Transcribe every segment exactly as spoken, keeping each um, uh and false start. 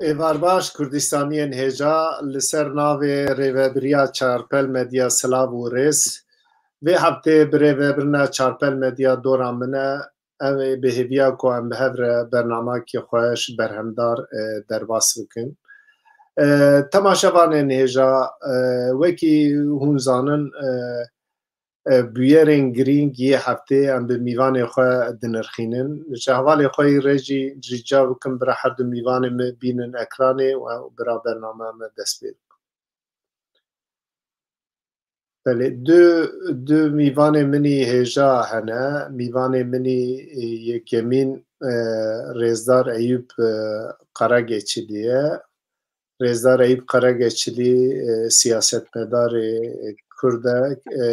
Êvar baş, Kurdistaniyên hêja, li ser navê Rêvebiriya Çarpel Medya silav û rêz. Vê heftê bi rêvebirina Çarpel Medya dora min e. Em ê bi hêviya ku em bi hev re bernamekî xwe ji berhemdar, e, derbas bikin. E, temaşevanên hêja, e, wekî hûn zanin, e, e, bûyerên girîng yê heftê em bi mîvanê xwe dinirxînin. Ji hevalê xwe yî re jî rica bikim bira her du mîvanê me bînin ekranê û bira bername me dest pê bikin. Belê, du, du mîvanê min î hêja hene. Mîvanê min î, e, yekemîn, e, Rêzdar Eyûp, e, Karageçilî ye. Rêzdar Eyûp Karageçilî, e, siyasetmedarê, e, Kurd e. E,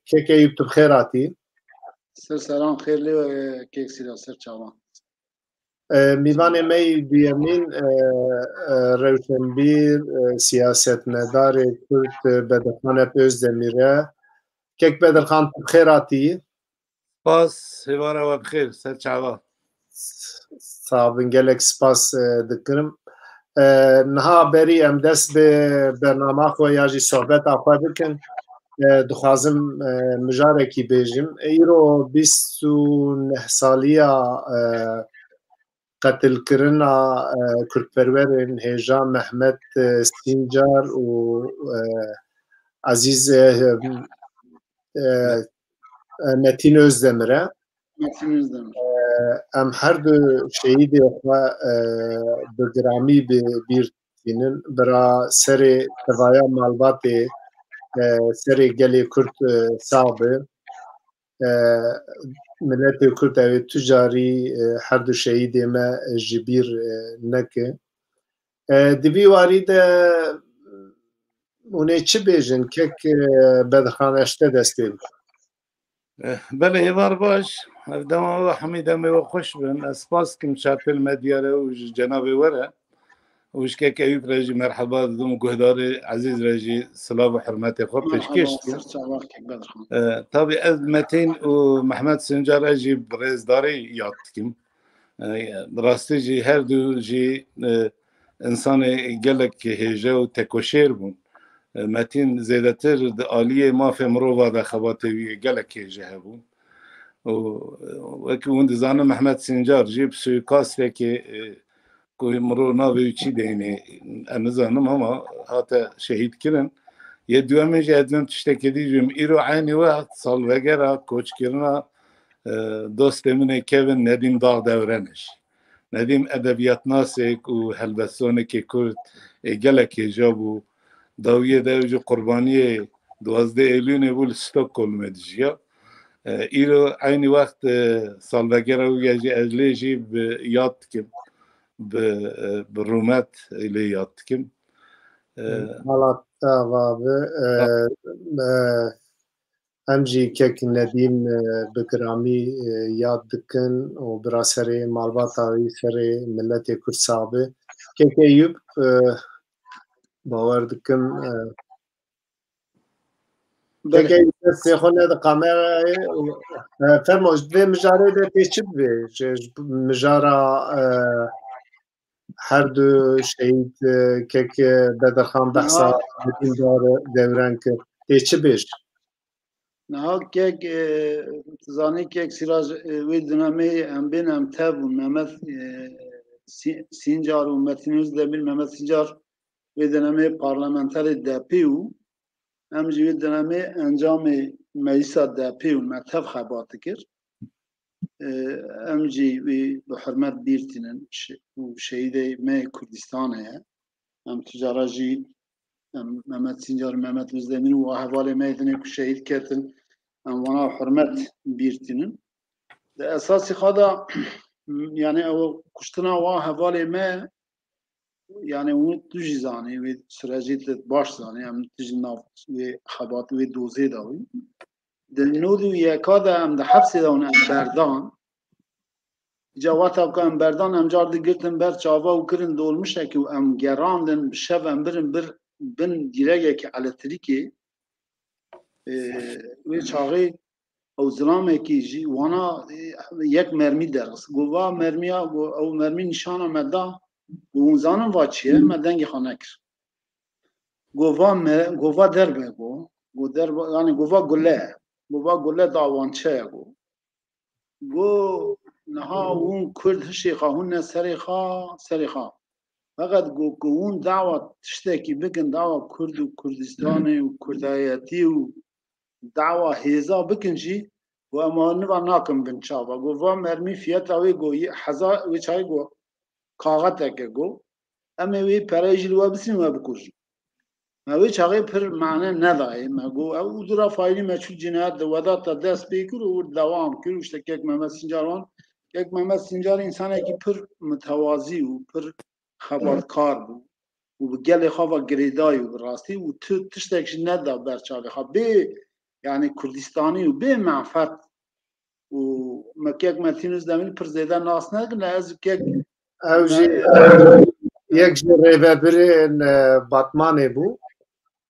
kek Eyûp, tu bi xêr hatî. Ser seran xêr lê, e, kek Sîra, ser çavan. E, mîvanê me yî duyemîn, e, e, rewşenbîr, e, siyasetmedarê Kurd, e, Bedirxan Ep Özdemir e. Kek Bedirxan, tu bi xêr hatî. Spas, hêvara we bi xêr, ser çava. Sax bin, gelek spas, e, dikirim. E, niha berî em dest bi bernama xwe ya jî sohbeta xwe bikin, e, dixwazim, e, mijarekî bêjim. Îro bîst û neh saliya, e, qetilkirina, e, kurdperwerên hêja Mehmet, e, Sîncar û, e, Ezîz, e, e, e, Metîn Özdemir e. Metîn Özdemir. E, em her du şehîdê xwe, e, bi giramî bi bîr tînin. Bira serê tevaya malbatê, e, serê gelê Kurd, e, sax be. E, miletê Kurd ew ê tu carî, e, her du şehîdê me ji bîr, e, neke. E, di vî warî de hûn ê çi bêjin? Kek, e, Bedirxan, ez ji te dest pê bikim. Eh, belê, êvar baş. Ev dema we hemî demê we xweş bin. Ez spas dikim Çarpêl Medya re û ji cenabê we re. Û ji kek Eyûp re jî merheba didim û guhdarê ezîz re jî silav û hurmetê xwe pêşkêş dikim. Ser çava kek Bedirxan. Eh, tabî ez Metîn û Mehmet Sincar ez jî bi rêzdarî yad dikim. Eh, bi rastî jî her du jî, eh, insanê gelek hêje û tekoşêr bûn. Eh, Metîn zêdetir di aliyê mafê mirova de xebatê wî gelek hêje hebû. Û, eh, wekî hûn dizanin Mehmet Sincar jî bi suîkastekê, eh, ku mirov navê wî çi deynê, ez nizanim ama hate şehîd kirin. Yê duyemin jî ez dibim tiştekê dî jî, îro eynî wext salvegera koçkirina, e, dostê min ê kevin Nedîm Dağdeviren e jî. Nedîm edebiyatnasêk û helbestvanekê Kurd ê gelek hêja bû. Dawiyê de ew jî qurbaniyê duwazdeh Êlûnê bû, li Stockholmê dijiya. E, îro eynî wext, e, salvegera wî ye jî ez lê jî bi yad dikim. Bi, e, bi rûmet lê yad dikim. E, Mala te ava be, e, e, em jî kek Nedîm, e, bi giramî, e, yad dikin û bira serê malbata wî, serê miletê Kurd sax be. Kek Eyûp, e, bawer dikim, e, Belê. Pekê, destê xwe nede kamerayê. E, fermo, vê mijarê de tê çi bibê? Ji, ji mijara, e, her du şehîd, e, kek Bedirxan behsa Dîndar Dewren kir. Tê çi bêj? Niha kek, e, tu zanî kek Sîraj, e, wê dinemê em bên em tev bûn. Mehmet, e, Sî-, Sîncar û Metîn Özdemir, Mehmet Sîncar wê dinemê parlamenterê D P û em jî wê dinemê encamê meclisa D P û me tev xebat dikir. E, em jî wî bi hurmet bîr tînin şe-, û şehîdê me yê Kurdistanê ye. Em tu cara jî, em Mehmet Sincar, Mehmet Özdemir û a hevalê me yê dinê ku şehîd ketin, em wana hurmet bîr tînin. Di esasî xwe de, yani ew kuştina wa hevalê me, yani hûn tu jî zanî, wê sürecî tu baş zanî, em tu jî nav wê xebat, wê dozê de wî. Di nod û yeka de em di hepsê de hûn em berdan. Îca wexta ku em berdan, em car digirtin ber çava û kirin dolmişekî û em gerandin, bi şev em birin bir bin dîregekî elektrîkê. Ê, wê çaxê ew zilamekî jî wana, ê, yek mermî derxist. Got, va mermiya, got, ew mermî nîşana me da, Got, hûn zanin va çi ye? Me dengê xwe nekir. Got, va me, got, va derb e, got. Got, derb, yani got, va gule. Got, va gule dawançe ye, got. Got, niha hûn Kurd hişê xwe, hûn ne serê xwe, serê xwe. Feqet got, ku hûn dawa tiştekî bikin, dawa Kurd û Kurdistanê û Kurdayetî û dawa hêza bikin jî, got, em niva nakin bin çava. Got, va mermî fiyeta wê, got, yê hezar, wê çayê, got, kaxeteke, got, em ê wê pereyê jî li we bisîn, we bikujin. Me wê çaxê pir mane nedayê. Me got, ew û dura faîlî meçhûl cinayet di Wedat de dest pê kir û dewam kir û işte kek Mehmet Sincar wan. Kek Mehmet Sincar însanekî pir mitewazî û pir xebatkar bû û bi gelê xwe ve girêdayî û bi rastî û tu tiştek jî neda ber çavê xwe. Bê, yani Kurdistanî û bê menfet û me kek Metîn Özdemir pir zêde nas nekin, ez kek Ew jî, yek ji rêvebirên, e, Batmanê bû.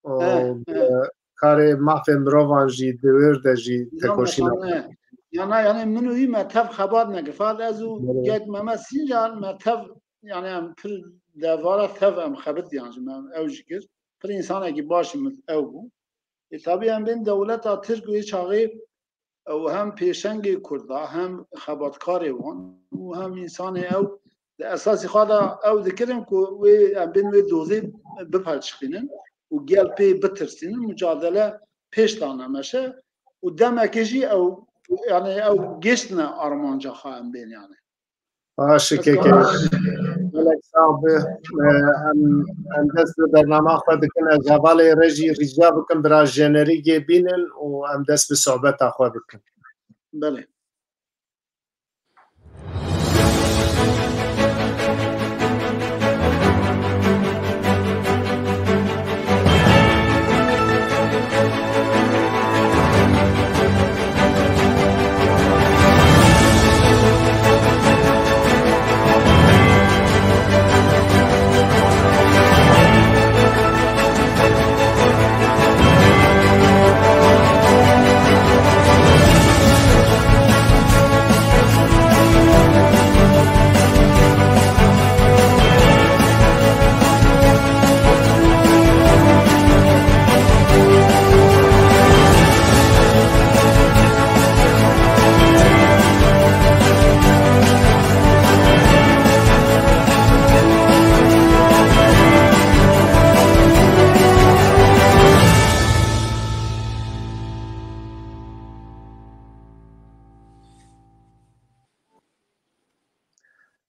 Û, He, he. e, karê mafê mirovan jî di wir de jî tekoşîna. He. Yana, yani min û wî me tev xebat nekir. Fakat ez û Belê. Kek Mehmet Sincar me tev, yani em pir devara tev em xebitiyan jî, me ew jî kir. Pir insanekî baş min ew bû. E, tabî em bên dewleta Tirk wê çaxê ew hem pêşengê Kurda, hem xebatkarê wan û hem însanê ew di esasî xwe de ew dikirin ku wê em bên wê dozê bipelçixînin û gel pê bitirsînin, mucadele pêş dane meşe û demekê jî ew, yani ew gêştine armanca xwe em bên yani. Baş e, keke. Gelek sax be. E, em, em dest bi bernama xwe dikin. Ez hevalê re jî rica bikim bira jenerîgê bînin û em dest bi sohbeta xwe bikin. Belê.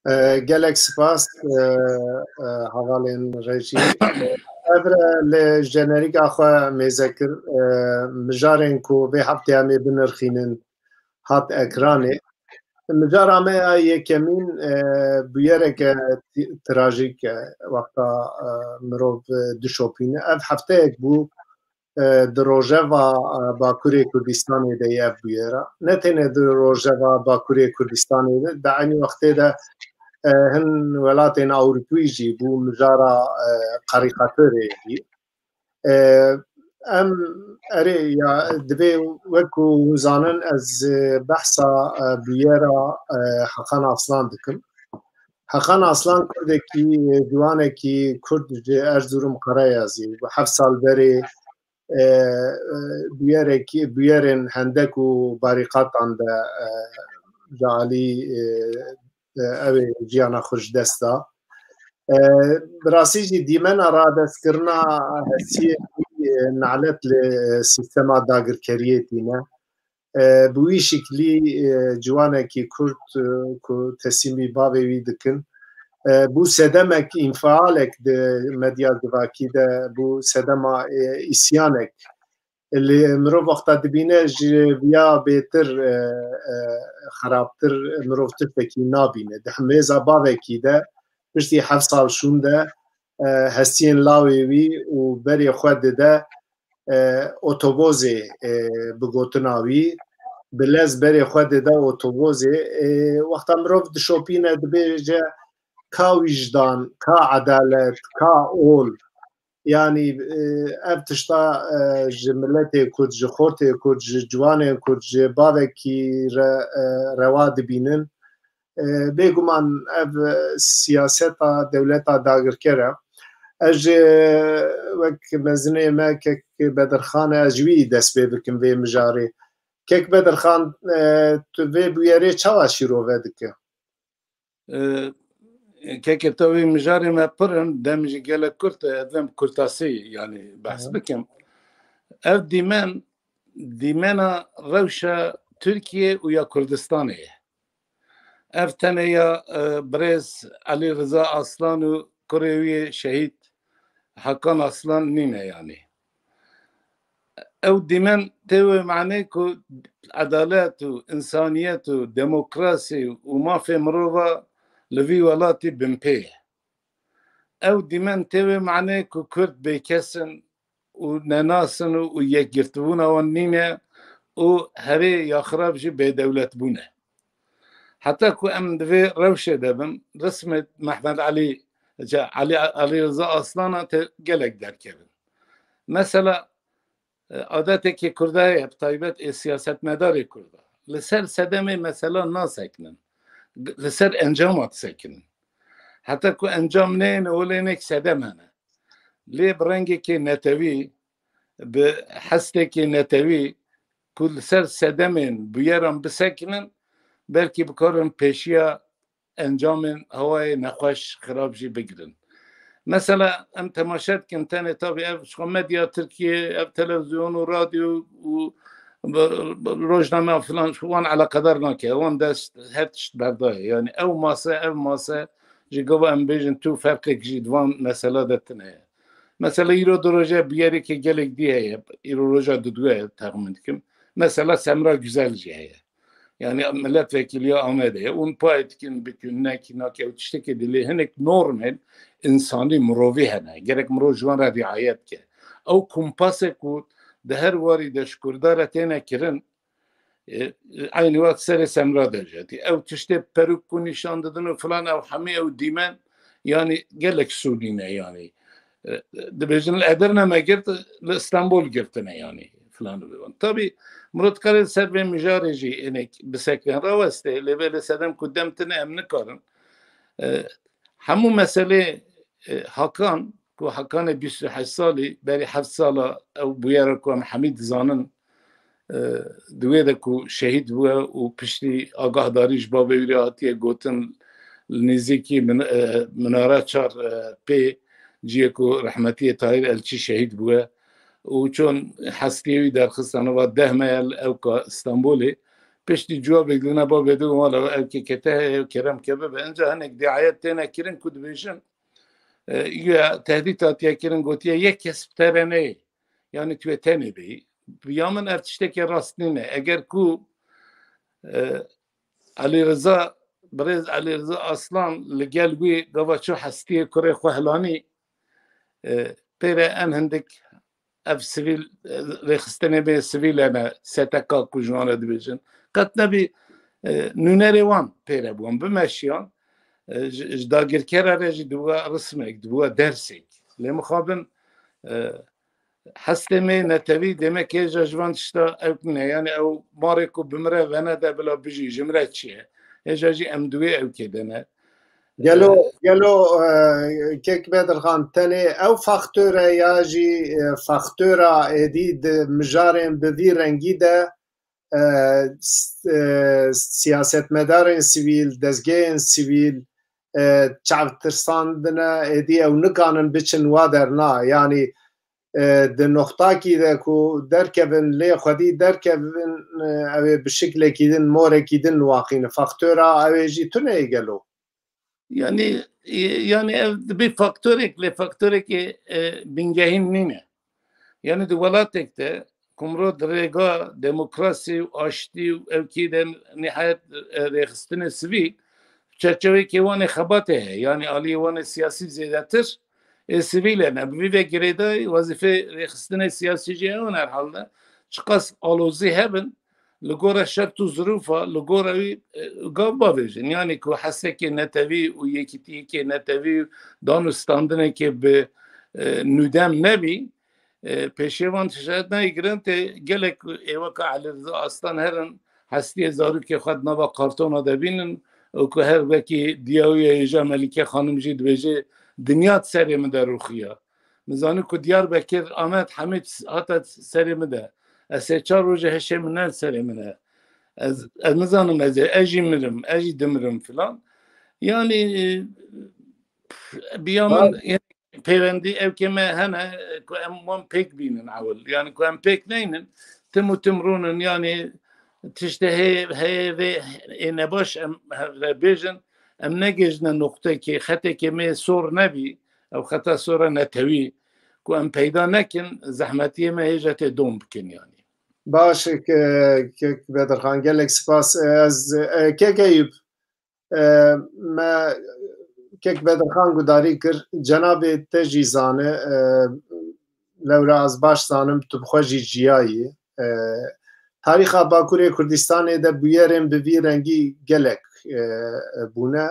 E, gelek spas, e, e, hevalên rejî. Ev re li jenerîka xwe mêze kir, e, mijarên ku vê heftê em ê binirxînin hat ekranê. Mijara me ya yekemîn, e, bûyereke ti-, trajîk e, wexta, e, mirov, e, dişopîne. Ev hefteyek bû, e, di rojeva, e, Bakurê Kurdistanê de ye ev bûyera. Ne tenê di rojeva Bakurê Kurdistanê de, di eynî wextê de, e, hin welatên Ewropî jî bû mijara, e, karîkatorê bî. E, em erê ya divê wekû hûn zanin ez, e, behsa, e, bûyera, e, Hakan Aslan dikim. Hakan Aslan Kurdekî, e, ciwanekî Kurd ji Erzurum Karayazî bû. Heft sal berê, e, e, bûyerekî, bûyerên hendek û barîqatan de, e, ji alî, e, e, ew ê jiyana xwe ji dest da. E, bi rastî jî dîmena radestkirina hestiyê wî, e, nalet li, e, sîstema dagirkeriyê tîne. E, bi wî şiklî, e, ciwanekî Kurd, e, ku teslîmî bavê wî dikin, e, bû sedemek, înfialek di medya civakî de bû sedema, e, îsyanek. Lê mirov wexta dibîne ji viya bêtir, e, e, xerabtir mirov tiştekî nabîne. Di himêza bavekî de piştî heft sal şûn de, e, hestiyên lawê wî û berê xwe dide, e, otobozê, e, bi gotina wî, bi lez berê xwe dide otobozê. E, wexta mirov dişopîne dibêje ka wîjdan, ka edalet, ka ol. Yanî, e, ev tişta, e, ji miletê Kurd, ji xortê Kurd, ji ciwanên Kurd, ji bavekî re, e, rewa dibînin. E, bêguman ev, e, siyaseta dewleta dagirker e. Ez jî, e, wek mezinê me kek Bedirxan e, ez ji wî dest pê bikim vê mijarê. Kek Bedirxan, e, tu vê bûyerê çawa şîrove dike? E, kekê te wê mijarê me pir in, dem jî gelek kurt e, ez dem kurtasî, yanî, behs bikim. Ev dîmen, dîmena rewşa Tirkiye û ya Kurdistanê ye. Ev tenê ya, e, birêz Elî Riza Aslan û kurê wî şehîd Hakan Aslan nîne, yanî. Ew dîmen tê wê manê ku edalet û însaniyet û demokrasî û mafê mirova li vî welatî binpê ye. Ew dîmen tê wê manê ku Kurd bêkes in û nenas in û, û yekgirtibûna wan nîne û herê ya xirab jî bêdewletbûn e. Heta ku em di vê rewşê de bin, rismê Mehmed Elî, Elî, Elî Riza Aslana tê gelek derkevin. Mesela, e, adetekê Kurda heye, bi taybet ê siyasetmedarê Kurda. Li ser sedemê mesela nasekinin. Li ser encama disekinin. Heta ku encam neyên, olê nek sedem hene. Lê bi rengekê netewî, bi hestekê netewî ku li ser sedemên bûyeran bisekinin, belkî bikarin pêşiya encamên hewayê nexweş, xirab jî bigirin. Mesela em temaşe dikin, tenê tabî ev ji xwe medya Tirkiyê, ev televizyon û radyo û b-, b-, rojname filan wan eleqedar nake, wan dest her tişt berdayê. Yanî ew mase, ev mase, ji gava em bêjin tu ferqek jî di van mesela de tune ye. Mesela îro di roje bûyerekê gelek dî heye, îro roja dudwe ye, texmîn dikim. Mesela Semra Güzel jî heye. Yanî milletvekiliya Amedê ye. Hûn payê dikin, bikin, nekî, nake, ew tiştekê dilê hinek normên însanî, mirovî hene. Gerek mirov ji wan re riayet ke. Ew kumpasê ku di her warî de ji Kurda re têne kirin, e, eynî wext serê Semra dercetî. Ew tiştê peruk ku nîşan didin û filan, ew hemî ew dîmen, yanî gelek sûnî ne, yanî. E, dibêjin li Edirne me girt, li Stenbol girtine, yanî filan û bewan. Tabî, mirov dikare ser vê mijarê jî hinek bisekine rawestê, lê belê sedem ku dem tine em nikarin. E, hemû meselê, e, Hakan, ku Hakanê bîst û heşt salî, berî heft sala ew bûyera ku em hemî dizanin, e, di wê de ku şehîd bûye û piştî agahdarî ji bavê wî re hatiye gotin, li nêzîkî min-, e, Minare çar, e, pê, ciyê ku rehmetiyê Tahîr Elçî şehîd bûye û çon hestiyê wî derxistane va deh me ye li ewka Stenbolê. Piştî cewabek didine bavê de, wala ew kekete heye, kerem ke bibe. Inca hinek diayet têne kirin ku dibêjin, e, ya tehdît hatiye kirin, gotiye yek kes bi te re neyê. Yanî tu yê tenê bêyî. Bi ya min ev tiştekê rast nîne. Eger ku, e, Elî Riza, birêz Elî Riza Aslan li gel wî gava çû hestiyê kurê xwe hilanî, e, pê re en hindik ev sivîl, e, rêxistinê bê sivîl hene, S T K ku ji wan re dibêjin. Qet nebî, e, nûnerê wan pê re bûn, bimeşiyan, e, ji, ji dagirkera re jî dibû rismek, dibû dersek. Lê mixabin, e, hestê me netewî demek hêja ji van tişta ew ne. Yanî ew marê ku bimire vene de bila bijî, ji min re çi ye? Hêja jî em di wê ewkê de ne. Gelo, e, gelo, e, kek Bedirxan, tenê ew faktor e ya jî, e, faktora êdî di mijarên bi vî rengî de, e, s-, e, siyasetmedarên sivîl, dezgehên sivîl, e, çavtirsandine, êdî ew nikanin biçin wa derna. Yanî, e, di noxtakî de ku derkevin, lê xwedî derkevin, e, ew ê bi şiklekî din, morekî din li wan xîne. Faktora ew ê jî tune ye gelo? Yanî, e, yanî ev dibê faktorek, lê faktorekê, e, bingehîn nîne. Yanî di welatek de ku mirov di rêga demokrasî û aştî û ewkî de nihayet, e, rêxistinê sivîl, çerçeveyekê wan ê xebatê heye. Yanî aliyê wan ê siyasî zêdetir ê sivîl e. Ne, bi vî ve girêdayî wezîfê rêxistinê siyasî jî ew in herhalde. Çiqas alozî hebin, li gora şert û zirûfa, li gora wî, e, gav bavêjin. Yanî ku hesekê netewî û yekîtiyekê netewî û dan û standinekê bi, e, nûdem nebî, e, pêşiyê van tişt nayê girin tê gelek ê weka Elî Riza Aslan herin hestiyê zarokê xwe di nava kartona de bînin Û ku her wekî diya wî ye, hêja Melîke Xanim jî dibêje, dinya di serê min de rûxiya. Min zanî ku Diyarbekir, Amed, hemî hate serê min de. Ez sê çar roje hişê min ne serê min e. Ez, ez nizanim ez ê, ez jî mirim, ez jî dimirim filan. Yanî, biya min, pêwendî ew kê me hene ku em wan pêk bînin ewil. Yanî ku em pêk neynin, tim û tim rûnin, yanî tiştê heye, heye vê ê nebaş em re bêjin, em negihîjine noqtekê, xetekê me sor nebî, ew xeta sor e netewî, ku em peyda nekin, zehmetiyê me hêja tê dom bikin yanî. Baş e, ke-, kek Bedirxan, gelek spas. Ez, e, kek Eyûp, e, me kek Bedirxan gudarî kir, cenabê te jî zane, e, lewra ez baş zanim, tu bi xwe jî jiyayî. E, tarîxa Bakurê Kurdistanê de bûyerên bi vî rengî gelek, e, bûne.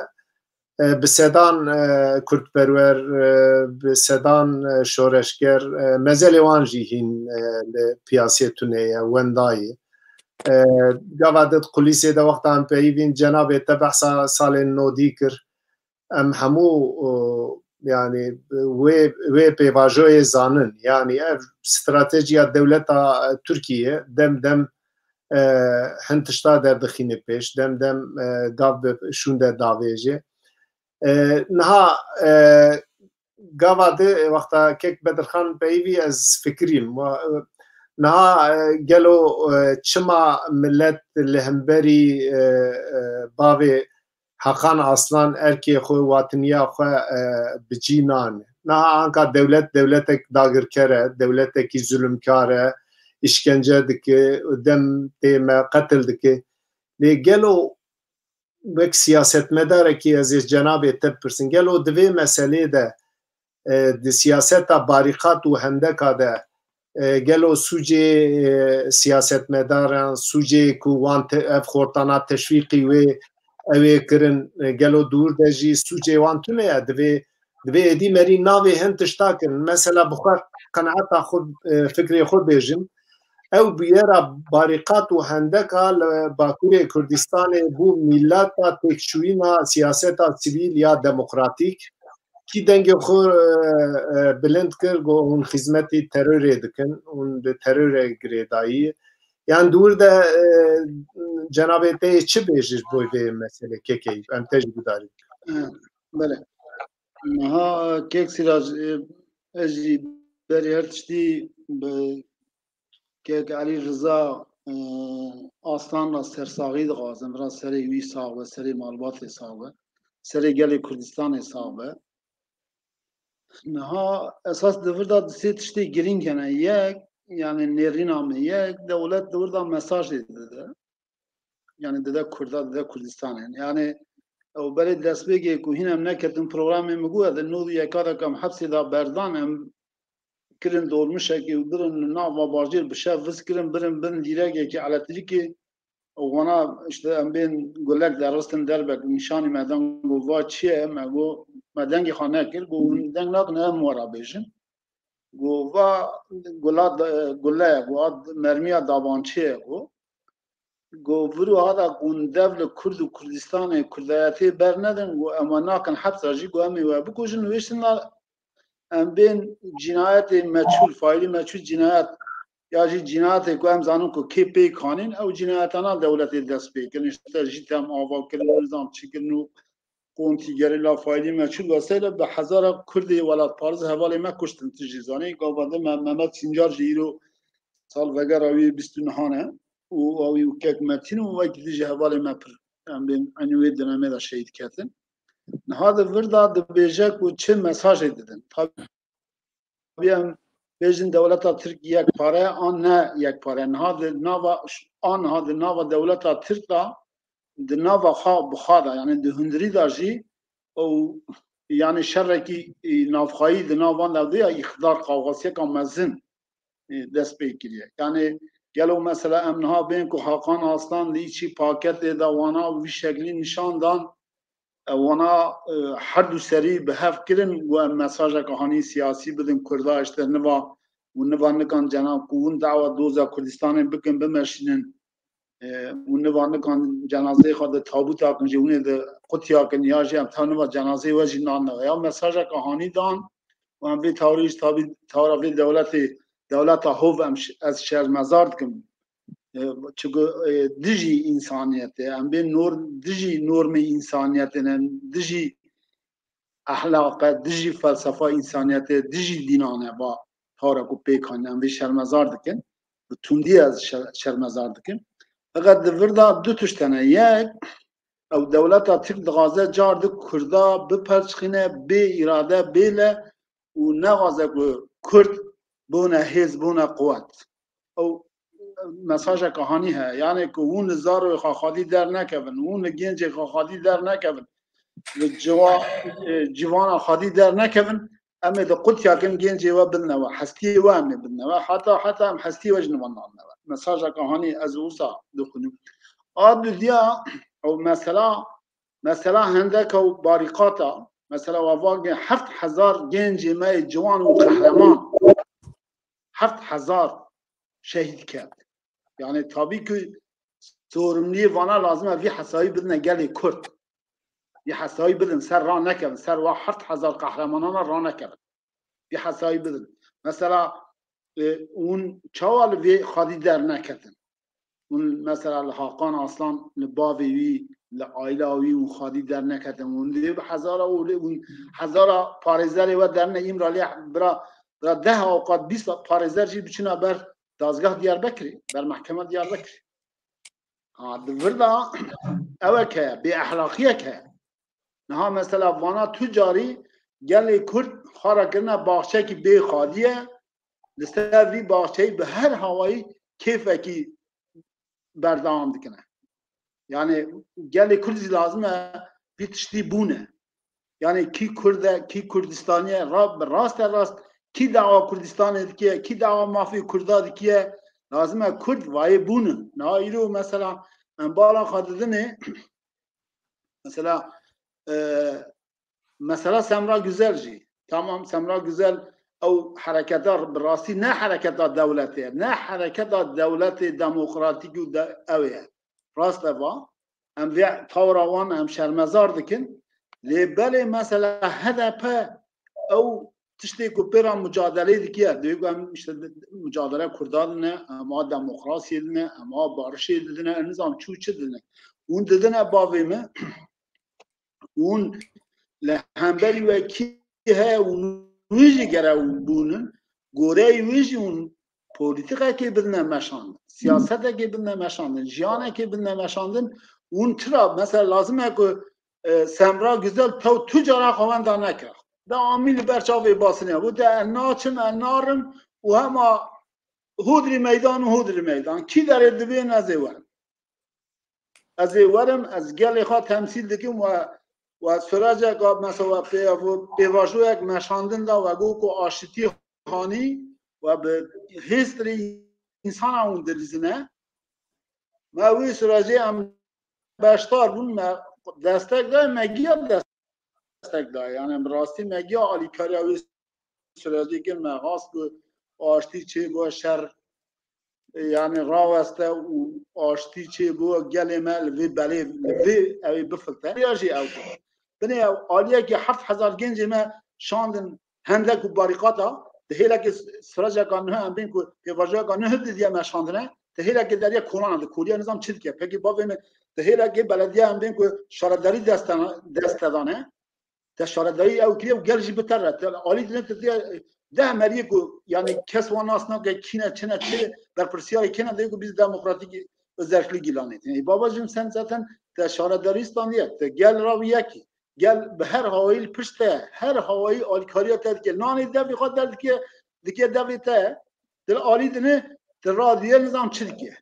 E, bi sedan, e, kurdperwer, e, bi sedan, e, şoreşger, e, mezelê wan jî hîn, e, li piyasê tune ye, wenda ye. E, gava di kulîsê de wexta em peyivîn, cenabê te behsa salên nodî kir. Em hemû, e, yanî wê, wê pêvajoyê zanin. Yanî ev stratejiya dewleta Tirkiye dem dem, e, hin tişta derdixîne pêş, dem dem, e, gav bi şûnde davêje. E, niha, e, gava di wexta kek Bedirxan peyivî ez fikirîm. Wa, e, niha, e, gelo, e, çima millet li hemberî, e, e, bavê Hakan Aslan erkê xwe, watiniya xwe, e, bi cî nane? Niha anka dewlet, dewletek dagirker e, dewletekî zulmkar e, îşkence dike, dem tê me qetil dike. Lê gelo wek siyasetmedarekî ez ê cenabê te bipirsim, gelo di vê meselê de, e, di siyaseta barîqat û hendeka de, e, gelo sûcê, e, siyasetmedaran, sûcê ku wan te-, ev xortana teşwîqî wê ew ê kirin, e, gelo dûr de jî sûcê wan tune ye? Divê, divê êdî merî navê hin tişta kirin. Mesela bi xwe qenaeta xwe, e, fikrê xwe bêjim. Ew bûyera barîqat û hendeka li Bakurê Kurdistanê bû mîleta têkçûyîna siyaseta sivîl ya demokratîk. Kî dengê xwe, e, e, bilind kir, got hûn xizmetî terorê dikin, hûn di terorê girêdayî. Yan di wir de, e, cenabê te yê çi bêjir bo vê meselê, kekeyî? Em te jî gudarî bikin. E, belê. Niha kek Sîrac, e, ez jî berî her tiştî bi kek Elî Riza, e, Aslan re sersaxî dixwazim, vira serê wî sax be, serê malbatê sax be, serê gelê Kurdistanê sax be. Niha esas di vir de di sê tiştê girîng hene. Yek, yani nêrîna me, yek, dewlet di wir de mesajê dide. Yani dide Kurda, dide Kurdistanê. Yani ew berê destpêkê ku hîn em neketin programê min got, ez nod û yeka de kam hepsê de berdan, em kirin dolmişekê û birin li nava bajêr bi şev viz kirin, birin bin dîregekê elektrîkê. Û wana işte em bên gulek derxistin derbe, nîşanî me dan, got va çi ye? Me got, me dengê xwe nekir, got hûn deng nakin, em we re bêjin. Got va gula, gule ye, got mermiya dabançê ye, got. Got vir wiha da got dev li Kurd û Kurdistanê Kurdayetê bernedin, got em we nakin hepsa jî, got em ê we bikujin û wêştin la em bên cînayetê meçhûl, faîlî meçhûl cînayet ya jî cînayetê ku em zanin ku kê pêk hanîn, ew cînayetana dewletê dest pê kirin, işte jî tem ava kirin, nizam çi kirin û kontî gerîla, faîlî meçhûl vesaire bi hezara Kurdê welatparêz hevalê me kuştin. Tu jî zanî, gava de Me-, Mehmet Sincar jî îro sal vegera wî bîst û neh ne û ew û kek Metîn û wekî dî jî hevalê me pir, em bên eynî wê dönemê de şehîd ketin. Niha di vir de dibêje ku çi mesajê didin. Tabî em bêjin dewleta Tirk yekpare an ne yekpare. Niha di nava, an niha di nava dewleta Tirk de, di nava xwe bi xwe de, yani di hundirî de jî ew, yani şerekî, e, navxweyî di nav van de ya îqtidar qawxasiyeka mezin, e, dest pê kiriye. Yani gelo mesela em niha bên ku Hakan Aslan li çî paketê de wana û vî şeklî nîşan dan, e, wana, e, her du serî bi hev kirin, got em mesajeke hanî siyasî bidin Kurda, işte niva û niva nikan cena ku hûn dawa doza Kurdistanê bikin, bimeşînin. E, û niva nikan cenazeyê xwe di tabûta kin jî hûnê di qutiya kin ya jî em ta niva cenazeyê we jî nan newe. Ya mesajeke hanî dan û em vê tawrê jî tabî tawra vê dewletê, dewleta hov em ş-, ez şermezar dikim. E, çunku, e, dijî însaniyetê, em bê nor-, dijî normê însaniyetê ne, dijî ehlaqe, dijî felsefa însaniyetê, dijî dînan e, va tawra ku pêk hane, em vê şermezar dikin. Bi tundî ez şer-, şermezar dikim. Feqet di vir de du tişt hene. Yek, ew dewleta Tirk dixwaze car di Kurda bipelçixîne, bê îrade, bê le û nexwaze ku Kurd bûne hêz, bûne quwet. Ew mesajeke hanî heye. Yani ku hûn li zaroyê xwe xwedî dernekevin, hûn li gencê xwe xwedî dernekevin, li ciwa-, e, civana xwedî dernekevin, em ê di qutiya kin gencê we bidine we, hestiyê we em ê bidine we, heta, heta em hestiyê we ji nivan nadine we. Mesajeke hanî ez wisa dixwînim. A dudiya, ew mesela, mesela hendeke û barîqata, mesela we vagê heft hezar gencê me yê ciwan û qehreman, heft hezar şehîd ket. Yani tabî ku sorumliyê vana lazim e vî hesayî bidine gelê Kurd. Vî hesayî bidin, ser ranekevin, ser wa heft hezar qehremanana ranekevin. Vî hesayî bidin. Mesela, e, hûn çawa li vê xwedî derneketin? Hûn mesela li Hakan Aslan, li bavê wî, li aîla wî hûn xwedî derneketin. Hûn dê bi hezara û lê hûn hezara parêzerê we derine Îmraliyê bira, bira deh awqat bîst parêzer jî biçine ber dazgeh Diyarbekirê, ber mehkema Diyarbekirê. Ha, di vir de ewek heye, bêexlaqiyek heye. Niha mesela vana tu carî gelê Kurd xwe re kirine baxçekî bê xwedî ye, li ser vî baxçeyî bi her hawayî kêfekî berdewam dikine. Yani gelê Kurd jî lazim e vî tiştî bûne. Yani kî Kurd e, kî Kurdistanî ye, ra-, bi raste rast kî dawa Kurdistanê dikiye, kî dawa mafê Kurda dikiye, lazim e Kurd vayê bûnin. Niha îro mesela em bala xwe didinê, mesela, e, mesela Semra Güzel jî. Tamam, Semra Güzel ew hereketa bi rastî ne hereketa dewletê ye, ne hereketa dewletê demokratîk û de, ew ye. Rast e va. Em vê tawra wan em şermezar dikin. Lê belê mesela H D P ew tiştê ku pê re mucadelê dikiye. Dê ku em işte mucadele Kurda dine, em a demokrasiyê dine, em a barişê didine, em nizam çû çi didine. Hûn didine bavê me, hûn li hemberî we kî heye û wî jî gere bûnin, goreyê wî jî hûn polîtîkekê bidine meşandin, siyasetekê bidine meşandin, jiyanekê bidine meşandin, hûn çira, mesela lazim e ku, e, Semra Güzel tew tu cara xwe wenda nekira. De amî li ber çavê basine. Gote ez naçim, ez narim û hema hodrî meydan û hodrî meydan. Kî derê dibên ez ê werim. Ez ê werim, ez gelê xwe temsîl dikim we, we süreceka mesela we pê-, pêvajoyek meşandin da we got ku aşitî hanî we bi hêstirê însana hûn dilîzine. Me wê sürecê em beşdar bûn, me destek da, me giya destek da. Yani bi rastî me giya alîkariya wê sürecê kir, me xwest ku aştî çêbibe, şer, e, yani raweste û aştî çêbibe, gelê me li vê belê, li vê ew ê bifiltre. Ya jî ew kir. Binê ew aliyekî heft hezar gencê me şandin hendek û barîqata, di hêlekê s-, süreceka nuh em bên ku pêvajoyeka nuh didiye me şandine, di hêlekê deriye kolana di koliye nizam çi dike. Pekî bavê me di hêlekê belediye em bên ku şaredarî destena-, destedane, te şaredarî ew kiriye û gel jî bi te re. Te alî dine te diye deh meriyê ku yani kes wan nas nake, kîne, çine, çi berpirsiyarê kêne de ku biz demokratik özellik ilan ettin. E, baba jim sen zaten te şaredarî standiye, te gel ra wî yekî. Gel bi her hawayî li pişt te, her hawayî alîkariya te dike. Nanê devê xwe derdike, dike devê te. Dil alî dine, te radiye nizam çi dike.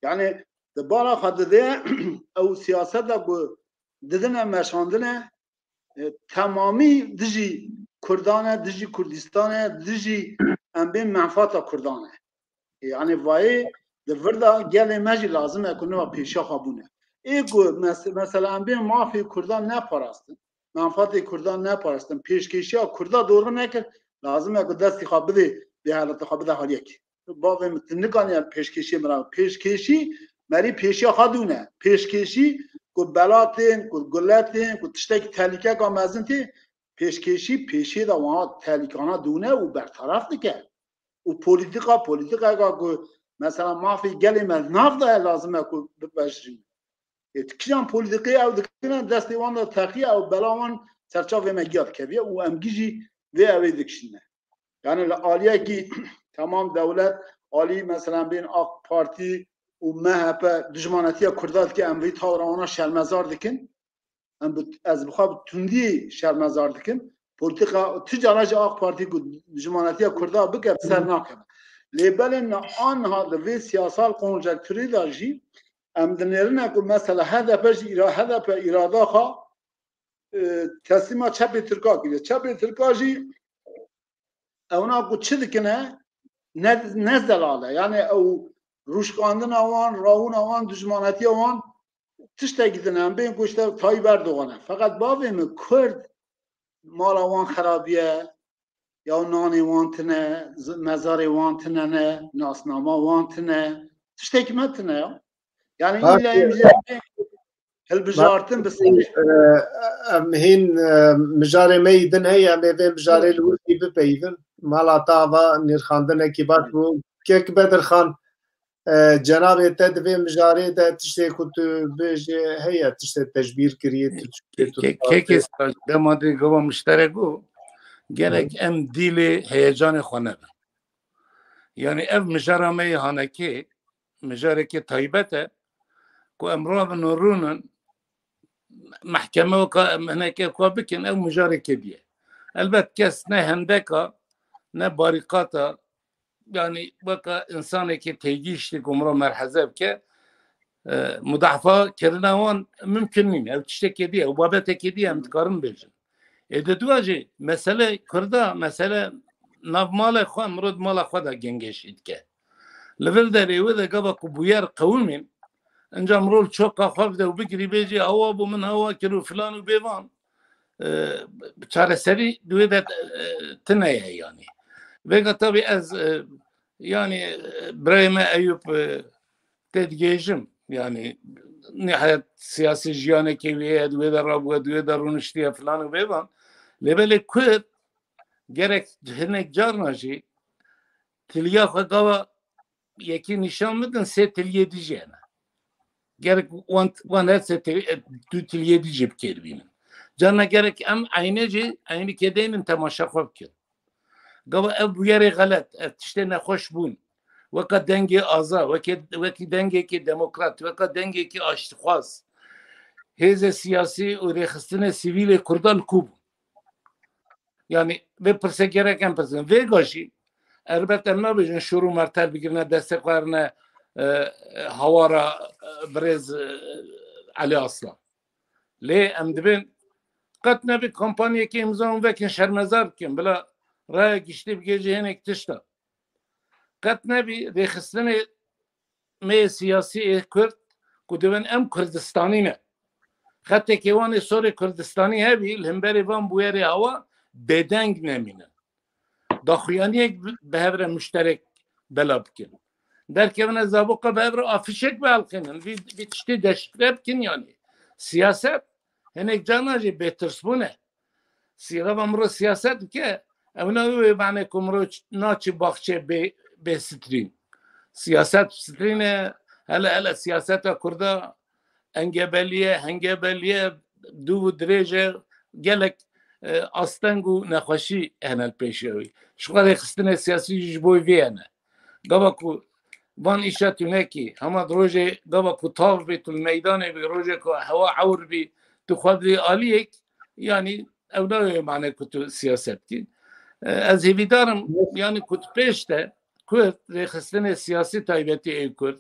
Yani di bala xwe dide ew siyaseta ku didine meşandine, e, temamî dijî Kurdan e, dijî Kurdistan e, dijî em bên menfaata Kurdan e. E, yani vayê di vir de gelê me jî lazim e ku niva pêşiya xwe bûne. Ê ku mes-, mesela em bên mafê Kurdan neparastin, menfaatê Kurdan neparastin, pêşkêşiya Kurda doğru nekir, lazim e ku destî xwe bidê, bê helata xwe bide haliyekî. Bavê min, tu nikaniye pêşkêşiyê min re. Pêşkêşî merî pêşiya xwe dûne. Pêşkêşî ku bela tên, ku gule tên, ku tiştekî tehlîkeka mezin tê, pêşkêşî pêşê de wana tehlîkana dûne û bertaraf dike. Û polîtîka, polîtîkeka ku mesela mafê gelê me nav de ye, lazim e ku bipejirîn. Ê, tu kîjan polîtîkê ew dikine, destê wan de teqiye, ew bela wan serçavê me giya dikeviye û em gijî vê ewê dikişîne. Yani li aliyekî temam dewlet, alî mesela bên AK Partî û MHP dijmanetiya Kurda dike, em vê tawra wana şermezar dikin. Em bi, ez bi xwe bi tundî şermezar dikim. Polîtîka tu cara jî AK Partî ku dijmanetiya Kurda bike, bi ser nakeve. Lê belê niha di vê siyasal konjektûrê de jî em dinêrine ku mesela HDP jî îra-, HDP îrada xwe, e, teslîma çepê Tirka kiriye. Çepê Tirka jî ewna ku çi dikine ne, ne zelal e. Yani ew rûşkandina wan, rawina wan, dijmanetiya wan tiştekî din e. Em bên ku işte Tayyip Erdogan e. Feqet bavê min Kurd mala wan xerabiye, ya nanê wan tine, z-, mezarê wan tine ne, nasnama wan tine, tiştekî me tine ya. Yani Ha, illa em jî hilbijartin bi serê. Em hîn, e, mijarê me yî din heye, em ê vê mijarê li wir jî bipeyivin. Mala te ava nirxandinekî baş bû. Kek Bedirxan, e, cenabê te di vê mijarê de tiştê ku tu bêjê heye, tiştê tecbîr kiriye, tu çi Ke-, tu ke-, kekê Siraj, dema dê gava mişterek bû, gerek em dîlê heyecanê xwe nebin. Yani ev mijara me yê hanekê, mijarekê taybet e, ku em rabin û rûnin, mehkeme weka em hineke xwe bikin, ew mijarekê diye. Elbet kes ne hendeka, ne barîqata, yani weka insanekê têgihiştî ku miro merheze bike, e, mudafa kirina wan mimkun nîne. Ew tiştekê diye, ew babetekê diye em dikarin bêjin. Ê di dua jî mesele Kurda, mesele nav malê xwe, miro di mala xwe de gengeşî dike. Li vir derê wê de gava ku bûyer qewimîn, inca miro li çoka xwe bide û bigirî bêjî, "Ewa bû min ewa kir" û filan û bêvan. E, çareserî di wê de, e, tine ye yani. Vêga tabii ez, e, yani, e, birayê me Eyûp, e, tê digêjim. Yani nihayet siyasî jiyanekê wê ye, di wê de rabûye, di wê de rûniştiye filan û bêvan. Lê belê Kurd gerek hinek carna jî tiliya xwe gava yekî nîşan bidin, sê tiliyê dijî hene. Gerek wan, wan her sê til-, du tiliyê dijî bi kêr bînin. Carna gerek em eynê jî, eynî kê deynin temaşa xwe bikin. Gava ev bûyerê xelet, ev tiştê nexweş bûn. Weka dengê aza, wekê, wekî dengekî demokrat, weka dengekî aştixwaz. Hêzê siyasî û rêxistinê sivîlê Kurda li ku bû? Yani vê pirsê gerek em pirsin. Vêga jî elbet em nabêjin şûr û mertel bigirine, destê xwe erine, e, e, hawara, e, birêz, e, Elî Aslan. Lê em dibên qet nebî kampanyekê îmza hûn vekin şermezar bikin. Bila raya giştî bigê jî hinek tişta. Qet nebî rêxistinê me yê siyasî ê Kurd ku dibin em Kurdistanî ne. Xetekê wan ê sorê Kurdistanî hebî, li hemberê van bûyerê awa bêdeng nemînin. Daxuyaniyek bi, bi hev re muşterek bela bikin. Derkevine zaboka bi hev re afişek bielqînin. Vî, vî tiştê deşifre bikin yani. Siyaset hinek carna jî bêtirsbûn e. Sî-, gava miro siyaset bike, ew ne wê mane ku miro ç-, naçî baxçe bê, bê strîn. Siyaset strîn e, hele, hele siyaseta Kurda engebelî ye, hengebelî ye, dû û dirêj e, gelek, e, asteng û nexweşî hene li pêşiya wî. Ji xwe rêxistinê siyasî jî ji bo vê hene. Gava ku van îşa tu nekî, hema di rojê gava ku tav bî, tu li meydanê bî, rojê ku hewa ewr bî, tu xwe bidî aliyek, yanî ew nayê mane ku tu siyaset kî. E, ez hêvîdar im, yanî ku tu pêş de Kurd, rêxistinê siyasî taybetî ê Kurd,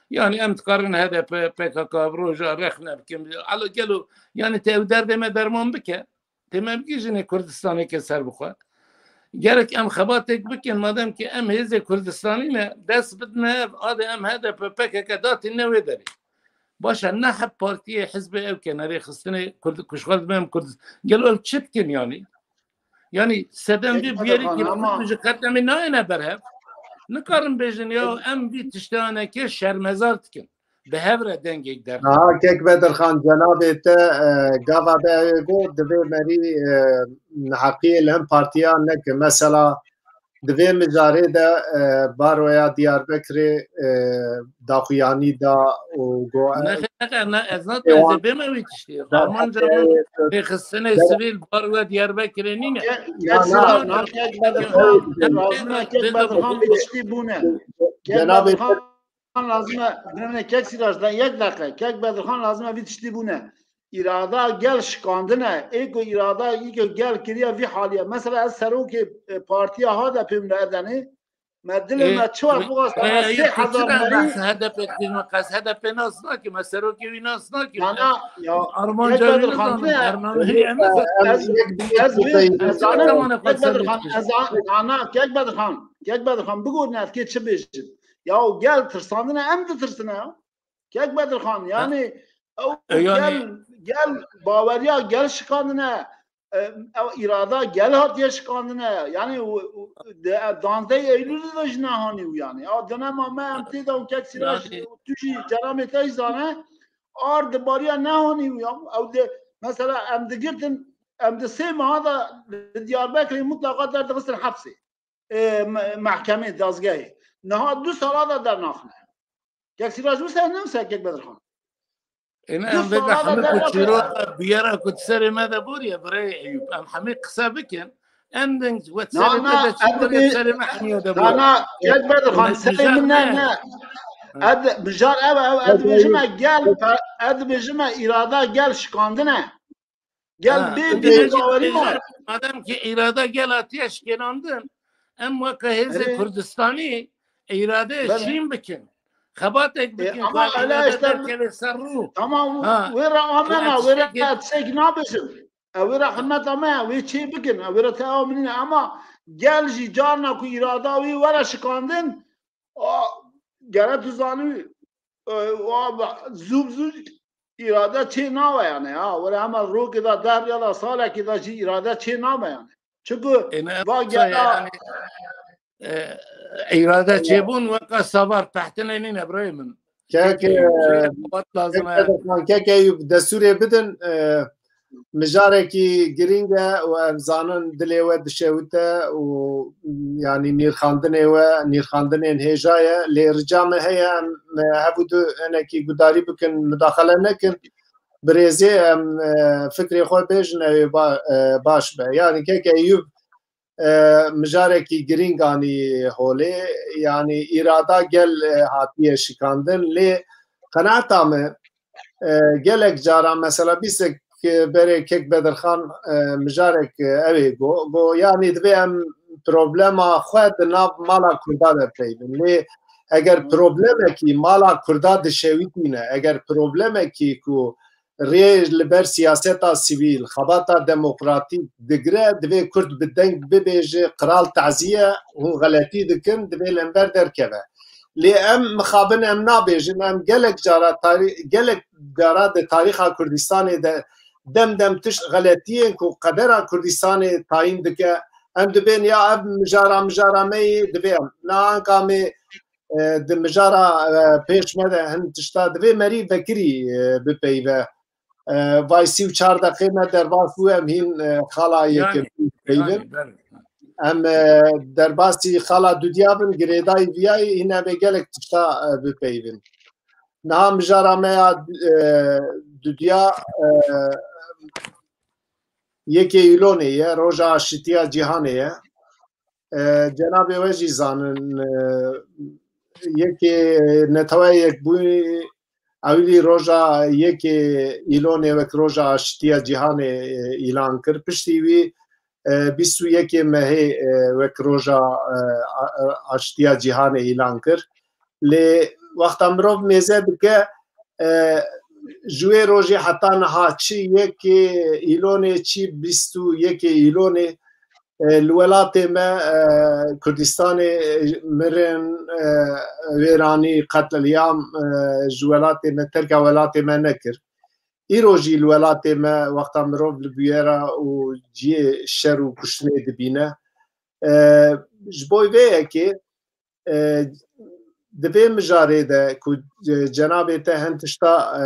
yanî em dikarin H D P, P K K, bi roja rexne bikin. Alo gelo, yanî te ew derdê me derman bike. Tê me bigihîjinê Kurdistaneke serbixwe. Gerek em xebatek bikin, madem ki em hêzê Kurdistanî ne, dest bidine ev, adê em H D P, P K K datîne wê derê. Baş e, ne heb partiyê, hizbê ew ke nerêxistinê Kurd-, ku ji xwe dibêm Kurd-, gelo ew çi dikin yanî? Yanî sedem vî bûyerî ki Kurd ji qetemê nayêne berhev. Nikarin bêjin ya em vî tiştanekê şermezar dikin. bi hev re dengek derxin. Aha, Kek Bedirxan, cenabê te, e, gava be ew ê got, divê merî, e, neheqiyê li hin partiyan neke. Mesela, di vê mijarê de, e, baroya Diyarbekirê, e, daxuyanî da û got, e, Nexe, nexe, ne, ez nadim, ez ê bême wî tiştî. Armanca min rêxistinê sivîl baroya Diyarbekirê nîne. Kek Siraj, na Kek Bedirxan, lazim e Kek Bedirxan wî tiştî bûne. Kek Bedirxan lazim e, birine Kek Siraj, da yek deqe. Kek Bedirxan lazim e vî tiştî bûne. Îrada gel şikandine. Ê ku îrada, ê ku gel kiriye vî haliye. Mesela ez serokê, e, partiya H D P im li Edenê. Me dilê me çi wext bixwast, me sê hezar merî. Qas H D P dikir, me qas H D P nas nakim, me serokê wî nas nakim. Na, na, ya, Armanca wî nizanim, bernameyê em nizanim. Ez, ez, ez, ez zanim, Kek Bedirxan, ez zan-, na, na, Kek Bedirxan, Kek Bedirxan, bigorin ez kê çi bêjim. Ya, gel tirsandine, em ditirsine ya. Kek Bedirxan, yani, ew gel, gel baweriya gel şikandine, e, ew îrada gel hatiye şikandine. Yani, û, û, de, e, danzdeh Eylûlê de jî nehanî û yani. Ya, dönema me em tê de û Kek Siraj, tu jî cenabê te jî zane, ar di bariya nehanî û ya. Ew de, mesela, em digirtin, em di sê meha de li Diyarbekirê mutlaka derdixistin hepsê. E, me-, mehkemê, dazgehê. Niha du sala de dernaxine. Kek Siraj wisa ne wisa Kek Bedirxan? Êne em vê de hemî ku çîroka biyara ku di serê me de boriye, birê Eyûp. Em hemî qise bikin. Em din we serê me de çîroka di serê me hemiye de boriye. Na, Kek Bedirxan, serê min ne, ne. Ed mijar ev, ev, ed bêjime gel, ed bêjime îrada gel şikandine. Gel bê bê bawerî var. Madem ki îrada gel hatiye şikênandin, em weke hêzê Kurdistanî îradeyê şîn bikin. Xebatek bikin. Ama îrade derkeve ser rû. Tamam, wê re amena, wê re tiştek nabêjim. Ew wê re hurmeta me, wê çê bikin. Ew wê re te ew minîne. Ama gel jî carna ku îrada wî were şikandin, a, gere tu zanî, e, wa ba-, zû bi zû îrade çê nawe yani, ha. Were hema rokê de der ya da salekê de jî îrade çê nabe yani. Çiku va gera yani, e, îrade çêbûn weka savar pehtinê nîne birayê min. Kek, kek, e, Kek Eyûp, destûrê bidin, e, mijarekî girîng e û em zanin dilê we dişewite û, yanî, nîrxandinê we, nîrxandinên hêja ye. Lê rica me heye, em, e, hev û du hinekî gudarî bikin, mudaxele nekin. Bi rêzê em, e, fikrê xwe bêjin, ew ê ba-, e, baş be. Yanî, Kek Eyûp, e, mijarekî girîng anî holê, yanî îrada gel, e, hatiye şikandin, lê qenaeta me, e, gelek caran, mesela bîstek berê Kek Bedirxan, e, mijarek, e, ew ê got, got, yanî divê em problema xwe di nav mala Kurda de peyvin. Lê eger problemekî mala Kurda dişewitîne, eger problemekî ku rê li ber siyaseta sivîl, xebata demokratîk digire, divê Kurd bi deng bibêje, qral taziye, hûn xeletî dikin, divê li hember derkeve. Lê em mixabin em nabêjin, em gelek cara tarî-, gelek cara di tarîxa Kurdistanê de dem dem tişt xeletiyên ku qedera Kurdistanê tayîn dike, em dibên ya ev mijara, mijara me yê, divê em. Na anka me e, di mijara, e, pêş me de hin tişta divê merî vekirî, e, bipeyve. E, vay sî û çar deqê me derbas bû, em hîn, e, xala yekim bipeyvin. Em, e, derbasî xala dudiya bin, girêdayî viyayî, hîn em ê gelek tişta, e, bipeyvin. Niha mijara me ya, e, dudiya, e, yekê Îlonê ye, roja aşitiya cîhanê ye. E, cenabê we jî zanin, e, yekê Neteweyê Yekbûyî ewilî roja yekê Îlonê wek roja aşitiya cîhanê, e, îlan kir. Piştî wî, e, bîst û yekê mehê, e, wek roja, e, a-, a-, aşitiya cîhanê îlan kir. Lê wexta mirov mêze dike, e, ji wê rojê heta niha çi yekê Îlonê, çi bîst û yekê Îlonê, e, li welatê me, e, Kurdistanê, e, mirin, e, wêranî, qetlîam, e, ji welatê me, terka welatê me nekir. Îro jî li welatê me wexta mirov li bûyera û cihê şer û kuştinê dibîne. E, ji bo vê yekê, e, Di vê mijarê de ku, e, cenabê te hin tişta, e,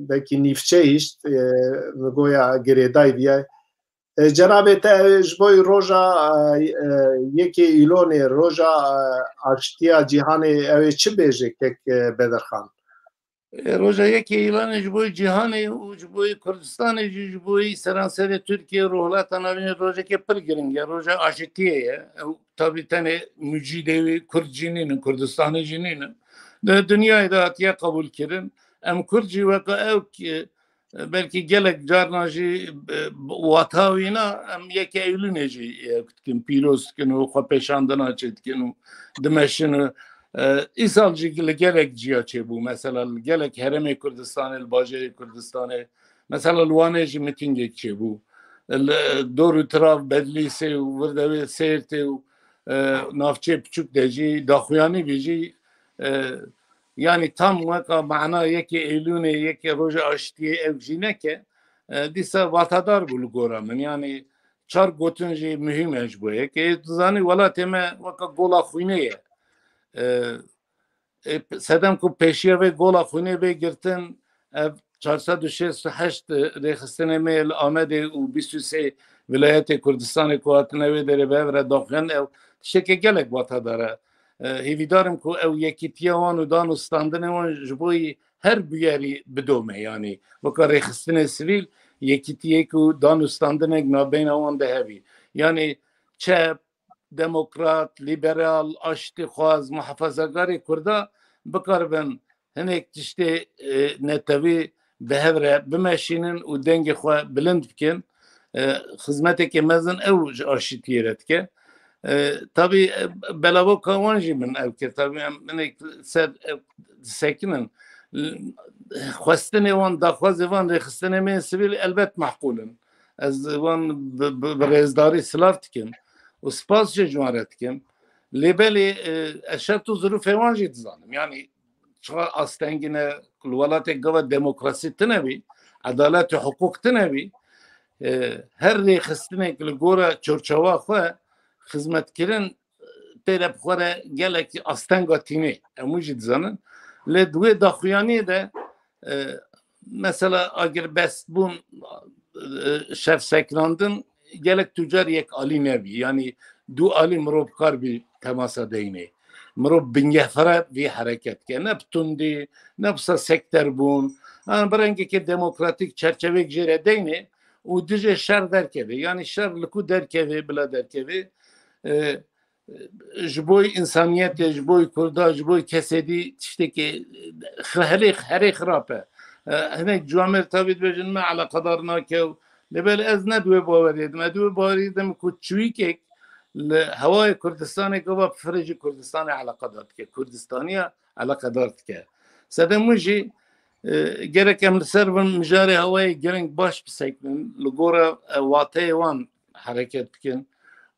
belkî nîvçe hişt, e, min goya girêdayî viya. E, cenabê te ji bo roja, e, e, yekê Îlonê, roja, e, aştiya cîhanê, ew ê çi bêje kek, e, Bedirxan? E, roja yekê Îlonê ji bo cîhanê û ji bo Kurdistanê jî, ji bo seranserê Tirkiye, Rojhilata Navîn rojekê pir giring e. Roja aşitiyê ye. Ew tabî tenê Mûcîdê wî Kurd jî nînin, Kurdistanê jî nînin. Di dinyayê de hatiye qebûlkirin. Em Kurd jî weke ew ki, e, belkî gelek carna jî, e, wata wîna em yekê Eylûnê jî, e, dikin, pîroz dikin û xwe pêşandina çê dikin û dimeşin û, e, îsal jî li gelek ciya çêbû. Mesela li gelek herêmê Kurdistanê, li bajêrê Kurdistanê, mesela li Wanê jî mitîngek çêbû. Li dor û tirav Bedlîsê û vir de wê Sêrtê û, e, navçeyê piçûk de jî daxuyanî bî jî, e, yanî tam weka mana yekê Eylûnê, yekê roja aştiyê ew jî neke, e, dîsa vatadar bû li gora min. Yanî çar gotin jî muhîm e ji bo yekê. Tu zanî welatê me weka gola xwînê ye. E, e, sedem ku pêşiya vê gola xwînê bê girtin, ev çar sed û şêst û heşt rêxistinê me li Amedê û bîst û sê vilayetê Kurdistanê ku hatine wê derê bi hev re daxuyan, ew tiştekê gelek vatadar e. E, hêvîdar im ku ew yekîtiya wan û dan û standinê wan ji bo yî her bûyerî bidome, yanî weka rêxistinê sivîl, yekîtiyek û dan û standinek nabeyna wan de hebî. Yanî çep, demokrat, lîberal, aştîxwaz, muhafazakarê Kurda bikaribin hinek tiştê, e, netewî bi hev re bimeşînin û dengê xwe bilind bikin. E, xizmetekê mezin ew ji aşitiyê re dike. E, tabî, e, belavoka wan jî min ev kir. Tabî em hinek ser ev disekinin. Xwestinê wan, daxwazê van rêxistinê me yên sivîl elbet meqûl in. Ez wan bi, bi, bi rêzdarî silav dikim û spas jî ji wan re dikim. Lê belê, e, ez şert û zirûfê wan jî dizanim. Yanî çiqa astengî ne, li welatê gava demokrasî tune bî, edalet û hiqûq tune bî, e, her rêxistinek li gora çorçewa xwe xizmetkirin, pê re bi xwe re gelekî astenga tînê. Em wî jî dizanin. Lê di wê daxuyaniyê de, e, mesela agirbestbûn, e, şevsekirandin gelek tu car yek alî nebî. Yanî du alî mirov bi kar bî temasa deynê. Mirov bingehfere vî hereket ke. Ne bi tundî, ne bi sekterbûn. Yanî bi rengekê demokratîk çerçevek jê re deynê û dijê şer derkeve. Yanî şer li ku derkeve, bila derkeve, e, ji bo însaniyetê, ji bo Kurda, ji bo kesê dî tiştekî, e, herê, herê xirab e. E, hinek ciwamêr tabî dibêjin me eleqedar nake û lê belê ez ne di wê baweriyê dim. Ez di wê baweriyê dim ku çûyîkek li hewayê Kurdistanê gava bi firê jî Kurdistanê eleqedar dike. Kurdistaniya eleqedar dike. Sedem wî jî, e, gerek em li ser vin mijarê hewayê giring baş bisekinin, li gora, e, wateyê wan hereket bikin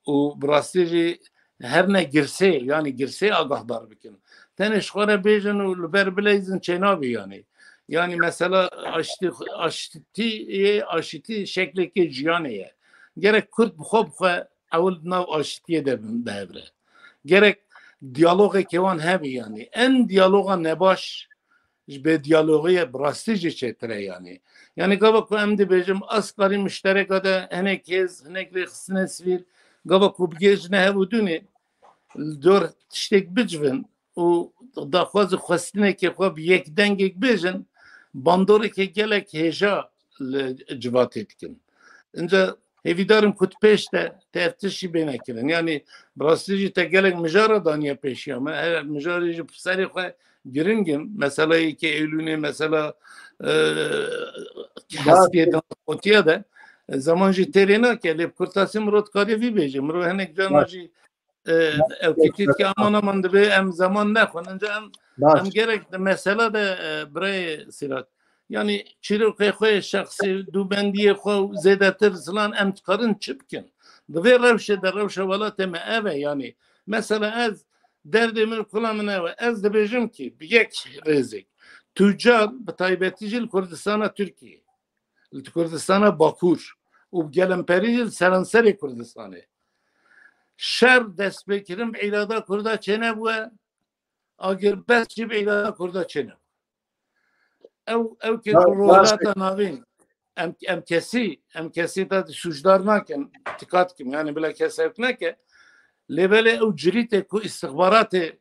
û bi rastî jî her ne girsê, yanî girsê agahdar bikin. Tenê ji xwe re bêjin û li ber bileyzin çênabî yanî. Yanî mesela aştî, aştî, aşitî şeklekê jiyanê ye. Gerek Kurd bi xwe bi xwe ewil di nav aşitiyê de bin bi hev re. Gerek diyalogekê wan hebî yanî. En diyaloga nebaş ji bêdiyalogiyê bi rastî jî çêtir e yanî. Yanî gava ku em dibêjim askarî muştereka de hinek hêz, hinek rêxistinê sivîl, gava ku bigihêjine hev û dûnê, li dor tiştek bicivin û daxwaz û xwestinekê xwe bi yek dengek bêjin, bandoreke gelek hêja li civatê dikin. Inca hêvîdar im ku di pêş de te ev tişt jî bêne kirin. Yanî bi rastî jî te gelek mijara daniye pêşiya me. Her mijarê jî bi serê xwe giring in. Mesela yekê Eylûnê, mesela, e, hespiyê de, otiya de, e, zaman jî têrê nake. Lê bi kurtasî mirov dikare vî bêje. Mirov hinek cana jî, e, ew kî dît ki aman aman divê em zaman nexwin. Inca em, em gerek di mesela de, e, birayê Sîrat. Yanî çîrokê xwe yê şexsî, dûbendiyê xwe û zêdetir zilan em dikarin çi bikin? Di vê rewşê de, rewşa welatê me ev e. Yanî mesela ez, derdê min, kula min ew e. Ez dibêjim ki bi yek rêzek, tucar, bi taybetî jî li Kurdistana Tirkiyê, li Kurdistana Bakur û bi gelemperî jî li seranserê Kurdistanê, şer destpêkirin bi îrada Kurda çênebûye. Agirbest jî bi îdara Kurda çêne. Ew, ew ke Ba-, ku baş e. Rohilata navîn, em, em kesî, em kesî te sûcdar nakin, dîqat kim, yani bila kes hewk neke. Lê belê ew cilîtê ku îstixbaratê,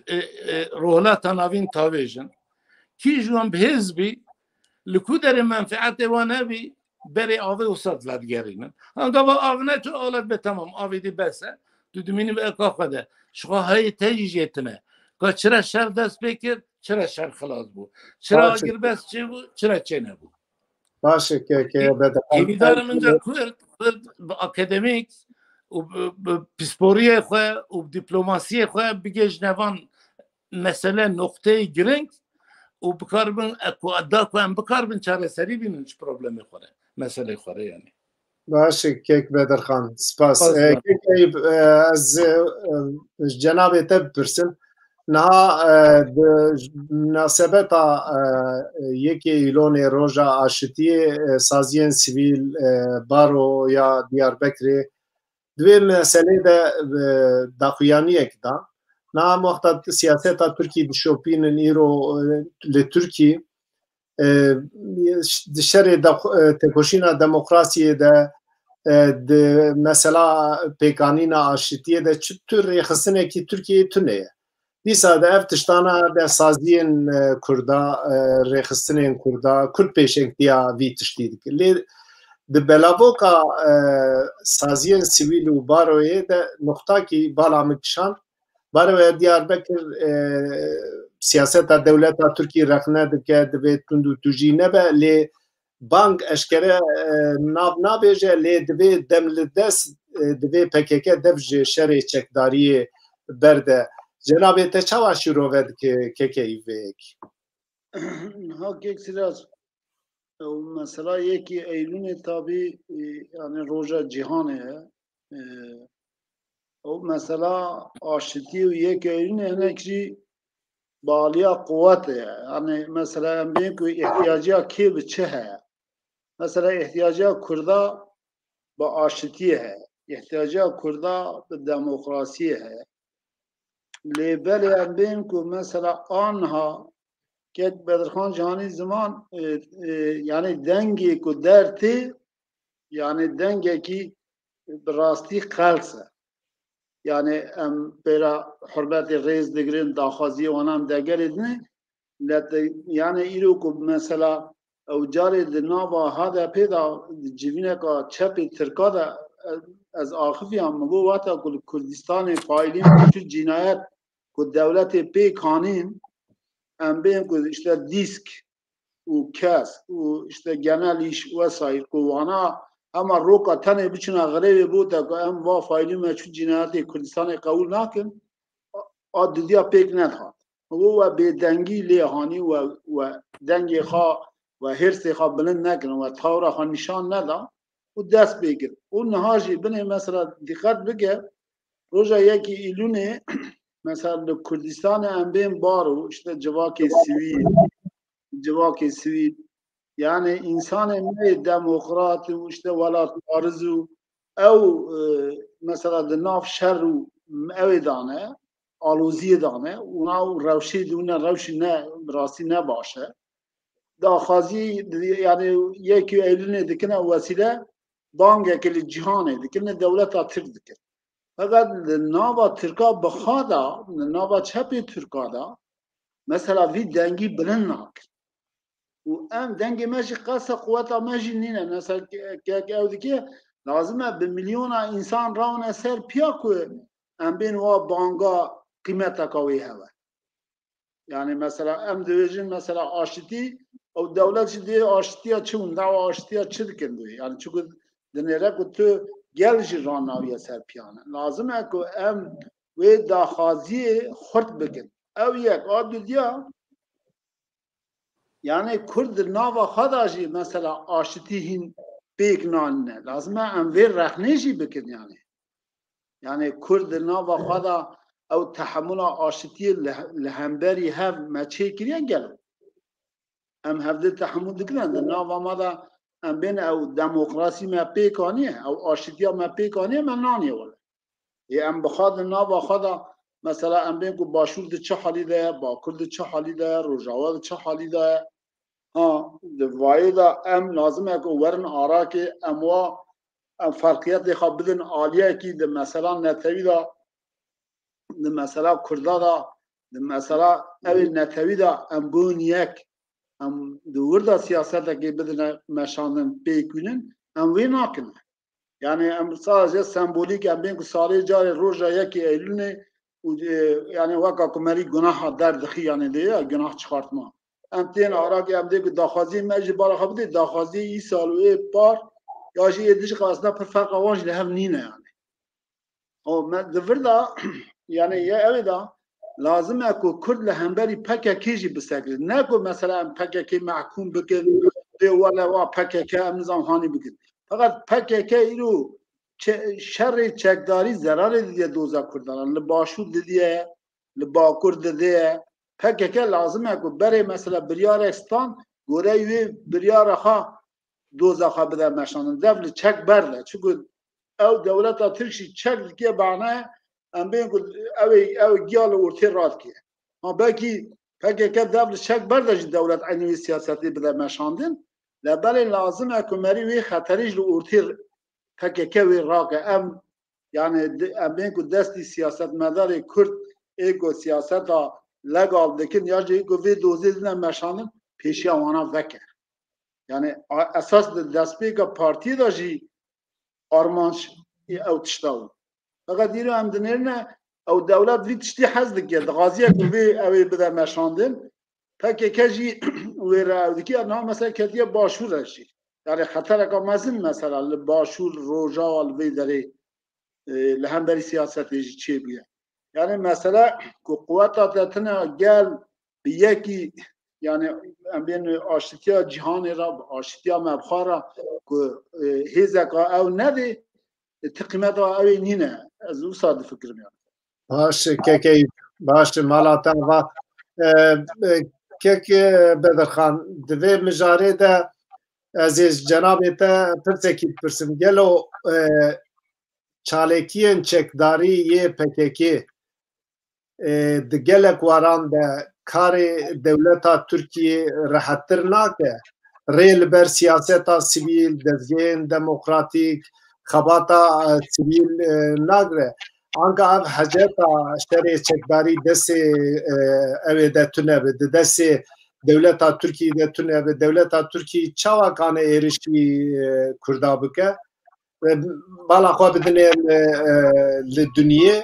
e, e, Rohilata navîn tavêjin. Kî ji wan bi hêz bî, li ku derê menfeetê wan hebî, berê avê wisa vedigerînin. Ha, gava av neçû, alet be, temam, avê dî bes e. Tu dimînî bi eka xwe de. Ji xwe heyê te jî jê tine. Ka çira şer dest pê kir, çira şer xilas bû. Çira Baş e. Agirbest çêbû, çira çênebû. Baş e, ke, ke, Hê-, Bedirxan. Hêvîdar im inca Kurd, Kurd bi akademîk û bi, bi pisporiyê xwe û bi dîplomasiyê xwe bigihîjne van mesele, noqteyê giring û bikaribin, e, ku da ku em bikaribin çareserî bînin ji problemê xwe re, meselê xwe re yani. Baş e, kek Bedirxan. Spas. Spas, E, Bedirxan. Kek Eyüp, e, ez, e, e, ji cenabê te bipirsim. Niha, e, di, ji minasebeta, e, yekê Îlonê, Roja Aşitiyê, e, saziyên sivîl, e, Baroya Diyarbekirê di vê meselê de, e, daxuyaniyek da. Niha em wexta siyaseta Tirkî dişopînin îro, e, li Tirkî, e, di şerê de, e, têkoşîna demokrasiyê de, e, di mesela pêkanîna aşitiyê de çi tür rêxistinekî Tirkiyeyê tune ye. Dîsa de ev tiştana de saziyên, e, Kurda, e, rêxistinên Kurda, Kurd pêşengtiya vî tiştî dike. Lê di belavoka, e, saziyên sivîl û baroyê de nuqtakî bala min kişand, Baroya Diyarbekir, e, siyaseta dewleta Tirkî rexne dike, divê tund û tûjî nebe, lê bang eşkere, e, nav nabêje, lê divê dem li dest, e, divê P K K dev ji şerê çekdariyê berde. Cenabê te çawa şîrove dike kekeyî vê yekî? Niha kek Sîraz, ew mesela yekî Eylûnê tabî, e, yani roja cîhanê ye. E, ew mesela aşitî û yekî Eylûnê hinek jî baliya quwetê ye. Yani mesela em bêjin ku ihtiyaciya kê bi çi heye? Mesela ihtiyaciya Kurda bi aşitiyê heye. İhtiyaciya Kurda bi demokrasiyê heye. Lê belê em bên ku mesela anha kek Bedirxan Cîhanî ziman, e, e, yani dengê ku dertê, yani dengekî bi rastî qels e. Yani em pêra hurmetê rêz digirin, daxwaziyê wana em degerê dine, Lete, yani îro ku mesela ew carê di nava H D P de, di civîneka çepê Tirka de, e, ez axifiyam, min got wexta ku li Kurdistanê faîlî meçûl cînayet ku dewletê pêk anîn, em bên ku işte dîsk û kes û işte genel îş vesaîr ku wana hema roka tenê biçine grevê bota ku em va faîlî meçûl cînayetê Kurdistanê qebûl nakin, a, a didiya pêk nedihat. Û we bêdengî lê hanî, we, we dengê xwe, we hêrsê xwe bilind nekirin, we tawra xwe nîşan neda û dest pê kir. Û niha jî binê mesela dîqet bike, roja yekî Îlûnê mesela li Kurdistanê em bên baro, işte civakê sivîl, civakê sivîl, yani însanê me yê demokrat û işte welatpariz û ew, e, mesela di nav şer û ewê dane, aloziyê dane, ûna û rewşê di wine rewşî ne, bi rastî ne baş e. Daxwazî, yani yekî Eylûnê dikine wesîle bangekê li cîhanê dikine, dewleta Tirk dikir. Feqet li nava Tirka bi xwe de, li nava çepê Tirka de, mesela vî dengî bilind nakir. Û em dengê me jî qesa quweta me jî nîne. Mesela ke-, ke-, ke ew dike, lazim e bi milyona însan rawne ser piya ku em bên wa banga qîmeteka wê hebe. Yani mesela em dibêjin mesela aşitî, ew dewlet jî dê aşitiya çi hûn, dawa aşitiya çi dikin dê? Yani çiku dinêre ku tu gel jî ranawiye ser piyane. Lazim e ku em wê daxwaziyê xurt bikin. Ew yek, a dudiya, yani Kurd di nava xwe de jî mesela aşitî hîn pêk nanîne. Lazim e em vê rexnê jî bikin yani. Yani Kurd di nava xwe de ew tehemula aşitiyê li, li hemberî hev me çêkiriye gelo? Em hevdê tehemul dikin, di nava me de em bên ew demokrasî me pêk aniye, ew aşitiya me pêk aniye, me naniye wele. Ê em bi xwe di nava xwe de Mesela em bên ku Başûr di çi halî de ye, Bakur di çi halî de ye, Rojava di çi halî de ye. Ha, di vayê de em lazim e ku werin arakê em wa, em ferqiyetê xwe bidin aliyekî di mesela netewî de, di mesela Kurda de, di mesela ewê netewî de em bûn yek. Em di wir de siyasetekê bidine meşandin pêk bînin, em wê nakin. Yani em sadece sembolîk em bên ku salê carê roja yekê Eylûlê û, e, yani weka ku merî gunaha derdixî yani lê ya gunah çıkartma. Em tên arakê em dê ku daxwaziyê me ji bala xwe bidê, daxwaziyê îsal û ê par ya jî ê dij qasna pir ferqa wan ji li hev nîne yani. O me di vir de yani ya ew ê de lazim e ku Kurd li hemberî P K K jî bisekire. Ne ku mesela em P K K mehkûm bikin, bê wele wa P K K em nizam hanî bikin. Feqet P K K îro çe-, şerê çekdarî zerarê didiye doza Kurdan. Li Başûr didiye, li Bakur didiye. P K K lazim e ku berê mesela biryarek stan, goreyê wê biryara xwe doza xwe bide meşandin. Dev li çek berde. Çiku ew dewleta Tirk jî çek dike bane, em bên ku ew ê, ew ê giya li ortê radike. Ma belkî P K K dev li çek berde jî dewlet eynî wê siyasetê bide meşandin. Lê belê lazim e ku merî wê xeterî ji li ortê P K K wê rake. Em, yani, di-, em bên ku destî siyasetmedarê Kurd ê ku siyaseta legal dikin ya jî ê ku vê dozê dine meşandin, pêşiya wana veke. Yani, a-, esas di destpêka partiyê de jî armanc ê ew tişta bû. Feqet îro em dinêrine, ew dewlet vî tiştî hez dike, dixwaziye ku vê ew ê bide meşandin. P K K jî wê re ew dike, niha mesela ketiye Başûr re jî. Yani xetereka mezin mesela li Başûr, Rojava, li vê derê, e, li hemberî siyasetê jî çêbûye. Yani mesela ku quweta te tine gel bi yekî, yani em bên aşitiya cîhanê re, bi aşitiya me bi xwe re ku, e, hêzeka ew nedê, e, ti qîmeta ew ê nîne. Ez wisa difikirim yani. Baş e, kek Eyûp, baş e, mala te ava. E, e, kek, e, Bedirxan, di vê mijarê de ez ê ji cenabê te pirsekî bipirsim. Gelo, e, çalakiyên çekdarî yê P K K, e, di gelek waran de karê dewleta Tirkiyê rehettir nake. Rê li ber siyaseta sivîl, dezgehên demokratîk, xebata, e, sivîl, e, nagre. Anka ev heceta şerê çekdarî destê, e, ew ê de tune be, di destê dewleta Tirkiyê de tune be. Dewleta Tirkiyê çawa kane êrişî, e, Kurda bike? E, bala xwe bidinê li, e, li dinyê,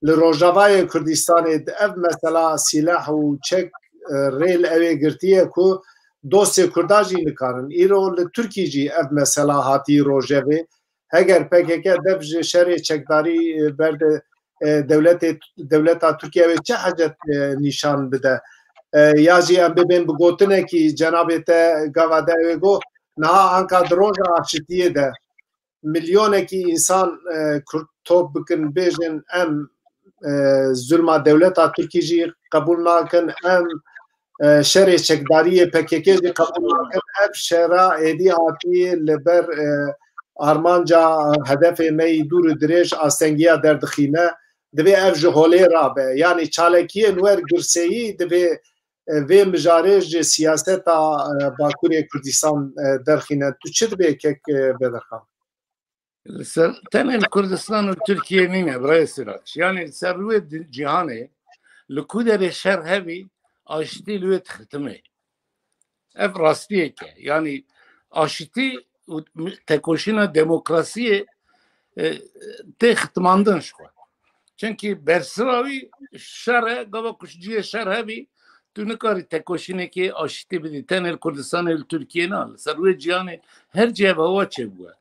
li Rojavayê Kurdistanê di ev mesela sîleh û çek, e, rê li ewê girtiye ku dostê Kurda jî nikarin. Îro li Tirkî jî ev mesela hatî rojevê. Heger P K K dev ji şerê çekdarî, e, berde, e, dewletê, dewleta Tirkiye wê çi hecet, e, nîşan bide? E, ya jî em bibên bi gotinekî cenabê te gava de wê got, niha anka di roja aşitiyê de milyonekî însan, e, kur-, top bikin, bêjin em, e, zulma dewleta Tirkî jî qebûl nakin, em, e, şerê çekdariyê P K K jî qebûl nakin. Ev şera êdî hatî li ber, e, armanca hedefê me yî dûr û dirêj astengiya derdixîne. Divê ev ji holê rabe. Yanî çalakiyên wer girseyî divê, e, vê mijarê ji siyaseta, e, Bakurê Kurdistan, e, derxîne. Tu çi dibê kek, e, Bedirxan? Li ser, tenê li Kurdistan û Tirkiye nîne, birayê Sirac. Yanî li ser rûyê di-, cîhanê, li ku derê şer hebî, aştî li wê dixitime. Ev rastiyek e. Yanî aşitî û tekoşîna demokrasiyê, e, tê xitmandin ji xwe. Çimkî bersira wî şer e, gava ku ji cihê şer hebî, tu nikarî tekoşînekê aşitî bidî. Tenê li Kurdistanê, li Tirkiyê na, li ser wê cîhanê her cih ev hewa çêbûye.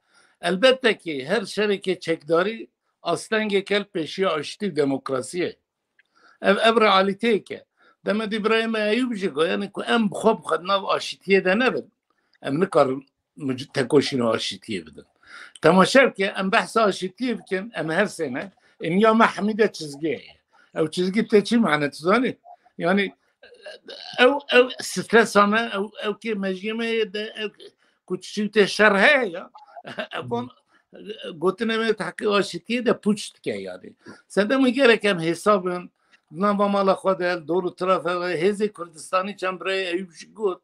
Elbette ki her şerekê çekdarî astengeke li pêşiya aşitî û demokrasiyê. Ev, ev realîteyek e. Dema dî birayê me Eyûb jî got, yanî ku em bi xwe bi xwe di nav aşitiyê de nebin, em nikarin muc-, tekoşîna aşitiyê bidin. Temaşe bike, em behsa aşitiyê bikin, em her sê ne, ê niya me hemî de çizgê heye. Ew çizgî bi te çi mane, tu zanî? Yanî ew, ew stresa me, ew, ew kê mejiyê me ye de, ew ku çi tê şer heye ya. Ev van gotinê me di heqê aşitiyê de pûç dike yanî. Sedema gerek em hesab bin, nava mala xwe de, li dor û tirafa de, hêzê Kurdistanî çend birayê Eyûb jî got,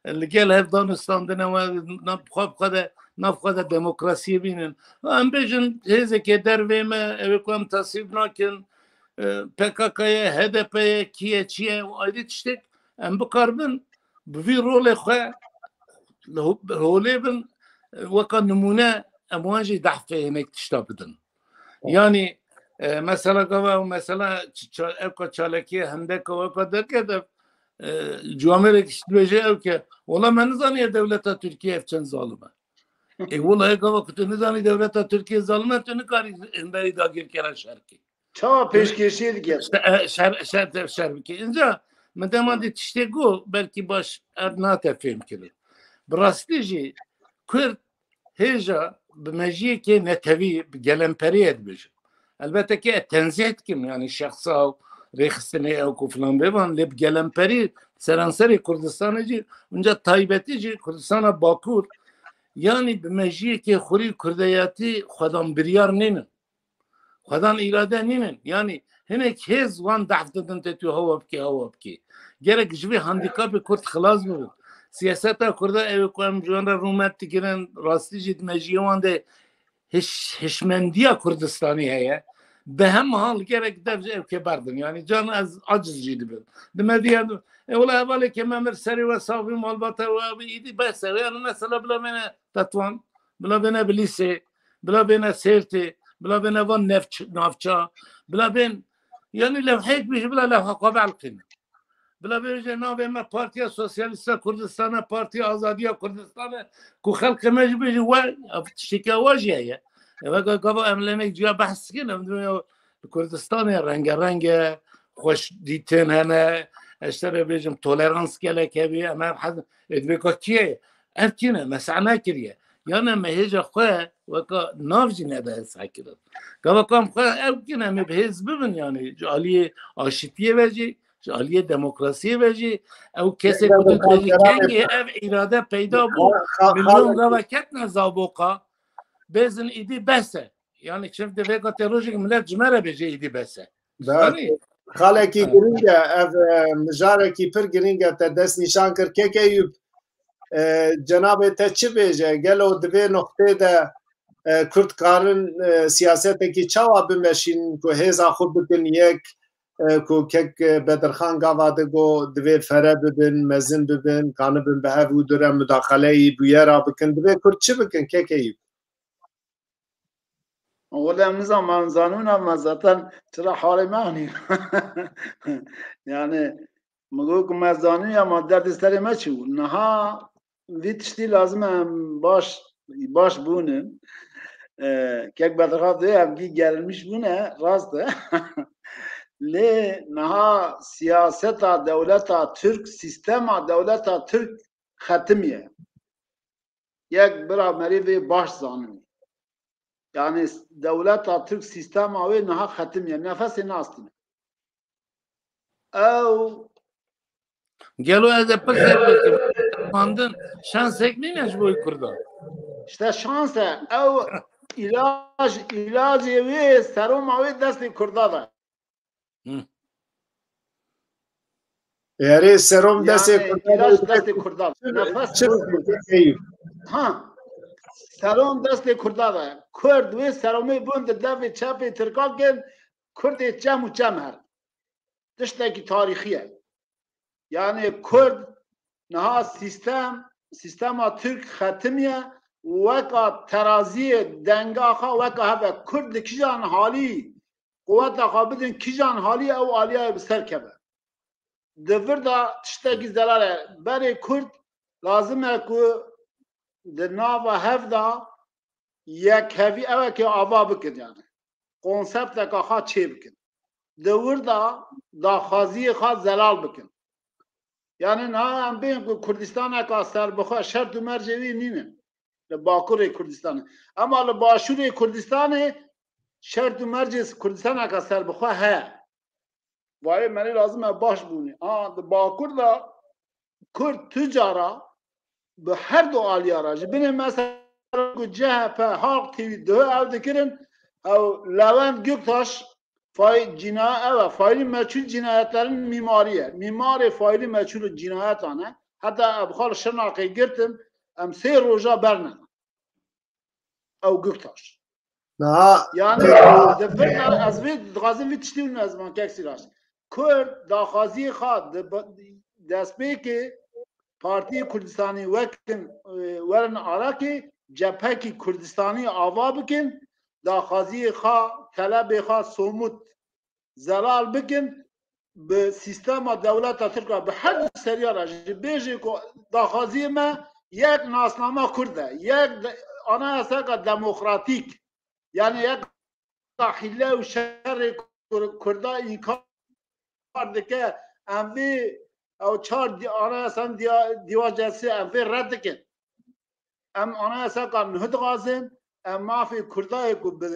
li gel hev danûstandine we, nav xwe bi xwe de, nav xwe de demokrasiyê bînin. Em bêjin hêzekê dervê me, ew ê ku em tesîb nakin, e, P K K ye, H D P ye, kî ye, çi ye, û ayrî tiştek, em bikaribin bi vî rolê xwe li ho-, holê bin, e, weka nimûne em wan jî dehfê hinek tişta bidin. Yanî, e, mesela gava ew mesela ç-, ça-, ew ka çalakiyê hindek ka weka derket ev, e, ciwamêrek ji dibêje ew ke, wela me nizaniye dewleta Tirkiye ev çend zalim e. Ê, wela gava ku tu nizanî dewleta Tirkiye zalim e, tu nikarî hemberî dagirkera şer kî. Çawa pêşkêşiyê dike? İşte, e, şer, şer, şer bike. Înca min dema dî tiştê got, belkî baş ev nate fêhm kirin. Bi rastî jî Kurd hêja bi mejiyekê netewî, bi gelemperiyê dibêjin. Elbette ki ez tenzîh dikim, yani şexsa û rêxistinê ew ku filan bêvan, lê bi gelemperî seranserê Kurdistanê jî, înca taybetî jî Kurdistana Bakur, yani bi mejiyekê xurî kurdeyatî xwedan biryar nînin. Xwedan îrade nînin. Yanî hinek hêz wan dehf didin tê tu hewa bikî, hewa bikî. Gerek ji vê handîkapê Kurd xilas bibin. Siyaseta Kurda ew ê ku em ji wan re rûmet digirin, rastî jî di mejiyê wan de hiş-, hişmendiya Kurdistanî heye. Bi hemû hal gerek dev ji ev kê berdin. Yanî can ez aciz jî dibim. Di me diya, e, wela hevalê ke me mir serê we sax bî, malbata we bî, îdî bes e. Yani mesela bila bêne Tetwan, bila bêne Bilîsê, bila bêne Sêrtê, bila bêne van navç-, navça, bila bên, yani lewheyek bî jî bila lewha xwe bielqînin. Bila bêje navê me Partiya Sosyalîst a Kurdistan e, Partiya Azadiya Kurdistan e, ku xelkê me jî bêje we, ev tişteke we jî heye. Ev ga-, gava em lê nek ciya behs dikin, em dibên ya li Kurdistanê rengereng e, xweş dîtin hene, ez ji te re bêjim tolerans gelek hebî, em ev hez-, ê dibê ka kî ye? Ev kî ne? Me seh nekiriye. Yan em hêja xwe weka nav jî nede seh kirin. Gava ka em xwe ew kî ne, em ê bi hêz bibin, yani ji aliyê aşitiyê ve jî, ji aliyê demokrasiyê ve jî, ew kesê ku tu dibêjî kengê ev îrade peyda bû, milyon gava ketine zaboka, bêzin îdî bes e. Yani çiv divê ka tê rojek millet ji me re bêje îdî bes e. Be, Zanî? Xalekî Ha. Girîng e, ev, e, mijarekî pir girîng e, te dest nîşan kir. Kek Eyûb, e, cenabê te çi bêje? Gelo di vê noqtê de, e, Kurd karin, e, siyasetekî çawa bimeşînin ku hêza xwe bikin yek, e, ku kek, e, Bedirxan gava de got, divê fere bibin, mezin bibin, kanibin bi hev û dure mudaxeleyî bûyera bikin. Divê Kurd çi bikin, kek Eyûb? Wele em nizan, me zanûna me zaten çira halê me anî. Yani, min got ku me zanûya me derdê serê me çi bû. Niha vî tiştî lazim e em baş, baş bûnin. E, kek Bedirxan dê em gî gerilmiş bûne, rast e. Lê niha siyaseta dewleta Tirk, sîstema dewleta Tirk xetimiye. Yek bira merî vê baş zanî. Yani dewleta Tirk sîstema wê niha xetimiye. Nefesê nastine. Ew Gelo ez ê pirsek bikim. Mandin şansek nîne ji bo Kurdan? İşte şans e. Ew ilac, ilacê wê, seroma wê destê Kurda de. Hı. Erê serom destê Kurda de. Ilaç destê Kurda de. Nefes. Ha. Serom destê Kurda de. Kurd wê seromê bûn di devê çepê Tirkan kin, Kurdê çem û çem her. Tiştekî tarîxî ye. Yani Kurd niha sîstem, sîstema Tirk xetimiye, weka teraziyê denga xwe weka heve. Kurd li kîjan halî quweta xwe bidin, kîjan halî ew aliya bi ser keve. Di vir de tiştekî zelal e. Berê Kurd lazim e ku di nava hev de yekhevî ewekê ava bikin yani. Konsepteka xwe çê bikin. Di wir de daxwaziyê xwe zelal bikin. Yani niha em bên ku Kurdistaneka serbixwe şert û mercê wî nîne. Li Bakurê Kurdistanê. Ema li Başûrê Kurdistanê şert û mercê Kurdistaneka serbixwe heye. Vayê merî lazim e baş bûnî. A, di Bakur de Kurd tu cara bi her du aliya re, ji binê mesela ku C H P, Halk T V, duhê ew dikirin, ew Lewent Göktaş Fay-, cina-, evet, faili meçhul cinayetlerin mimariye. Mimarê faili meçhul cinayetan e. Hatta ev xal Şırnak'ê girtin, em sê roja berne. Ew Göktaş. Niha Yani, di vir de ez vê dixwazim vî tiştî û nezman kek Sirac. Kurd daxwaziyê xwe di ba-, destpêkê Partiyê Kurdistanî wekin, e, werin Arakê, cephekî Kurdistanî ava bikin, daxwaziyê xwe, telebê xwe somut zelal bikin, bi sîstema dewleta Tirk re, bi her du seriya re jî bêjê ku daxwaziyê me yek nasnama Kurd e, yek de-, anayasayeka demokratîk, yani yek hîle û şerê Kur-, Kurda înkar dike, em vê ew çar di-, anayasan diya-, diwacesi em vê red dikin. Em anayasaka nuh dixwazin, em mafê Kurda yê ku bi,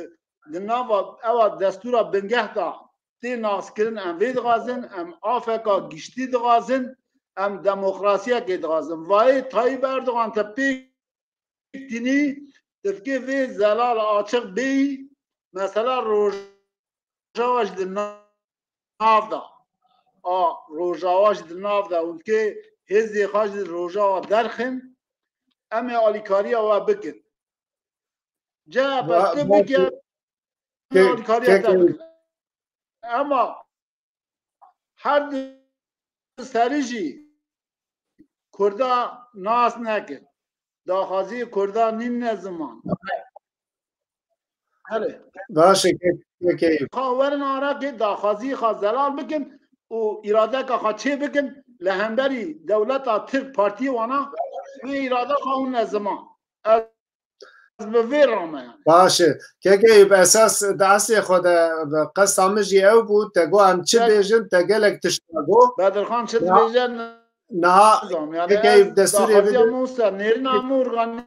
di nava ewa destûra bingeh de tê naskirin, em vê dixwazin, em afeka giştî dixwazin, em demokrasiyekê dixwazin. Vayê Tayyip Erdogan te pêk tînî, tifkê vê zelal açiq bêyî, mesela Rojava jî di nav de. A, Rojava jî di nav de. Hûn kê hêzê xwe ji Rojava derxin, em ê alîkariya we bikin. C H P Ba-, tu bike, em ê kek-, alîkariya te kek-, bikin. Ema her du serî jî Kurda nas nekin. Daxwazî Kurda nîne ziman. Hele. Baş e, kek-, kek-, kek-. Xwe werin Arakê, daxwazî xwe zelal bikin û îradeka xwe çê bikin li hemberî dewleta Tirk, partiyê wana, wê îrade xwe hûn ne ziman. Ez bi vê rame yani. Baş e. Kek Eyûp, esas di eslê xwe de bi qesta min jî ew bû, te got em çi Kek- bêjin, te gelek tişt got. Bedirxan çi Ya. dibêje Niha nizam yani. Kek Eyûp, ez destûrê daxwaziya bide. Musa, nêrîna Mûrgan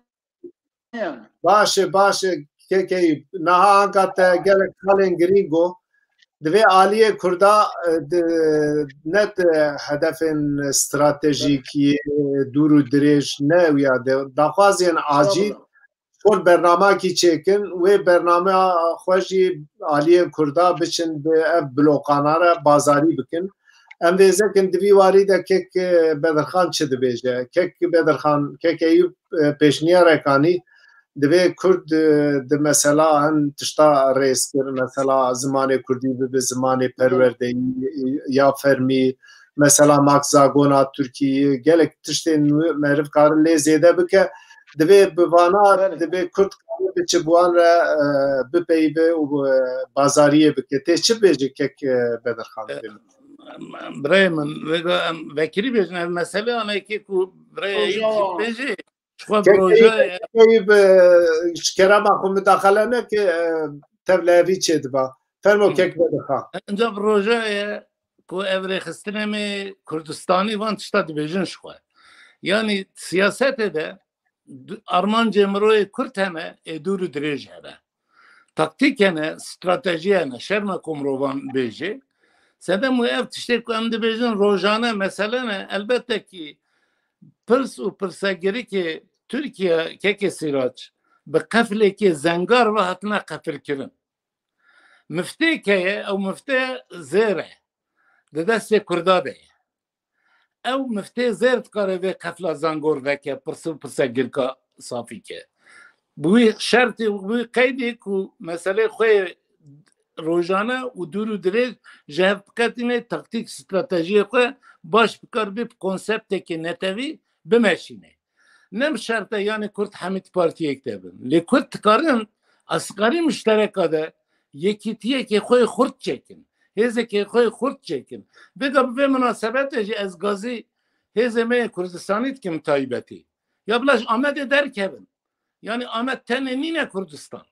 yani. Baş e, baş e, Kek Eyûp. Niha anka te gelek xalên girîng got. Divê aliyê Kurda, e, di, ne di hedefên stratejîk, e, dûr û dirêj, ne ew ya de. Daxwazên acîl, Estağfurullah. Kurd bernamakî çêkin, wê bernameya xwe jî aliyên Kurda biçin bi ev blokanare bazarî bikin. Em vêzekin di vî warî de kek, e, Bedirxan çi dibêje? Kek Bedirxan, kek Eyûp, e, pêşniyarek anî, divê Kurd, e, di mesela hin tişta rêz kir, mesela zimanê Kurdî bibe zimanê perwerdeyî ya fermî, mesela Max Zagona Tirkî, gelek tiştên nû meriv karin lê zêde bike, divê bi vana, Belê. divê Kurd karin biçe bi wan re, e, bipeyive û, e, bazariyê bike. Tê çi bêje kek, e, Bedirxan? E, birayê min, vê de em vekirî bêjin, ev mesele anekê ku birayê Eyûp jî bêjê, Ji xwe Kek proje Eyûp, ye. Kek Eyûp, e, ji kerema xwe mudaxele neke, e, tevlevî çêdiba. Fermo Hı. kek Bedirxan. Inca proje ye ku ev rêxistinê me Kurdistanî van tişta dibêjin ji xwe. Yanî siyasetê de du-, armancê miroyê Kurd hene, ê dûr û dirêj hene. Taktîk hene, stratejî hene, şerm e ku mirovan bêjê. Sedem û ev tiştê ku em dibêjin rojane mesele ne, elbette kî pirs û pirsegirikê Tirkiye, kekê Sîrac, bi qeflekê zengar ve hatine qefilkirin. Miftê ke ye, ew mifte zêr e. Di destê Kurda de ye. Ew miftê zêr dikare vê qefla zangor veke, pirs û pirsegirka safî ke. Bi wî şertê û bi wî qeydê ku meselê xwe rojane û dûr û dirêj ji hev biqetîne, taktîk, stratejiyê xwe baş bikar bê bi konseptekê netewî bimeşîne. Ne bi şert e, yanî Kurd hemî di partiyek de bin. Lê Kurd dikarin asgarî muştereka de yekîtiyekê xwe yê xurt çêkin. Hêzekê xwe yê xurt çêkin. Vê de bi vê minasebetê jî ez gazî hêzê me yê Kurdistanî dikim taybetî. Ya bila ji Amedê derkevin. Yanî Amed tenê nîne Kurdistan.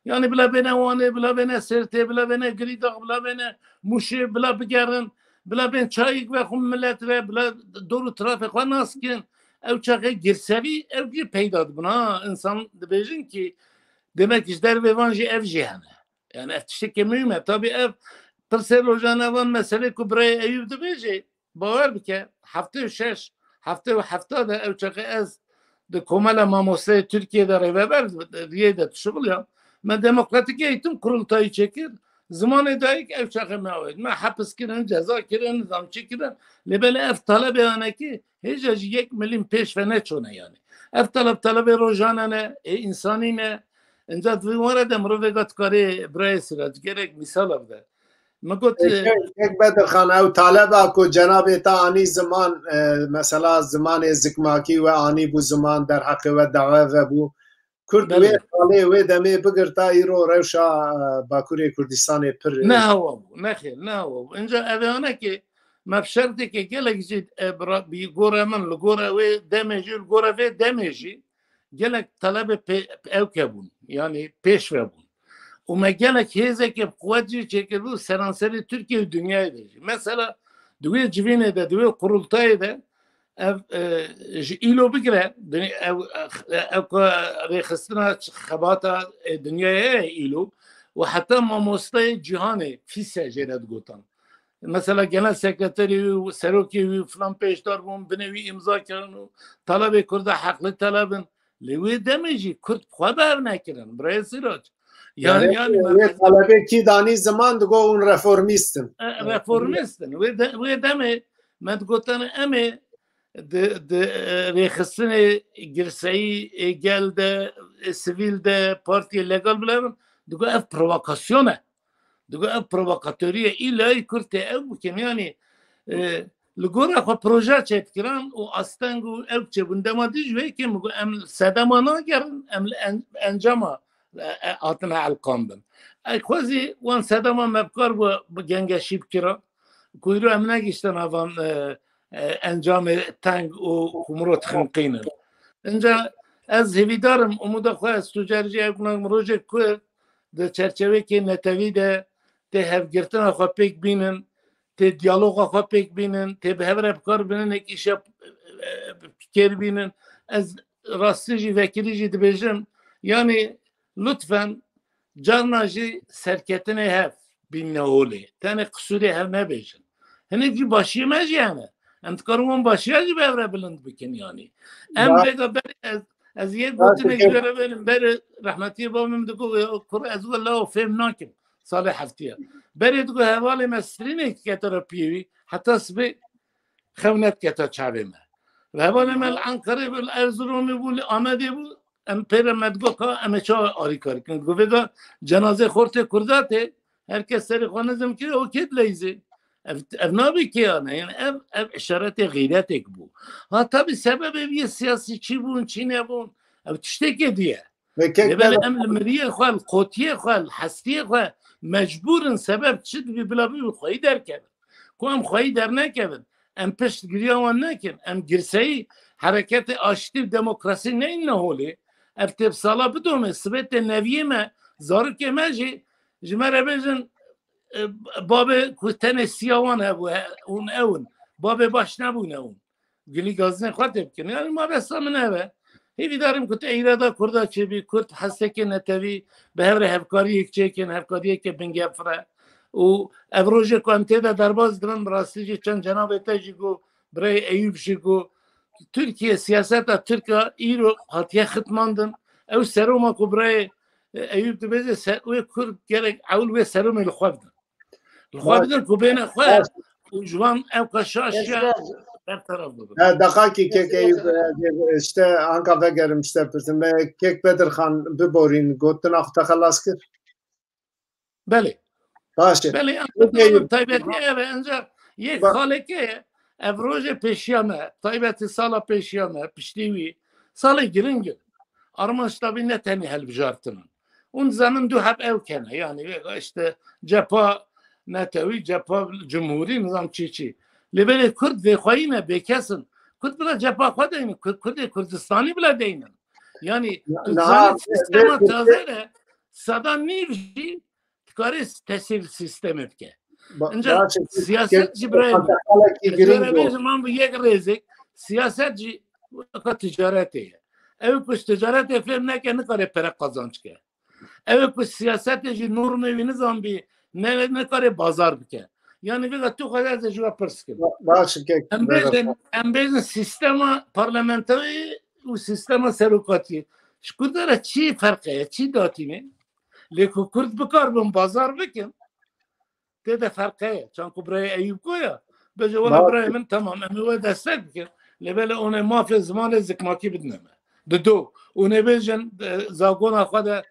Yanî bila bêne Wanê, bila bêne Sêrtê, bila bêne Girîdax, bila bêne Mûşê, bila bigerin, bila bên çayik ve xwe milet ve, bila dor û trafê xwe nas kin. Ew çaxê girsevî ew jî peyda dibin. Ha, insan dibêjin ki demek ji dervê van jî ev jî hene. Yani ev tiştekê muhîm e. Tabî ev pirsê rojane van meselê ku birayê Eyûp dibêje, bawer bike, heftê û şeş, heftê û heft de ew çaxê ez di Komela Mamosteyê Tirkiyê de rêveber riyê de dişixuliyam. Me Demokratîk Eğitim Kurultayî çêkir. Zimanê dayik ew çaxê me awêt. Me hepis kirin, ceza kirin, nizam çi kirin. Lê belê ev talebê anekî hêja jî yek milîn pêş ve neçûne yanî. Ev taleb talebê rojane ne, ê însanî ne. Înca di vî were de mirovê gat karê birayê Sirac gerek mîsala bide. Min got, Kek, Kek Bedirxan, ew taleba ku cenabê te anî ziman, e, mesela zimanê zikmakî we anî bû ziman, derheqê we dawe vebû. Kurd Belê. wê xalê, wê demê bigirta îro rewşa, e, Bakurê Kurdistanê pir, e, Ne hewa bû, nexêr, ne hewa bû. Înca ev anekê me bi şertêkê gelek jî, e, bira-, bi gora min, li gora wê demê jî, li gora vê demê jî gelek talebê pê-, ewke bûn, yanî pêşve bûn. Û me gelek hêzeke bi quwet jî çêkiribû seranserê Tirkiye û dinyayê de jî. Mesela di wê civînê de, di wê qurultayê de ev, e, ji îlo bigire, di-, ev, ev ku rêxistina xebata, e, dinyayê heye îlo û heta mamosteyê cîhanê fîse jê re digotan. Mesela genel sekreterê wî û serokê wî û filan pêşdar bûn, binê wî îmza kirin û talebê Kurda heqlî taleb in. Lê wê demê jî Kurd bi xwe ber nekirin, birayê Sirac. Yanî, Yanî, yanî wê me talebê kî danî ziman digo hûn reformîst in. E, reformîst in. Wê de-, wê demê me digotin em ê di, di, e, rêxistinê girseyî, e, gel de, e, sivîl de, partiyê legal bila bin, digo ev provokasyon e. Digo ev provokatorî ye. Îlayî Kurd tê ew bikin. Yanî, e, li gora xwe proje çêdikirin û asteng û ew çêbûn. Dema dî ji wê yekê min got, em sedema nagerin, em li en-, encama, e, e, hatine elqandin. E, xwezî wan sedema me bi kar bû bi gengeşî bikira. Ku îro em negihiştin van, e, e, encamê teng û ku mirov dixinqînin. Înca ez hêvîdar im, umûda xwe ez tu car jî ew gunak min rojek ku di çerçevekê netewî de tê hevgirtina xwe pêk bînin, tê diyaloga xwe pêk bînin, tê bi hev re bi kar bînin, êk îşa, e, kêr bînin. Ez rastî jî, vekirî jî dibêjim, yanî lutfen carna jî serketinê hev bînine holê. Tenê qisûrê hev nebêjin. Hinek jî başiyê me jî hene. Em dikarin wan başiya jî bi hev re bilind bikin yanî. Em Ya. vêga berê ez, ez yek Ya, gotinek peki. ji we re benim. Berê rehmetiyê babê min digot, "Ya kur ez wela fêm nakim salê heftiye." Berê digot, "Hevalê me strînek kete re piyê wî, heta sibê xew nediketa çavê me." Ve hevalê me li Enqerê bû, li Erzurumê bû, li Amedê bû, em pê re me digot ka em ê çawa alîkar kin. Digot, "Vêga cenazê xortê Kurda tê, her kes serê xwe nizim kir, o kê dileyzê." Ev, ev nabê kê ya ne? Yani ev, ev işaretê xîretek bû. Ha, tabii sebebê vî siyasî çi bûn, çi nebûn, ev tiştekê diye. Ve kek Lê belê bela- em li miriyê xwe, li qotiyê xwe, li hestiyê xwe mecbûr in sebeb çi dibî bila bibî xweyî derkevin. Ku em xweyî dernekevin, em piştgiriya wan nekin, em girseyî hereketê aştî û demokrasî neyne holê. Ev tê bi sala bidome, sibê tê neviyê me, zarokê me jî ji me re bêjin, e, babê ku tenê siya wan hebû, he, hûn ew in. Babê baş nebûne hûn. Gilî gazinê xwe tê bikin. Yani mabesta min ev e. Hêvîdarim ku tu îrada Kurda çêbî, Kurd hestekê netewî bi hev re hevkariyek çêkin, hevkariyeke bingehfire. Û ev rojê ku em tê de derbas dibin, bi rastî jî çend cenabê te jî got, birayê Eyûb jî got, Tirkiye siyaseta Tirka îro hatiye xitmandin. Ew seroma ku birayê, e, Eyûb dibêje, se-, wê Kurd gerek ewil wê seromê li xwe bidin. Li xwe Baş. bidin ku bêne xwe Baş. û ji wan ew ka şaş ya Eşref. bertaraf bibin. E, deqakî kek Eyûb, e, işte anka vegerim işte pirsin. Me kek Bedirxan biborîn, gotina xwe te xelas kir? Belê. Baş e. Belê, Kek Eyûb. taybetî ev e, ancak yek Ba- xaleke ye. Ev rojê pêşiya me, taybetî sala pêşiya me, piştî wî, salê giring e. Armanc tabî ne tenê hilbijartin in. Hûn dizanin du heb ew kene. Yani işte cepha netewî, cepha cumhurî, nizam çi çi. Lê belê Kurd vêxweyî ne, bêkes in. Kurd bila cepha xwe deynin. Kurd, Kurdê Kurdistanî bila deynin. Yani Na- tu na- dizanî sistema vê- taze de seda nîv jî dikarê tesîr sistemê bike. Ba- Ancak baş e, siyaset kek- jî birayê min. Xalekî Ez giring jê re bû. bêjim, man bi yek rêzek, siyaset jî weka ticaretê ye. Ew ku ji ticaretê fêm neke, nikare pere qazanc ke. Ew ku siyasetê jî normê wî nizanbî, ne, nikare bazar bike. Yani vêga tu xwe ez ê ji we pirs kim. Ba- baş e, kek Em Bedirxan. bêjin, em bêjin sistema parlamentoyê û sistema serokatiyê. Ji Kurda re çi ferqe ye, çi datîne? Lê ku Kurd bikaribin bazar bikin, Tê de ferqe ye. Çanku birayê Eyûb goya, bêje, "Wela birayê min, temam, em ê we destek bikin. Lê belê hûn ê mafê zimanê zikmakî bidine me." Dido, hûn ê bêjin, e, zagona xwe de,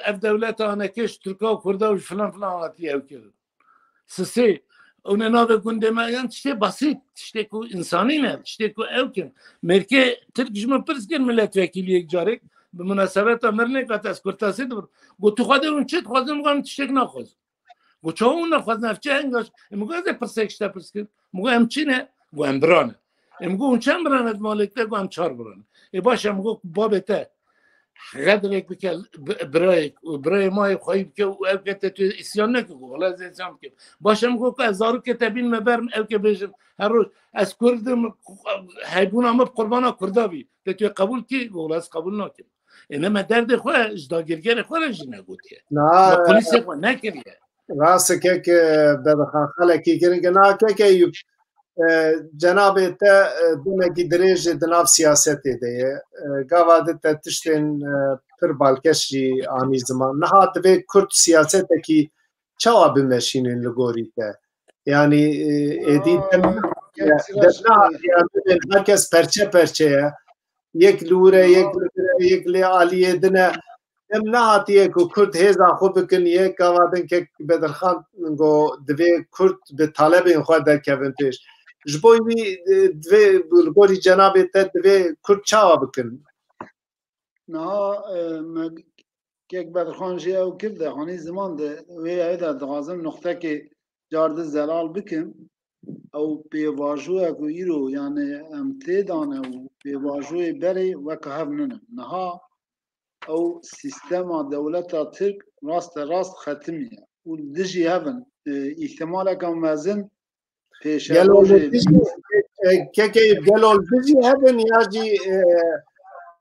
ev dewleta hanekê ji Tirka û Kurda û ji filan filan hatiye ew kirin. Sisê, hûn ê navê gundê me, yan tiştê basît, tiştê ku însanî ne, tiştê ku ew kin. Mêrkê Tirk ji min pirs kir, milletvekîlî yek carek, bi munasebeta mirinê, got, "Ez kurtasî dibim." Got, "Tu xwedê hûn çi dixwazin?" Got, "Em tiştek naxwazin." Got, "Çawa hûn naxwazin, ev çi hengaş?" Em got, "Ez ê pirsek ji te pirs kim." Em got, "Em çi ne?" Got, "Em bira ne." Em got, "Hûn çend bira ne di malê te?" Got, "Em çar bira ne." Ê baş e, em got, "Babê te xedrek bike, bi-, birayek û birayê mayê xweyî bike û ew ke te tu îsyan neke." Got, "Wela ez ê îsyan bikim." "Baş e," em got, "Ka ez zarokê te bînime ber, ew ke bêjim, her roj ez Kurd im, heybûna min bi qurbana Kurda bî. Te tu yê qebûl kî?" Got, "Wela ez qebûl nakim." Ê ne me derdê xwe ji dagirkerê xwe re jî negotiye. Na, me polîsê xwe nekiriye. Rast e kek, e, Bedirxan, xelekî kirin ke na kek Eyûb, e, cenabê te, e, demekî dirêj e di nav siyasetê de ye. E, gava di te tiştên, e, pir balkêş jî anî ziman. Niha divê Kurd siyasetekî çawa bimeşînin li gorî te? Yanî, e, êdî Aa, dem kek Sirac, dema e, yanî her kes perçe perçe ye. Yek li wir e, yek li vir e, yek li aliyê din e. Em nehatiye ku Kurd hêza xwe bikin, yek gava din kek Bedirxan go divê Kurd bi talebên xwe derkevin pêş. Ji bo wî, e, divê li gorî cenabê te divê Kurd çawa bikin? Niha, e, me kek Bedirxan jî ew kir de, hanî ziman de wê ew de dixwazim nuqtekê car di zelal bikim. Ew pêvajoya ku îro, yani, em tê de ne û pêvajoyê berê weke hev nîne. Niha ew sîstema dewleta Tirk raste rast xetimiye û li dijî hev in, e, îhtimaleke mezin Gelo li pêşerojê dijî, e, kekê, gelo li dijî hev in ya jî, e,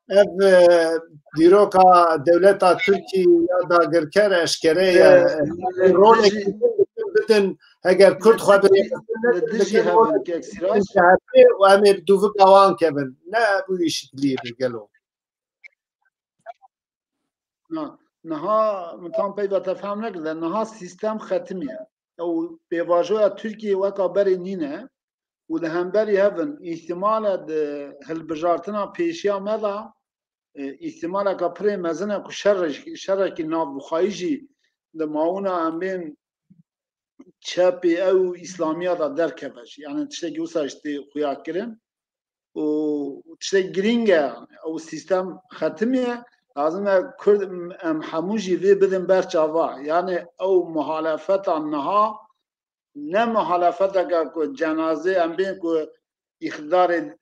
ev, e, dîroka dewleta Tirkî ya dagirker eşkere ye. E, E, li rolekî dijî din bikin, bikin, heger Kurd xwe li dijî, birêxistin li nekin, dijî bikin hev in, rolekî kek Sirac. Û em ê bi dûvika wan kevin. Ne bi wî şiklî bi gelo. Na, niha min tam peyva te fehm nekirde. Niha sîstem xetimiye. Ew pêvajoya Tirkiyê weka berê nîne û li hemberî hev in, îhtimale di hilbijartina pêşiya me de, e, îhtimaleka pirê mezin e ku şerre-, şerekî navbixwayî jî li mawina em bên çepê ew û îslamiya de derkeve jî. Yani tiştekî wisa jî tê xuya kirin. Û tiştek girîng e, yani. Ew sîstem xetimiye. Lazim e Kurd em hemû jî vê bidin ber çava. Yani ew muhalefeta niha ne muhalefeteke ku cenazê em bên ku îqtidarê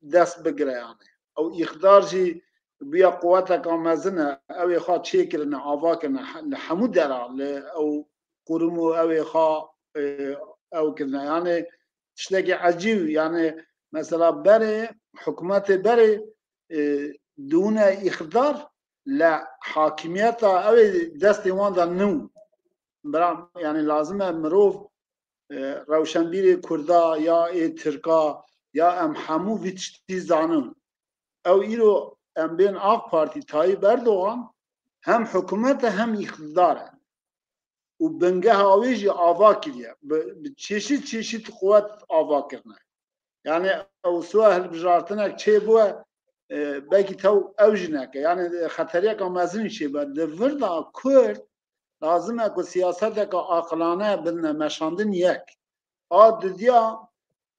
dest bigire yani. Ew îqdar jî bûye quweteka mezin e. Ew ê xwe çêkirine, ava kirine he-, li hemû dera, li ew qurum û ew ê xwe, e, ew kirine. Yani tiştekî ecîb, yani mesela berê, hikûmetê berê, e, dûne îqdar, le hakimiyeta ew ê destê wan de nû. Bira, yani lazim e mirov, e, rewşenbîrê Kurda ya ê Tirka ya em hemû vî tiştî zanin. Ew îro em bên AK Partî, Tayyip Erdogan hem hikûmet e hem îqtidar e. Û bingeha wê jî ava kiriye. Bi, bi çeşît çeşît quwet ava kirine. Yani ew siwa hilbijartinek çêbûye, e, belkî tew ew jî neke. Yani xeteriyeka mezin çêbûye. Di vir de Kurd lazim e ku siyaseteke aqilane bidine meşandin yek. A didiya,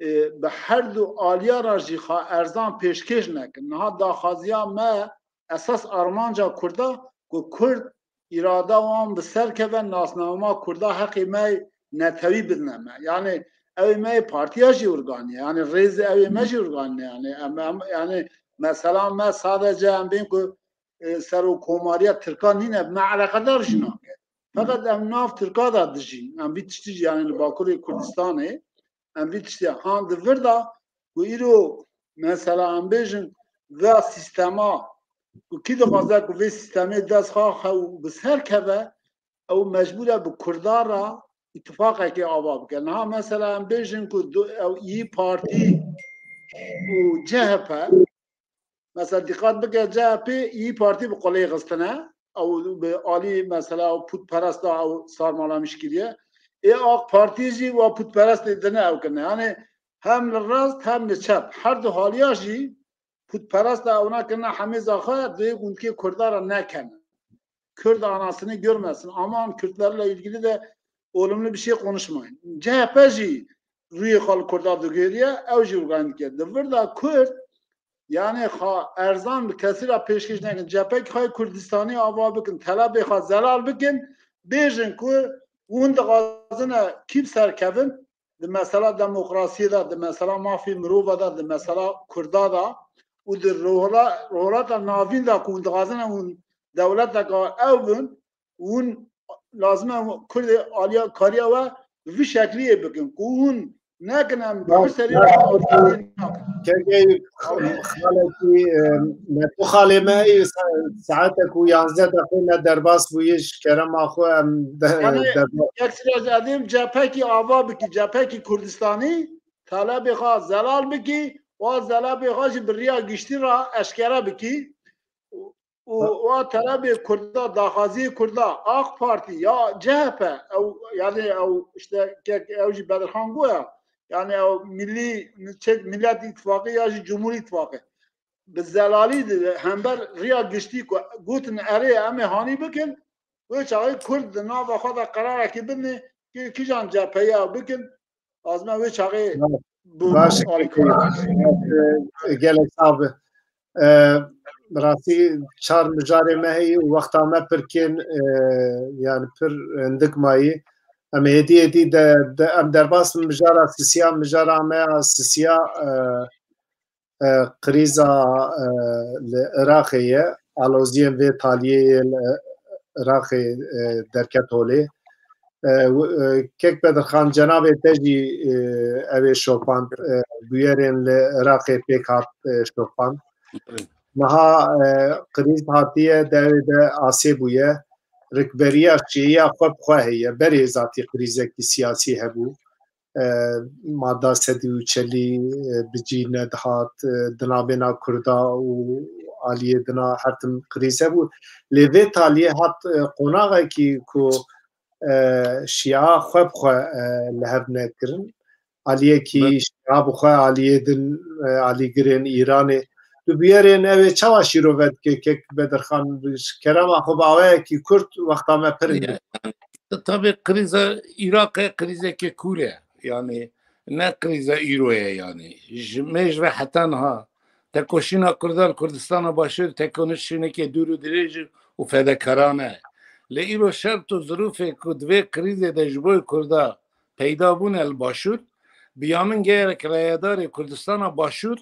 e, bi her du aliya re jî xwe erzan pêşkêş nekin. Niha daxwaziya me esas armanca Kurda ku Kurd îrada wan bi ser keve, nasnama Kurda heqê me netewî bidine me. Yani ew ê me yê partiya jî urganiye. Yani rêzê ew ê me jî urganiye. Yani em, em, yani mesela me sadece em bên ku, e, serokkomariya Tirkan nîne, me eleqedar jî nake. Feqet em nav Tirka de dijîn. Em vî tiştî jî yani li Bakurê Kurdistanê em vî tiştê han di vir de ku îro mesela em bêjin vê sîstema ku kî dixwaze ku vê sîstemê dest xwe xew bi ser keve, ew mecbûr e bi Kurda re îtifaqekê ava bike. Niha mesela em bêjin ku du-, ew İYİ Partî û C H P, mesela dîqat bike, C H P İYİ Partî bi qulê xistine, ew bi alî mesela ew pûtperest da ew sarmalamiş kiriye. Ê AK Partî jî wa pûtperestê dine ew kirine. Yanî hem li rast hem li çep. Her du haliya jî pûtperest de ewna kirine hemêza xwe, dê gundkê Kurda re nekene. Kürt anasını görmesin. Aman Kürtlerle ilgili de olumlu bir şey konuşmayın. C H P jî rûyê xwe li Kurda digihêriye, ew jî wî dike. Di vir de Kurd, yanî xwe erzan bi kesî re pêşkêş nekin. Cepek xwe Kurdistanî ava bikin, telebê xwe zelal bikin, bêjin ku hûn dixwazine kî bi ser kevin, di mesela demokrasiyê de, di mesela mafê mirova de, di mesela Kurda de û di rohla-, rohlata navîn de ku hûn dixwazine hûn dewleteka ew bin, hûn lazim e Kurdê aliya kariya we bi vî şekliyê bikin ku hûn nekin em bi Baş, serê baş. Kekê xalekî, e, me tu xalê me ê sa-, saetek û yanzdeh deqê me derbas bûye ji kerema xwe em de-, Yanî, derbas. Kek Siraj, edêm cephekî ava bikî, cephekî Kurdistanî, talebê xwe zelal bikî, wa zelabê xwe jî bi riya giştî re eşkere bikî. û, û Ha. wa talebê Kurda, daxwaziyê Kurda, AK Partî ya C H P, ew, yanî ew işte kek ew jî Bedirxan goya, yanî ew milî, çek Millet Îttifaqê ya jî Cumhur Îttifaqê. Bi zelalî di hember riya giştî ku gotin erê em ê hanî bikin, wê çaxê Kurd di nava xwe de qerarekê bidinê, kî-, kîjan cepheyê ew bikin, lazim e wê çaxê Baş. bu Baş. Baş, e, gelek sax be. E, bi rastî çar mijarê me heye û wexta me pir kêm, e, yani pir hindik mayî. Em hêdî hêdî de, de, em derbas bin mijara sisiya, mijara me ya sisiya, e, e, krîza, e, li Iraqê ye, aloziyên vê taliyê yê li Iraqê, e, derket holê. E, w-, e, Kek Bedirxan, cenabê te jî, e, ew ê şopand, e, bûyerên li Iraqê pêk hat, e, şopand. Niha, e, krîz hatiye, dewê de asê bûye. Rikberiya şiya xwe bi xwe heye. Berê zatî krîzekî siyasî hebû. E, madda sedî û çelî, e, bi cî nedihat, e, di navbêna Kurda û aliyê dina her tim krîz hebû. Lê vê taliyê hat, e, qonaxekî ku, e, şiya xwe bi xwe, e, li hev nekirin. Aliyekî Be- şiya bi xwe aliyê din, e, alîgirên Îranê. Tu bûyerên ew ê çawa şîrove dike kek Bedirxan, ji kerema xwe bi awayekî kurt wexta me pir Ye, yani, tabii kriza Iraqê krizeke kûr e. Yani ne kriza îro ye yani. Ji mêj ve heta niha tekoşîna Kurda li Kurdistana Başûr tekoşîneke dûr û dirêj û fedekarane. Lê îro şert û zirûfê ku di vê krîzê de ji bo Kurda peyda bûne li Başûr, bi ya min gerek rayedarê Kurdistana Başûr,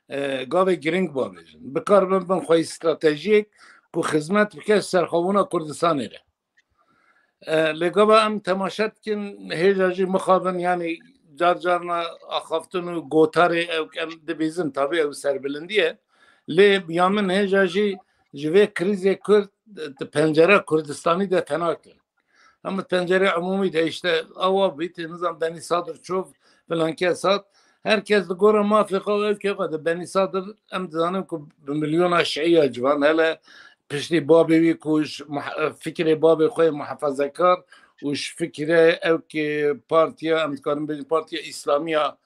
e, gavê giring bavêjin. Bikaribin bin xweyî stratejiyek ku xizmet bike serxwebûna Kurdistanê re. E, lê gava em temaşe dikin, hêja jî mixabin, yanî car carna axaftin û gotarê ew em dibîzin, tabî ew serbilindî ye. Lê ya min hêja jî ji vê krîzê Kurd di pencera Kurdistanî de tena kirin. Em di pencerê umûmî de işte awa bît, nizam Benî Sadir çov, filan kes hat. Her kes di gora mafê xwe û ewkê xwe de Benî Sadir em dizanin ku bi milyona şiiya ciwan hele piştî babê wî ku ji muh-, fikrê babê xwe yê muhefazekar û ji fikre ewkê partiya, em dikarin bêjin partiya Îslamiya,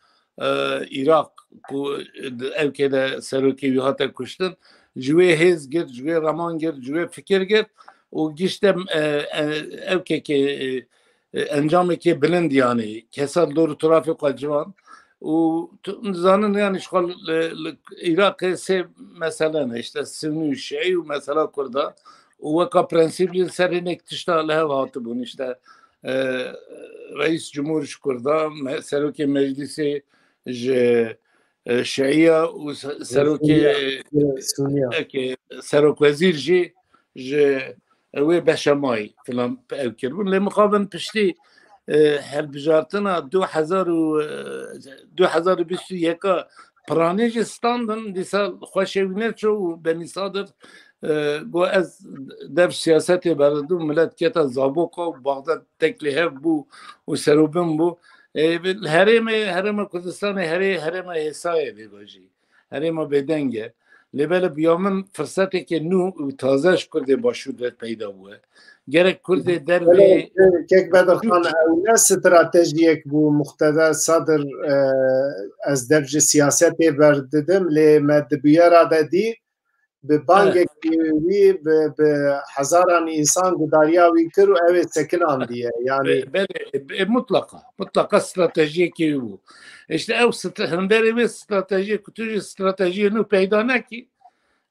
e, Iraq ku di ewkê de serokê wî hate kuştin, ji wê hêz girt, ji wê reman girt, ji wê fikir girt û gişte, e, e, ewkekê, e, e, encamekê bilind, yanî kesa li dor û tirafê xwe ciwan û tu, em dizanin, yanî ji xwe li, li Iraqê sê mesele ne, işte Sunî û Şiî û mesela Kurda û weka prensîp jî li ser hinek tişta li hev hatibûn, işte, e, Reîs Cumhur ji Kurda, me-, Serokê Meclîsê ji, e, Şiiya û se-, serokê Sunîya. Eke, serokwezîr jî ji wê beşemayî filan ew kiribûn. Lê mixabin piştî, e, hilbijartina du hezar û, e, du hezar û bîst û yeka piranî jî standin, dîsa xweşê wî neço û Benî Sadir, e, got, "Ez dev siyasetê beridim, milet kete zaboka û Baxdad tek li hev bû û serobin bû." E, li herêmê, herêma Kurdistanê, herê-, herêma hêsayê vê gojî. Herêma bêdeng e. Lê belê bi ya min firsetekê nû û taze ji Kurdê Başûr ve peyda bûye. Gerek Kurdê dervê Kek Bedirxan, ew ne stratejiyek bû Muqteda Sadir, e, ez dev ji siyasetê berdidim, lê me di bûyera de dî bi bangekî wî bi, bi hezaran însan gudariya wî kir û ew ê sekinandiye. Yani Be-, belê, e, mutlaka, mutlaka stratejiyekî wî bû. Îşte ew stra-, hemberê wê stratejiyê ku tu ji stratejiyê nû peyda nekî,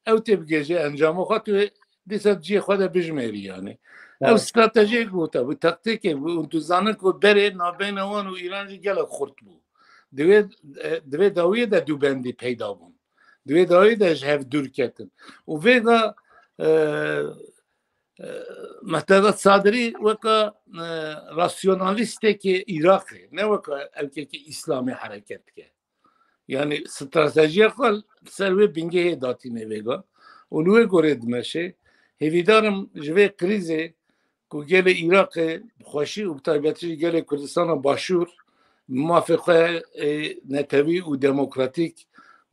ew tê bigêje encama xwe, tu dîsa cihê xwe de bijmêrî yani. Ew Evet. stratejiyek bû te, bû taktikê bû. Û tu zanin ku berê navbeyna wan û Îran jî gelek xurt bû. Di wê, e, di wê dawiyê de dubendî peyda bûn. Di wê dawiyê de ji hev dûr ketin. Û vêga, e, e, Mehtedat Sadrî weka, e, rasyonalîstekê Iraqê, ne weka ewkekî Îslamê hereket dike. Yani stratejiya xwe ser wê bingehê datîne vêga û li wê gorê dimeşe. Hêvîdar im ji vê krîzê ku gelê Iraqê bi xweşî û bi taybetî jî gelê Kurdistana Başûr bi mafê xwe ê netewî û demokratîk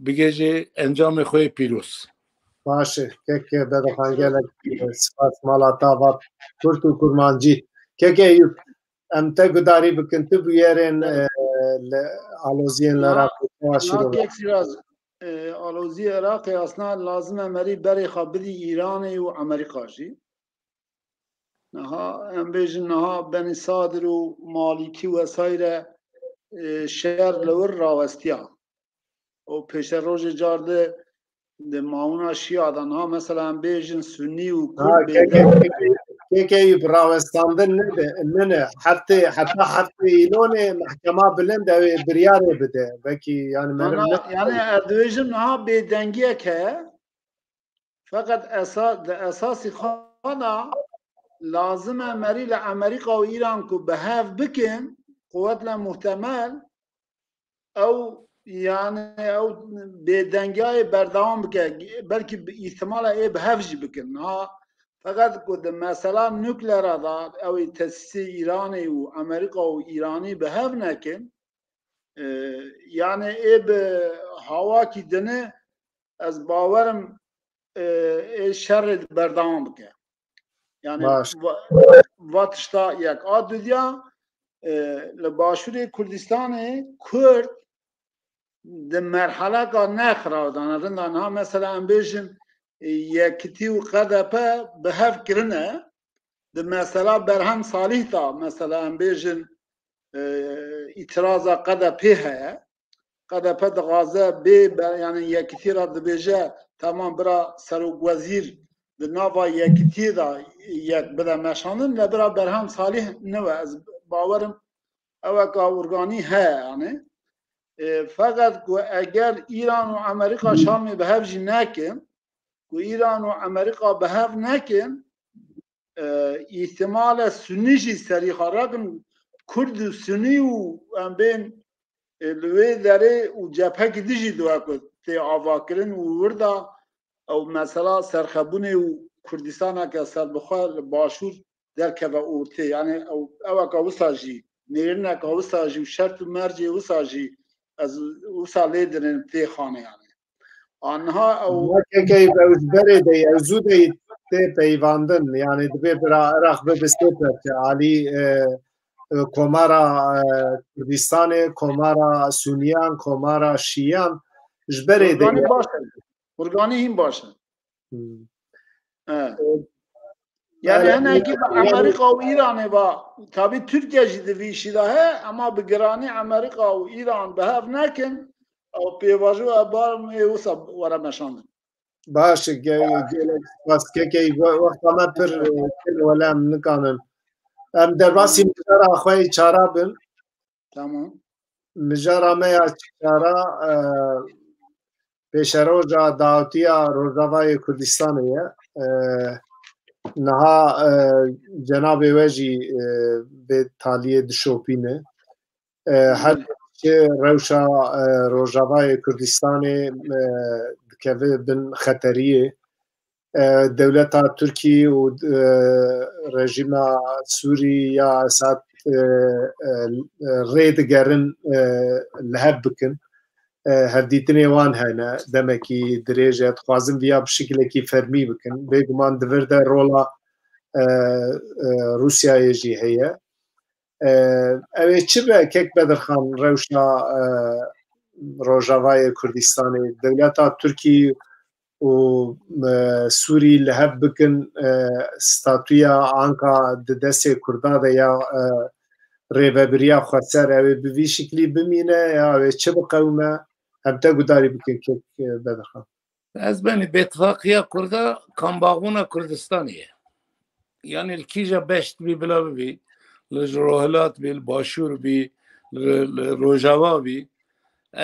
bigêje encamê xwe yê pîroz. Baş e, kek Bedirxan, gelek spas, mala te ava kurt û kurmancî. Kek Eyûp, em te gudarî bikin, tu bûyerên, e, li aloziyên li Iraqê çawa şîrove? Kek Sîraz, e, aloziyê Iraqê aslında lazim e merî berê xwe bidî Îranê û Amerîka jî. Niha, em bêjin niha Benî Sadir û Malîkî û vesaire, e, şer li wir rawestiya. Û pêşerojê car di, di mawina Şîa de niha mesela em bêjin Sunî û Kurd Ha, bêdeng. Kekeyî bi rawestandin nede, nine. Heftê, heta heftê Îlonê mehkema bilind ew ê biryarê bide. Belkî yani merim Ana, ne yani ez dibêjim niha bêdengiyek heye. Feqet esa-, di esasî xwe de lazim e merî li Amerîka û Îran ku bi hev bikin, quwetle muhtemel, ew, yani ew bêdengiyayê berdewam bike, belkî bi îhtimala ê bi hev jî bikin. Ha, feqet ku di mesela nukleera de ew ê tesîsê Îranê û Amerîka û Îranî bi hev nekin, e, yani ê bi hawakî dine, ez bawerim, e, ê şerê berdewam bike. Yani Baş. va-, va tişta yek. A dudiya, e, li Başûrê Kurdistanê Kurd di merheleka ne xirav de ne. Rinda niha mesela em bêjin, e, Yekitî û K D P bi hev kirine. Di mesela Berhem Salih de, mesela em bêjin, e, îtiraza K D P heye. K D P dixwaze bê be-, yani Yekitî re dibêje, tamam, bira serokwezîr di nava Yekitiyê de yek bide meşandin, le bira Berhem Salih ne we. Ez bawerim eweka organî heye yani. E, feqet ku eger Îran û Amerîka Şamê bi hev jî nekin, ku Îran û Amerîka bi hev nekin, e, îhtimale Sunî jî serî xwe rakin, Kurd û Sunî û em bên, e, li wê derê û cephekî din jî di we ku tê avakirin û wir de ew mesela serxebûnê û Kurdistaneke serbixwe li Başûr derkeve ortê. Yani ew, eweka wisa jî, nêrîneka wisa jî û şert û mercê wisa jî ez wisa lê dirin tê xanê yani. Anha ew Kekeyî ew ji berê de ye, ew zû de tê peyvandin. Yani dibê bira Iraq bibe sê perçe. Alî, e, e, Komara, e, Kurdistanê, Komara Suniyan, Komara Şiyan ji berê de Kurganî ye. Baş e. Kurganî hîn baş e. Hmm. He. E, Yani yani, hinekî bi yani Amerîka û Îranê va, tabî Tirkiye jî di vî işî de he, ama bi giranî Amerîka û Îran bi hev nekin, ew pêvajo e barim ê wisa were meşandin. Baş e, ge-, gelek spas Kekeyî, we-, wexta me pir, e, kir, wele em nikanin. Em derbasî Tamam. mijara xwe yê çara bin. Tamam. Mijara me ya çara, e, pêşeroja dawetiya Rojavayê Kurdistanê ye. E, niha, e, cenabê we jî, e, vê taliyê dişopîne. E, her Hı. Çi rewşa, e, Rojavayê Kurdistanê, e, dikeve bin xeteriyê. E, dewleta Tirkî û, e, rejîma Sûrî ya Esad, e, e, rê digerin, e, li hev bikin. e, hevdîtinê wan hene, demekî dirêj e. Dixwazin viya bi şikilekî fermî bikin. Bêguman di vir de rola, e, e, Rûsyayê jî heye. E, ew ê çi be kek Bedirxan rewşa, e, Rojavayê Kurdistanê? Dewleta Tirkî û, e, Sûrî li hev bikin, e, statûya anka di destê Kurda de ya, e, rêvebiriya xweser, ew ê bi vî şiklî bimîne ya ew ê çi biqewime? Em te gudarî bikin kek, e, Bedirxan. Ez benî bêtifaqiya Kurda kambaxûna Kurdistanê ye. Yanî li kîja beşt bî bila bibî, li ji rohilat bî, li başûr bî, li, li rojava bî.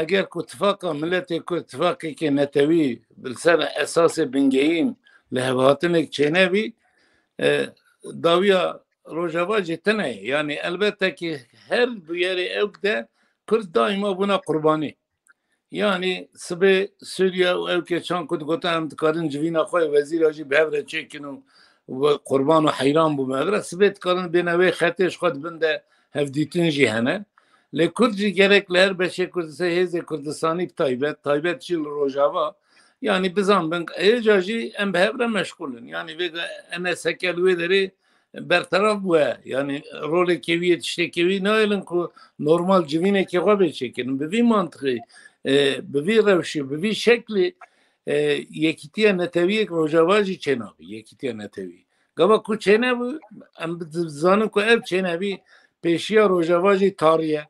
Eger ku tifaqa miletê Kurd, tifaqekê netewî bi ser esasê bingehîn li hevhatinek çênebî, e, dawiya rojava jî tune ye. Yanî elbette ki her bûyerê ewk de Kurd daîma bûna qurbanî. Yanî sibê Sûriye û ew keçan ku digotin em dikarin civîna xwe yê wezîra jî bi hev re çêkin û we qurban û heyran bû me. Evre sibê dikarin bêne wê xetê ji xwe di bin de hevdîtin jî hene. Lê Kurd jî gerek li her beşê Kurdisê hêzê Kurdistanî bi taybet, taybet jî li Rojava, yanî bizanbin, êca jî em bi hev re meşxûl in. Yanî vêga N S K li wê derê berteraf bûye. Yanî rolekê wî yê tiştekê wî nayêlin ku normal civînekê xwe bê çêkirin. Bi vî mantiqî, e, bi vî rewşî, bi vî şeklî, e, yekîtiya netewiyek Rojava jî çênabî, yekîtiya netewî. Gava ku çênebû, em dizanin ku ev çênebî pêşiya Rojava jî tarî ye.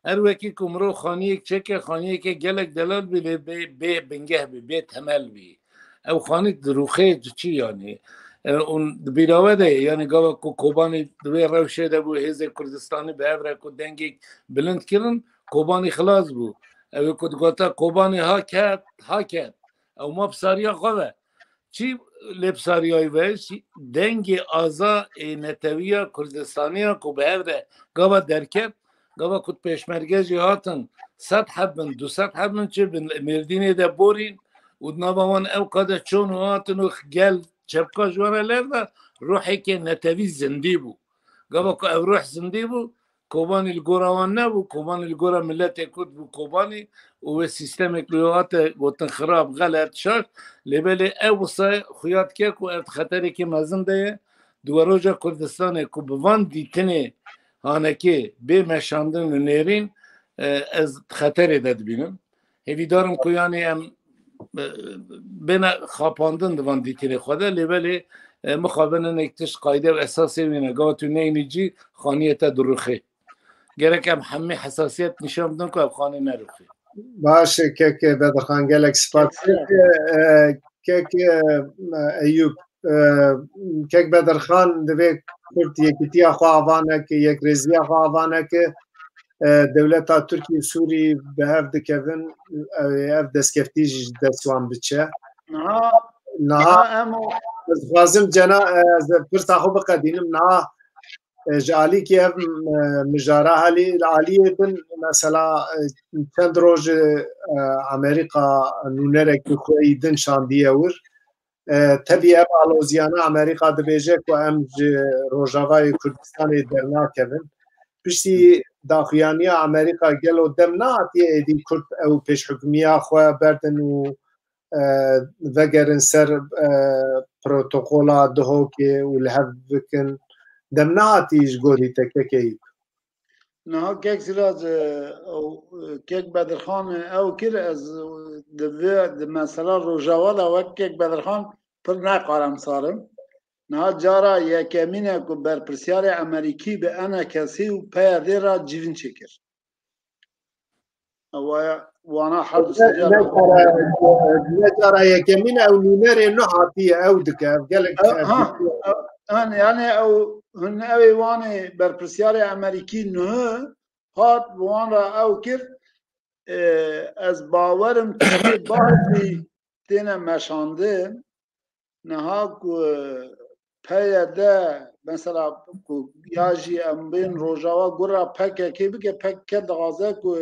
Her wekî ku mirov xaniyek çêke, xaniyeke gelek delal bî, lê bê, bê bingeh bî, bê temel bî. Ew xanî dirûxê diçî yanî. E, û di bîra we de ye, yanî gava ku Kobanî di wê rewşê de bû, hêzê Kurdistanî bi hev re ku dengek bilind kirin, Kobanî xilas bû. Ew ê ku digota Kobanî ha ket, ha ket. Ew ma bi sariya xwe ve. Çi lê bi sariyayî ve? Dengê aza ê netewiya Kurdistaniya ku bi hev re gava derket, gava ku pêşmerge jî hatin sed heb bin, du sed heb bin, çi bin Mêrdînê de borîn û di nava wan ew qade çon û hatin û gel çepka ji wan re ler da, ruheke netewî zindî bû. Gava ku ev ruh zindî bû, Kobanî li gora wan nebû, Kobanî li gora miletê Kurd bû Kobanî û wê sîstemek li wê hate gotin xirab, xelet, şaş. Lê belê ew wisa xuya dike ku ev di xeterekê mezin de ye. Di we roja Kurdistanê ku bi van dîtinê hanekê bê meşandin û nêrîn, e, ez di xeterê de dibînim. Hêvîdar im ku yanî em, e, bêne xapandin di van dîtinê xwe de, lê belê, e, mixabin hinek tişt qayde û esasê wî ne. Gava tu neyînî cî, xaniyê te dirûxê. Gerek em hemî hesasiyet nîşan bidin ku ev xanî nerûxê. Baş e, kek Bedirxan, gelek spas. Kek, e, kek, e, Eyûp, e, kek Bedirxan divê Kurd yekîtiya xwe ava neke, yekrêziya xwe ava neke. E, dewleta Tirkî û Sûrî bi hev dikevin, e, ev destkeftî jî ji dest wan biçe. Niha, Niha niha em o ez dixwazim cena, e, ez pirsa xwe biqedînim. Niha, e, ji alîkî ev, e, mijara helî, li aliyê din, mesela, e, çend roj, e, Amerîka nûnerekî xwe yî din şandiye wir. E, tevî ev aloziyane Amerîka dibêje ku em ji Rojavayê Kurdistanê dernakevin. Piştî daxuyaniya Amerîka gelo dem nehatiye êdî Kurd ew pêşhukmiya xwe berdin û, e, vegerin ser, e, protokola Duhokê û li hev bikin? Dem nehatî ji gorî te kekeyî? Niha kek Sîraz, e, ew, e, kek Bedirxan, e, ew kir, ez, e, di vê, di mesela Rojava de wek kek Bedirxan pir nekarim sarim. Niha cara yekemîn e ku berpirsiyarê Amerîkî bi enekesî û P Y D re civîn çêkir. Ew aya wana her du Ne, sê cara ne cara, ne cara yekemîn e, ew nûnerê nuh hatiye, ew dike, ev gelek Ew, ha, ev, ew, han, yani ew, hin ew ê wanê berpirsiyarê Amerîkî nuh hat bi wan re ew kir, e, ez bawerim tiştê baş jî têne meşandin. Niha ku P Y D, mesela, ku ya jî em bên Rojava gura P K K bike, P K K dixwaze ku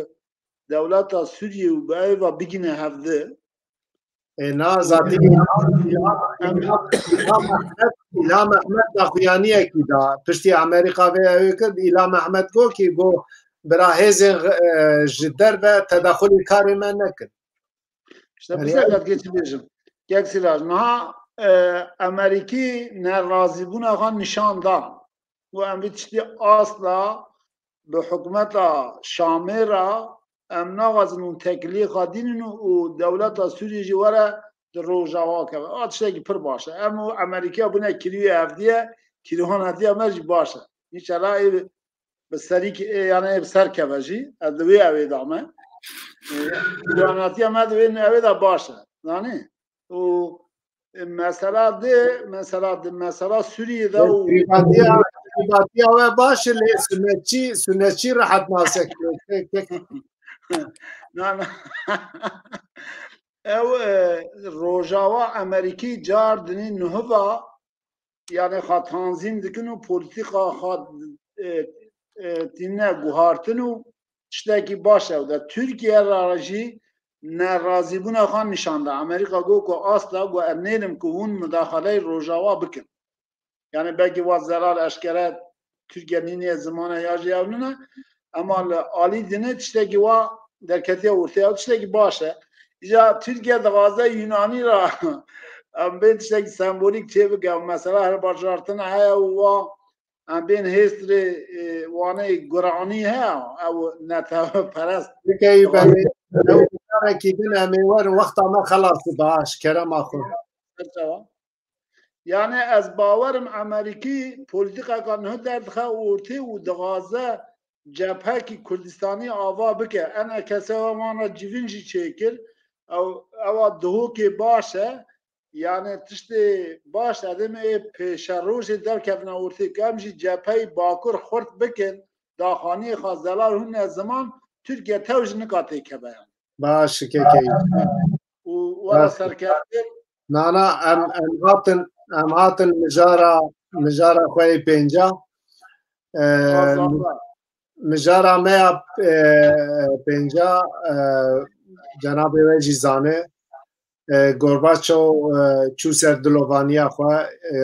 dewleta Sûriyê û bi ev ve bigîne hevdi. E, na, zatî Îlham, Îlham, Îlham, Îlham Ehmed, Îlham Ehmed daxuyaniyekî da. Piştî Amerîka vê ew kir, Îlham Ehmed got ki, got, bira hêzên, e, ji derve tedexulî karê me nekin. İşte yani, bize de geçi bêjim. Kek Siraj, niha, e, Amerîkî nerazîbûna xwe nîşan da. Û em vî tiştî asla bi hikûmeta Şamê re em naxwazin û tekiliyê xwe dînin û, û dewleta Sûriyê jî were di Rojava keve. A tiştekî pir baş e. Em û Amerîkaya bûne kirî û hevdiye, kîrhanetiya me jî baş e. Înşallah ê bi serî ki-, ê, yani ê bi ser keve jî. Ez di wê ewê de me. Ê, kîrhanetiya me di wê ewê de baş e. Zanî? Û, e, mesela di, mesela di, mesela Sûriyê de û Privatiya, privatiya we baş e, lê sunetçî, sunetçî rehet nasek. Na, na. Ew, e, Rojava Amerîkî car dinî nuhiva, yani xwe tanzîm dikin û polîtîka xwe, e, e, tîne guhartin û tiştekî baş ew de. Tirkiye re jî nerazîbûna xwe nîşan da. Amerîka got ku asla ku em nêlim ku hûn mudaxaleyê Rojava bikin. Yani belkî wa zelal eşkere Tirkiye nîniye zimane ya jî ew nine. Ema li alî dine tiştekî wa derketiye ortaya, tiştekî baş e. Îca Tirkiye dixwaze Yunanî ra em bên tiştekî sembolîk çê bike. Mesela her bajartina heye û wa em bên hêstirê, e, wanê guranî heye, ew netewe perest. Dikeyî belê, ew carekî din em ê werin, wexta me xelas dibe, ji kerema xwe. Serçawa. Yani ez bawerim Amerîkî polîtîkeka niha derdixe ortê û dixwaze cephekî Kurdistanî ava bike. Ene kese wana civîn jî çêkir. Ew, ewa dihokê baş e. Yani tiştê baş e, demê ê pêşerojê derkevine ortê. Em jî cepheyî Bakur xurt bikin, daxaniyê xwe zelal hûn ne ziman, Tirkiye tew ji nika têkeve yani. Baş, kekeyî. Û were serkeftin. Nana, em, em hatin, em hatin mijara, mijara xwe yê pênca. E, mijara me ya, e, pênca, e, cenabê we jî zane. E, Gorbaçov, e, çû ser dilovaniya xwe. E,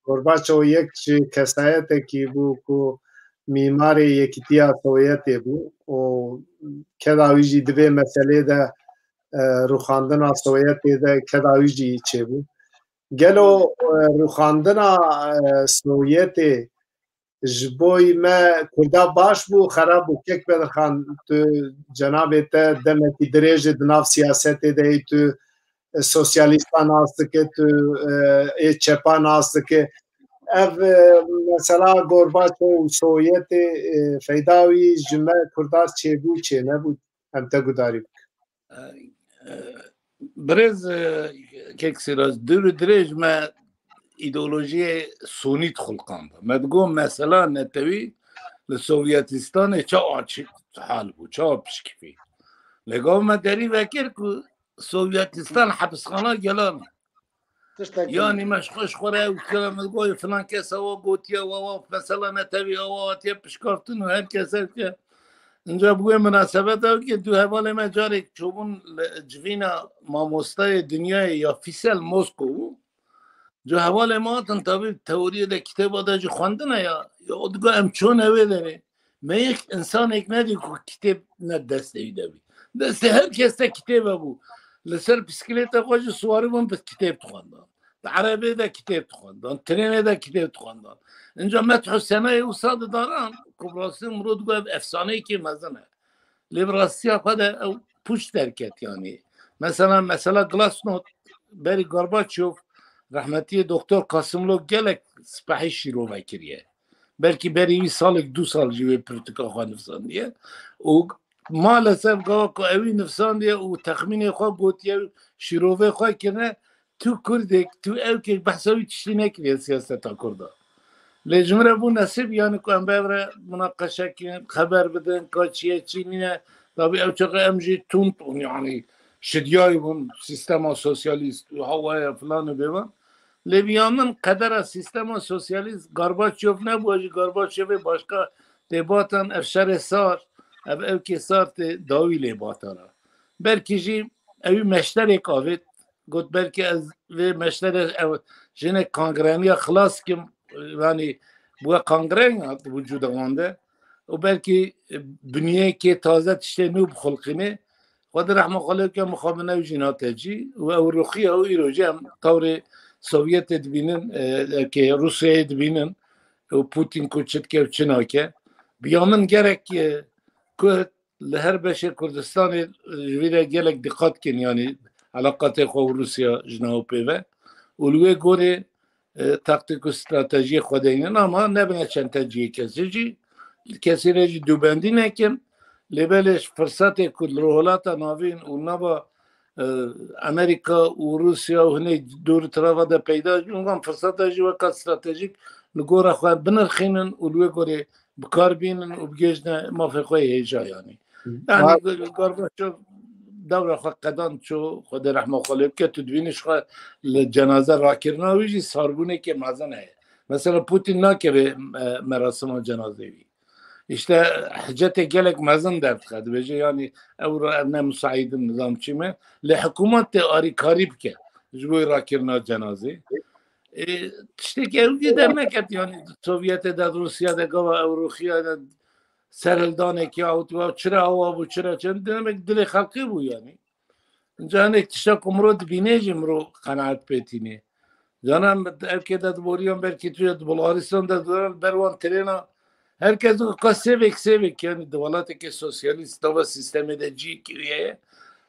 Gorbaçov yek ji kesayetekî bû ku mîmarê Yekîtiya Sovyetê bû û keda wî jî di vê meselê de, e, rûxandina Sovyetê de keda wî jî çêbû. Gelo, e, rûxandina, e, Sovyetê ji bo me Kurda baş bû, xerab bû? Kek Bedirxan, tu cenabê te demekî dirêj e di nav siyasetê de yî, tu, e, sosyalîsta nas dike, tu, e, ê çepa nas dike. Ev, e, mesela Gorbaçov û Sovyetê, e, feyda wî ji me Kurda çêbû, çênebû, em te gudarî bikin. E, e, Birêz, e, Kek Sîraj, dûr û dirêj me îdeolojiyê sonî dixulqanda. Me digot mesela netewî li Sovyetistanê çawa çi hal bû, çawa pişkivî. Lê gava me derî vekir ku Sovyetistan hepisxana gelan e. Tiştek yanî me ji xwe, ji xwe re ew kira me goyê filan kes ewa gotiye, wa, wa mesela netewî ewa hatiye pişkaftin û her kes ew ke. Inca bi wê minasebeta wekî du hevalê me carek çûbûn li civîna mamostayê dinyayê ya Fîsel Moskow bû. Ji hevalê me hatin, tabî teoriyê de kitêba de jî xwendine ya, ya o digo em çûne wê derê. Me yek insanek nedî ku kitêb ne destê wî de bî. Destê her kes de kitêb hebû. Li ser pîsklêta xwe jî siwarî bûn, bi kitêb dixwendan. Di erebê de kitêb dixwendan, trênê de kitêb dixwendan. Inca Methû Senayê wisa didaran, ku bi rastî mirov digot ev efsaneyekê mezin e. Lê bi rastiya xwe de ew pûç derket yanî. Mesela, mesela Glasnost berî Gorbaçov, rehmetiyê Doktor Kasimlo gelek spehî şîrove kiriye. Belkî berî wî salek du sal jî wê pirtûka xwe nivîsandiye. Û maalesef gava ku ewî nivîsandiye û texmînê xwe gotiye, şîrovê xwe kirine, tu Kurdek, tu ewkek behsa wî tiştî nekiriye siyaseta Kurda. Lê ji min re bû nesîb, yanî ku em bi hev re munaqeşe kirin, xeber bidin, ka çi ye, çi nîne. Tabî ew çaxa em jî tund bûn, yanî şidiyayî bûn, sîstema sosyalîst, hawa ye, filan û bêvan. Lê bi ya min qedera sîstema sosyalîst Gorbaçov nebû, jî Gorbaçovê başka tê batan ev şerê sar, ev ewkê sar tê dawî lê batara. Belkî jî ewî meşterêk avêt, got belkî ez vê meşterê ev jinek kangreniya xilas kim, yanî bûye kangren ya di wicûda wan de. û belkî, e, binyeyekê taze tiştê nû bixulqînê. Xwedê rehma xwe lê bike, mixabin ew jî nate cî û ew ruxiya û îro jî em tewrê Sovyetê dibînin, e, eke Rûsyayê dibînin û Putin ku çi dike û çi nake. Bi ya min gerek, e, Kurd li her beşê Kurdistanê, e, ji vî re gelek diqat kin, yanî eleqatê xwe û Rûsya ji nav pê ve. Û li wê gorê, e, taktîk û stratejiyê xwe deynin, ama nebine çenteciyê kesê jî. Kesê re jî dûbendî nekin. Lê belê ji firsatê ku li Rojhilata Navîn û nava, e, Amerîka û Rûsya û hinê dor û tirava de peyda jî, û van firsata jî weka stratejîk li gora xwe binirxînin û li wê gorê bi kar bînin û bigihîjne mafê xwe yê hêja, yanî. Yanî, Gorbaçov dewra xwe qedan çû, Xwedê rehma xwe lê bike, tu dibînî ji xwe li cenaze rakirina wî jî sarbûnekê mezin heye. Mesela Putin nakeve, e, merasima cenazê wî. Îşte hicetê gelek mezin derdixe, dibêje, yanî, ew ra ev ne musaîd in, nizam çi me, lê hikûmet tê arîkarî bike ji bo rakirina cenazê. E, tiştekî ew jî derneket, yanî Sovyetê de, Rûsya de, gava ew ruxiya de serhildanekî ya û tu çira awa bû, çira çend, demek dilê xelkê bû, yanî. Înca hinek tişta ku mirov dibîne jî mirov qenaet pê tîne. Canan, ev kê de di boriyan, belkî tu ya di Bulgaristan de, di ber wan trêna, her kes digo ka sêvek, sêvek, yanî di welateke sosyalîst, nava sîstemê de cihekî wî heye.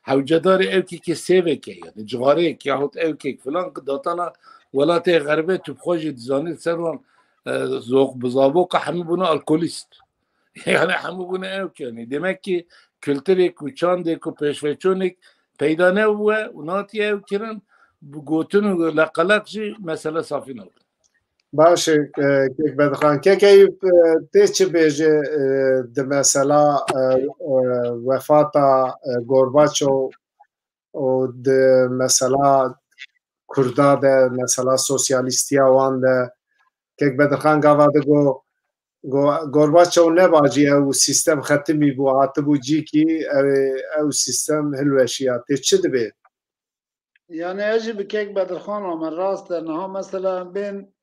Hewcedarê ew kekê sêvek e, yanî cixareyek yahut ew kek filan, ki datana welatê xerbê, tu bi xwe jî dizanî, li ser wan, e, zoq bi zavoka hemû bûne alkolîst. Yani hemû bûne ew kenî. Demek ki kulturek û çandek û pêşveçûnek peyda nebûye û natiye ew kirin, bi gotin û leqelek jî mesele safî nabin. Baş e, e, Kek Bedirxan. Kek Eyûp, e, tê çi bêje, e, di mesela, e, e, wefata, e, Gorbaçov û di mesela Kurda de, mesela sosyalîstiya wan de, Kek Bedirxan gava digo, go-, Gorbaçov neba jî ew sîstem xetimî bû, hatibû cîkî, ew, ew sîstem hilweşiya. Tê çi dibê? Yani ez jî bi Kek Bedirxan, ama rast e, niha mesela em bên,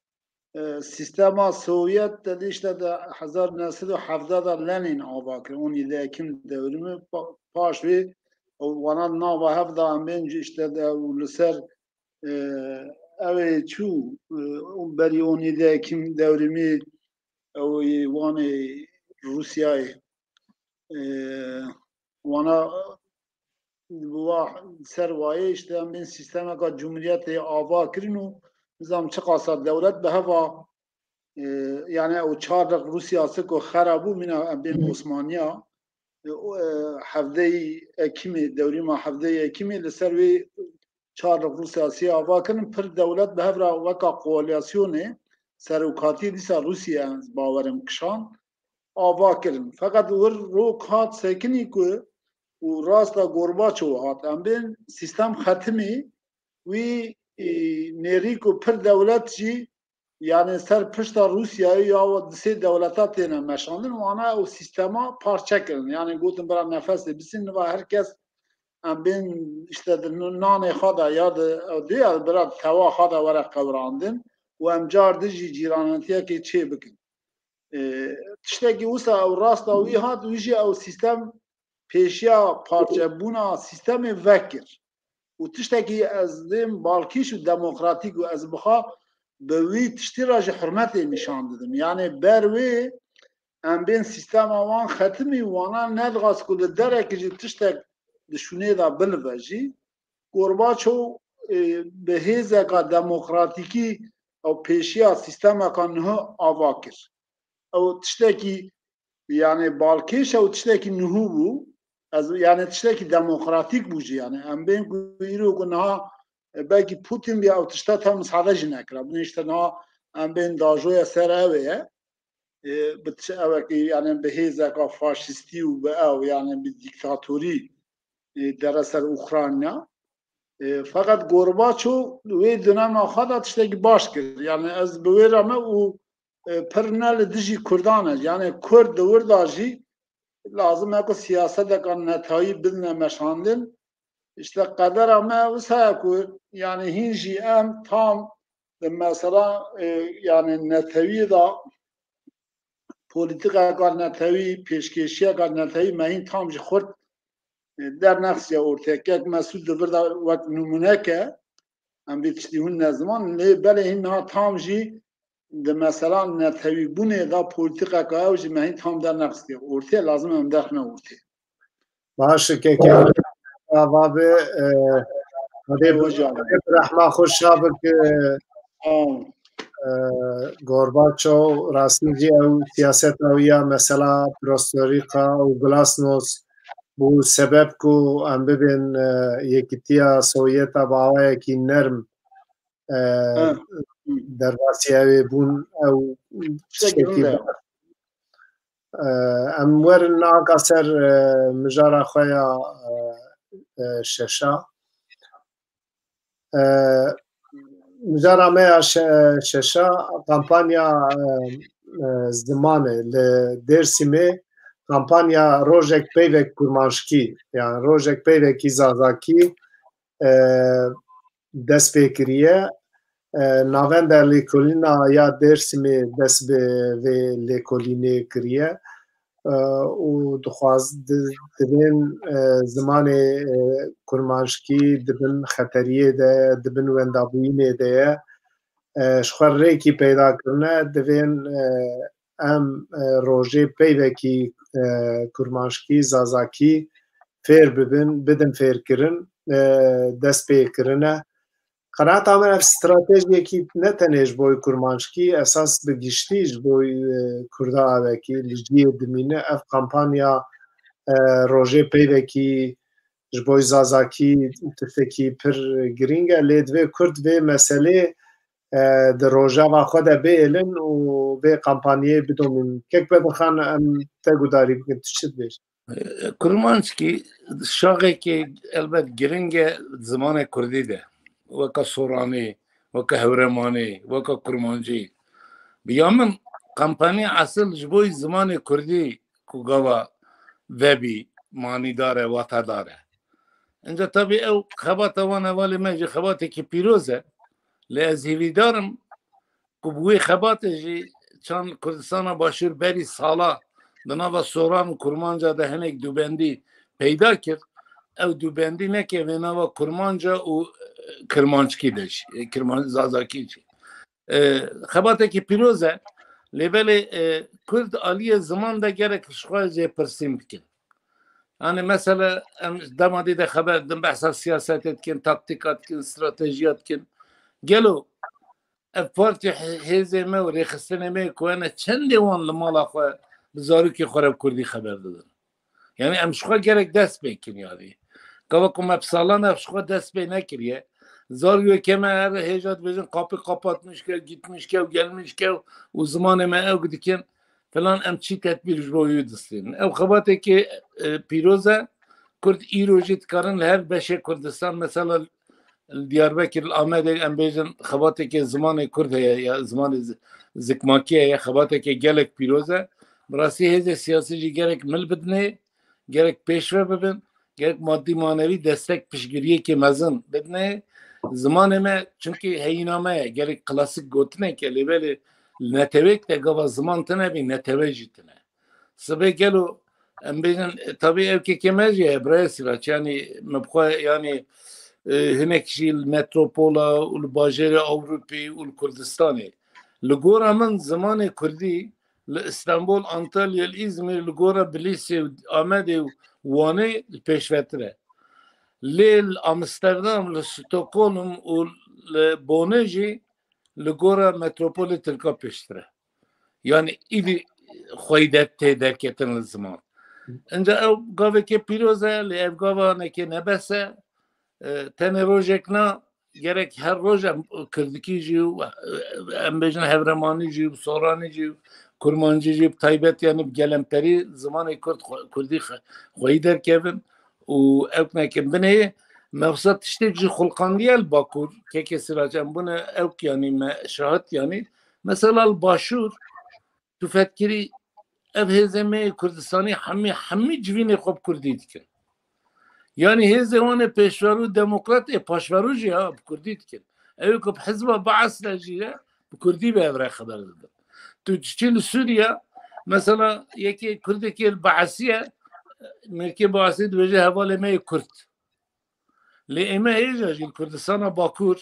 e, sîstema Sovyet de, de işte de hezar neh sed û hevdeh de Lenin ava kir, on yedi Ekim devrimi, pa-, paş vê û wana nava hev de em bên jî işte de û li ser, e, ew ê çû, e, berî on yedi Ekim devrimi ew ê wanê Rûsyayê, e, wana bi wa ser wayê işte em bên sîstemeka cumhuriyetê ava kirin û nizam çiqasa dewlet bi heva, e, yani ew çar liq Rûsyası ku xera bû, mîna em bên Osmaniya, e, o, e, hevdeyî Ekimê, dewrîma hevdeyî Ekimê li ser wê çar liq Rûsyası ava kirin, pir dewlet bi hev re weka koalîsyonê serokatî dîsa Rûsya, ez bawerim, kişand, ava kirin. Feqet wir rok hat sekinî ku û rasta Gorbaçov hat. Em bên sîstem xetimî wî, e, nêrî ku pir dewlet jî, yani ser pişta Rûsyayê ya di sê dewleta têne meşandin, wana ew sîstema parçe kirin. Yani gotin bira nefesê bisîn, niva her kes em bên işte di nanê xwe de ya di, di ya bira tewa xwe de were qewrandin û em car di jî cîranetiyekê çê bikin. E, tiştekî wisa ew rasta wî hat, wî jî ew sîstem pêşiya parçebûna sîstemê vekir. Û tiştekî ez dêm balkîş û demokratîk û ez bixa bi wî tiştî re jî hurmetê nîşan didim. Yani ber wê em bên sîstema wan xetimî, wana nedixwast ku li derekî jî tiştek di şûnê de bilive jî. Gorbaçov, e, bi hêzeka demokratîkî ew pêşiya sîstemeka niha ava kir. Ew tiştekî, yani balkêş e û tiştekî nihû bû. Ez, yani tiştekî demokratîk bû jî, yani em bên ku îro ku niha, e, belkî Putin bî ew tişta te misade jî nekira. Binê işte niha em bên dajoya ser ew ê ye. E, bi tişt-, ewekî, yani bi hêzeka faşîstî û bi ew, yani bi dîktatorî, e, dere ser Ukrayna. E, feqet Gorbaçov wê dönema xwe de tiştekî baş kir. Yani ez bi wê re me û, e, pir ne li dijî Kurdan e. Yani Kurd di wir de jî lazim e ku siyaseteka netewî bidine meşandin. İşte qedera me wisa ye ku, yani hîn jî em tam di mesela, e, yani netewî de polîtîkeka netewî, pêşkêşiyeka netewî me hîn tam jî xurt, e, dernexistiye ortê. Kek Mesûd di vir de wek nimûneke, em vê tiştî hûn neziman, lê belê hîn niha tam jî di mesela netewîbûnê de polîtîkeka ew jî me hîn tam dernexistiye ortê, lazim em derxine ortê. Baş e, keke. Ava bi, e, Xwedê bi, Xwedê bi rehma xwe şa bike. E, Gorbaçov rastî jî ew siyaseta wî ya mesela perestrojîka û glasnost bû sebeb ku em bibên, e, yekîtiya Sovyeta bi awayekî nerm, e, derbasî ew ê bûn, ew tiştekî. E, em werin anka ser, e, mijara xwe ya, e, e, şeşa. E, mijara me ya şe-, şeşa kampanya, e, e, zimanê li Dêrsimê kampanya Rojek Peyvek Kurmanşkî, yani Rojek Peyvekî Zazakî, e, dest pê kiriye. E, Navenda Lêkolîna ya Dêrsimê dest bi vê lêkolînê kiriye. E, û dixwaz di-, divên, e, zimanê, e, kurmanşkî di bin xeteriyê de, di bin wendabûyînê de ye. E, ji xwe rêkî peyda kirine, divên, e, em, e, rojê peyvekî, e, kurmanşkî, zazakî fêr bibin, bidin fêrkirin, e, dest pê kirine. Qenaeta min ev stratejiyekî ne tenê ji bo kurmanşkî, esas bi giştî ji bo, e, kurda avekî li cihê dimîne. Ev kampanya, e, rojê peyvekî ji bo zazakî tiştekî pir girîng e, lê divê kurd vê meselê, e, di rojava xwe de bêlin û vê kampanyayê bidomînin. Kek Bedirxan, em te gudarî bikin, tu çi dibêjî? Kurmanckî şaxekî elbet giring e zimanê kurdî de. Weke soranî, weke hewremanî, weke kurmancî. Bi ya min, kampanya esil ji bo zimanê kurdî ku gava vebî manîdar e, watedar e. Înca tabî ew xebata wan hevalê me jî xebatekî pîroz e. Lê ez hîvîdar im ku bi wê xebatê jî çand Kurdistana Başûr berî sala di nava soran û kurmanca de hinek dûbendî peyda kir. Ew dûbendî neke vê nava kurmanca û, e, kirmanckî de jî, e, kirman-, zazakî jî. E, xebatekî pîroz e. Lê belê, e, Kurd aliyê ziman de gerek ji xwe jê pirsîn bikin. Yani mesela em dema dî de xeber din behsa siyasetê dikin, taktîka dikin, stratejiya dikin. Gelo ev partî he-, hêzê me û rêxistinê me ku hene çendê wan li mala xwe bi zarokê xwe re bi kurdî xeber didin? Yani em ji xwe gerek dest pê kin yani. Gava ku me bi salan ev ji xwe dest pê nekiriye. Zarokê me her hêja dibêjin kapı kapatmış ke, gitmiş ke, gelmiş ke û zimanê me ew dikin. Filan em çi tedbîr ji bo wî distînin. Ew xebatekê, e, pîroz e. Kurd îro jî dikarin li her beşê Kurdistan, mesela li Diyarbekir, li Amedê em bêjin xebatekê zimanê Kurd heye ya zimanê zi-, zikmakî heye, xebatekê gelek pîroz e. Bi rastî hêzê siyasî jî gerek mil bidinê, gerek pêşve bibin, gerek madî manevî destek piştgiriyekê mezin bidinê. Zimanê me, çunkî heyîna me ye, gerek klasik gotinek e, lê belê li netewêk de gava ziman tine bî, netewe jî tine. Sibê gelo em bêjin, e, tabî ev kekê me jî heye, birayê Sîraç, yanî me bi xwe, yanî, e, hinek jî li metropola û li bajêrê Ewropê û li Kurdistanê. Li gora min zimanê kurdî li Îstanbul, Antalya, li Îzmîr, li gora Bilîsê û Amedê û Wanê li pêşvetir e. Lê li Amsterdam, li Stockholm û li Bonê jî li gora metropolê Tirka pêştir e. Yani îdî xweyde tê derketin li ziman. Înca ew gaveke pîroz e, lê ev gava neke nebes e. E, tenê rojek na, gerek her roj em kirdikî jî û, e, em bêjin hevremanî jî û soranî jî û kurmancî jî bi taybet yani bi gelemperî zimanê kurd xwe-, kurdî xe-, xweyî derkevin û ew nekin. Binê me wisa tiştek jî xulqandiye li Bakur, kekê Sirac, em bûne ew yanî me şahid yanî. Mesela li Başûr, tu fetkirî ev hêzê me yê Kurdistanî hemî, hemî civînê xwe bi kurdî dikin. Yanî hêzê wan ê pêşverû demokrat ê paşverû jî ha bi kurdî dikin. Ew ku bi hizba Baas de jî ye, bi kurdî bi hev re xeber didin. Tu diçî li Sûriye, Mesela yekê Kurdekê li Beesî ye, mêrkê Beesî dibêje hevalê me yê Kurd. Lê ême hêja jî li Kurdistana Bakur,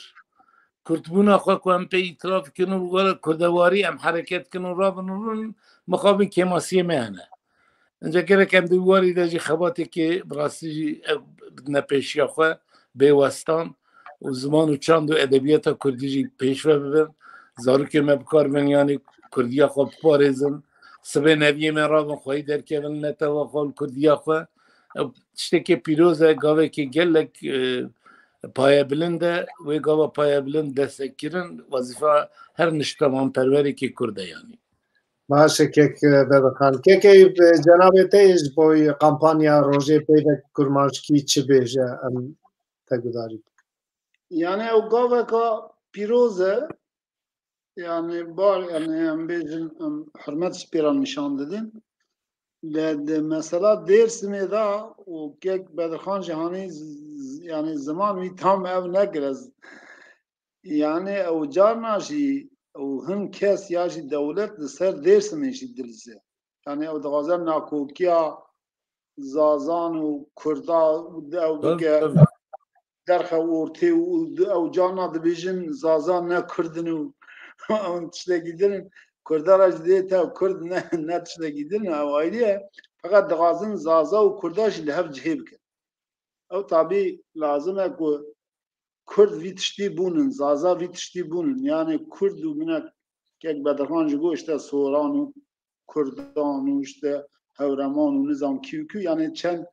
Kurdbûna xwe ku em pê îtiraf dikin û were Kurdewarî em hereket dikin û rabin û rûn, mixabin kêmasiyê me hene. Înca gerek em di warî de jî xebateke bi rastî jî ev bidine pêşiya xwe bê westan û ziman û çand û edebiyata kurdî jî pêşve bibin. Zarokê me bi kar bin, yanî kurdiya xwe biparêzin. Sibê neviyê me rabin xweyî derkevin netewa xwe û kurdiya xwe. Ew tiştekê pîroz e, gavekê gelek, e, payebilind e. Wê gava payebilind destekkirin, wezîfa her niştemanperwerekê kurd e yanî. Baş e, kek, e, Bedirxan. Kek Eyûp, e, cenabê te ji bo kampanya rojê peyvek kurmanckî çi bêje, em te gudarî bikin. Yani ew gaveka pîroz e. Yani bar, yani em bêjin, em hurmet ji pê re nîşan didin. Lê di mesela Dêrsimê de û kek Bedirxan jî hanî z-, z-, yani ziman wî tam ev nekire. Yani ew carna jî û hin kes ya jî dewlet li ser Dêrsimê jî dilize. Yani ew dixwaze nakokiya Zazan û Kurda ew Tabii, bike tabii. derxe ortê û ew carna dibêjin Zazan ne Kurd in û ew tiştekî din in. Kurda re jî dê te Kurd ne, ne tiştekî din in, ew ayrî ye. Feqet dixwazin Zaza û Kurda jî li hev cihê bikin. Ew tabî lazim e ku Kurd vî tiştî bûnin, Zaza vî tiştî bûnin. Yani Kurd û minek kek Bedirxan jî got işte Soran û Kurdan û işte Hewreman û nizam kî û kî, yani çend,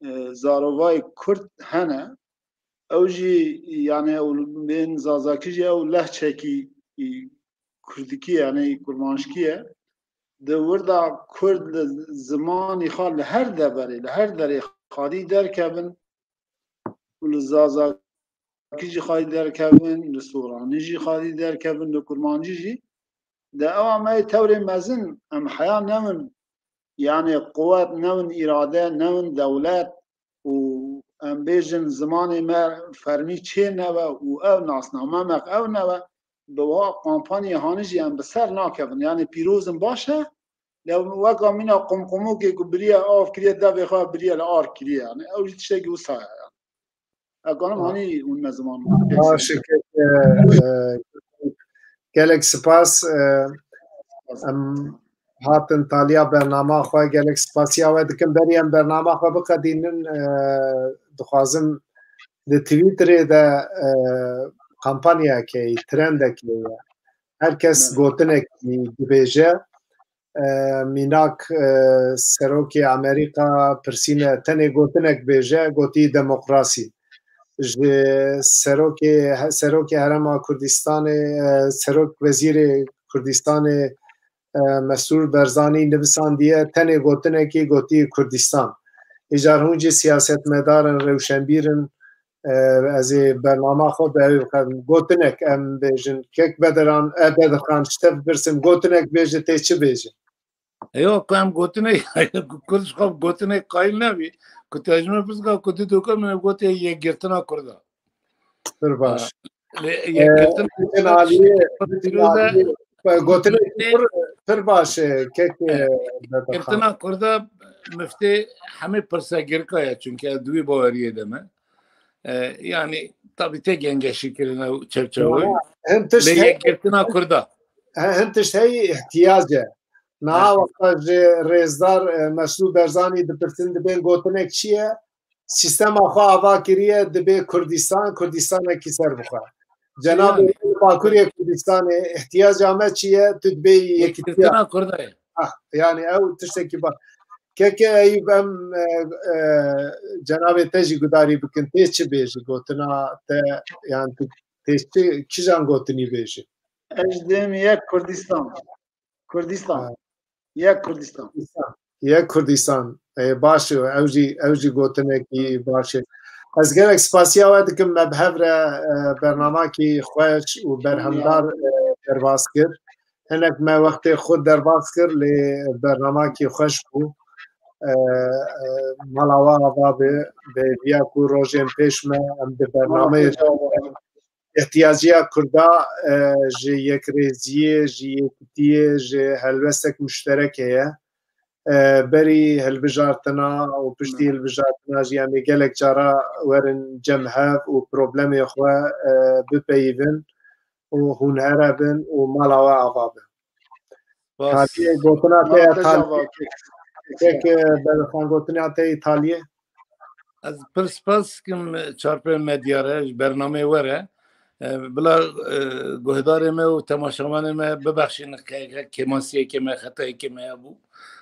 e, zarovayê Kurd hene. Ew jî yani ew bên Zazakî jî ew lehçekî, e, Kurdikî yani kurmanckî ye. Di wir de Kurd li zimanî xwe li her deverê, li her derê xwedî derkevin û li Zazakî jî xwedî derkevin, li Soranî jî xwedî derkevin, li Kurmancî jî. De ewa me yê tewrê mezin, em heya newin, yani quwet newin, îrade newin, dewlet û em bêjin zimanê me fermî çê nebe û ew nasname me ew nebe, bi wa kampanyê hanî jî em bi ser nakevin. Yani pîroz in baş e, lê weka mîna qumqumokê ku biriye av kiriye, devê xwe biriye li ar kiriye. Yani ew jî tiştekî wisa ye. Yani. Ekanim hanî hûn me ziman. Baş e, kek, e, e, gelek spas. E, em hatin taliya bernama xwe, gelek spasiya we dikim. Berî em bernama xwe biqedînin, e, dixwazim di Twitterê de, e, kampanyayekê, trendekê ye. Her kes Evet. gotinekî dibêje. E, mînak, e, serokê Amerîka pirsîne tenê gotinek bêje, gotî demokrasî. Ji serokê, serokê Herêma Kurdistanê, e, serok wezîrê Kurdistanê, e, Mesrûr Berzanî nivisandiye tenê gotinekî gotî Kurdistan. Îcar hûn jî siyasetmedar in, rewşenbîr in, e, ez ê bernama xwe bi ew biqedim. Gotinek em bêjin. Kek Bediran, e, Bedirxan, ji te bipirsim, gotinek bêje, tê çi bêje? Eyo, ku em gotinek, ku Kurd ji xwe gotinek qayîl nebî, ku te ji min pirs ka ku tu doka min gotiye yekgirtina Kurda. Pir baş. Lê E, yekgirtina Kurda Aliyê, pîroz e. Aliyê, e, gotinek pir, pir baş e, kek, e, Evet. Bedirxan. Yekgirtina Kurda miftê hemê pirsegirka ye, çunke ez di wî baweriyê de me. E, yani, tabii tek gengeşî kirine û çerçewe. Ama hem tişt Lê hey, yekgirtina Kurda. he-, hem tişt hey ihtiyac e. Niha Evet. wexta ji rêzdar, e, Mesrûr Berzanî dipirsin dibên gotinek çi ye? Sîstema xwe ava kiriye, dibê Kurdistan, Kurdistanekî ser bixwe. Cenabê Yani. Bakurê Kurdistanê, ihtiyaca me çi ye? Tu dibê yekîtiya. Yekgirtina Kurda ye. Ah, yani ew tiştekî baş. Keke Eyûb, em, e, e, cenabê te jî gudarî bikin, tê çi bêjî gotina te, yani tu tê çi, kîjan gotinî bêjî? Ez dibêm yek Kurdistan. Kurdistan. Ha. Yek Kurdistan. Kurdistan. Yek Kurdistan. E, baş e, ew jî, ew jî gotinekî baş e. Ez gelek spasiya we dikim, me bi hev re, e, bernamakî xweş û berhemdar, e, derbas kir. Hinek me wextê xwe derbas kir, lê bernamakî xweş bû. E, e, mala we ava be, be viya ku rojên pêş me em di bernameyê ihtiyaciya Kurda, e, ji yekrêziyê, ji yekitiyê, ji helwestek muşterek heye. E, berî hilbijartina û piştî hilbijartina jî em ê gelek cara werin cem hev û problemê xwe, e, bipeyivin û hûn here bin û mala we ava bin. Taliyê gotina te ya Taliyê. Kek, e, Berxan, gotina te yê Taliyê. Ez pir spas dikim Çarpêl Medya re ji bernameyê we re. E, bila, e, guhdarê me û temaşevanê me bibexşînin, ke-, ke-, kêmasiyekê me, xetayekê me hebû.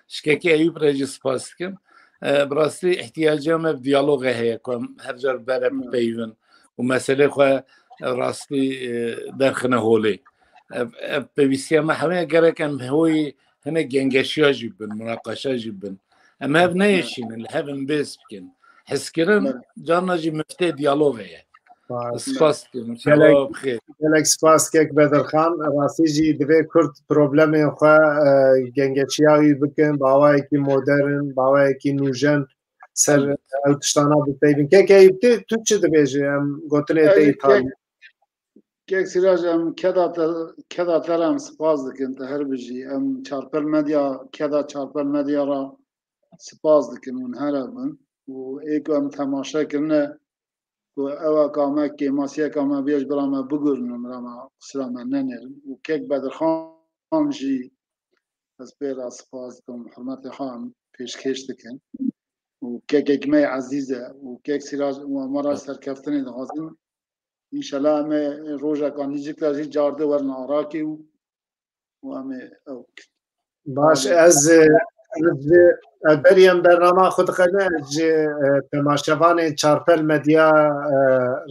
Ji Kekê Eyûp re jî spas dikim. E, bi rastî ihtiyaciya me bi diyalogê heye ku em her car bi re bipeyivin û meselê xwe rastî, e, derxine holê. Ev, ev pêwîstiya me hemû gerek em hoyî hinek gengeşiya jî bin, munaqeşa jî bin. Em hev neyeşînin, li hev em bêz bikin. Hizkirin carna jî miftê diyalogê ye. Spas dikim. Gelek, gelek spas kek Bedirxan. Rastî jî divê Kurd problemên xwe, e, gengeşiya wî bikin, bi awayekî modern, bi awayekî nûjen ser ew tiştana bipeyvin. Kek Eyûp, tu, tu çi dibêjî? Em gotinê te yê Taliyê. Kek Sîraj, em keda te, keda te re em spas dikin, te her bijî. Em Çarpêl Medya, keda Çarpêl Medya re spas dikin, hûn here bin. Û ê ku em temaşe kirine, ku ew ka me kêmasiyeka me bêj bira me bigurin û bira me qisira me nenêrin. Û kek Bedirxan jî ez pê re spas dikim, hurmetê xwe em pêşkêş dikin. Û kekek me yê ezîz e û kek Sîraj û em we re serkeftinê dixwazin. Înşallah em ê rojeka nîzîk de jî cardê werin Arakê û, û em ê ew bikin. Baş, ez, e, ez, e, berî em bernama xwe dixine, ez ji, e, temaşevanên Çarpêl Medya, e,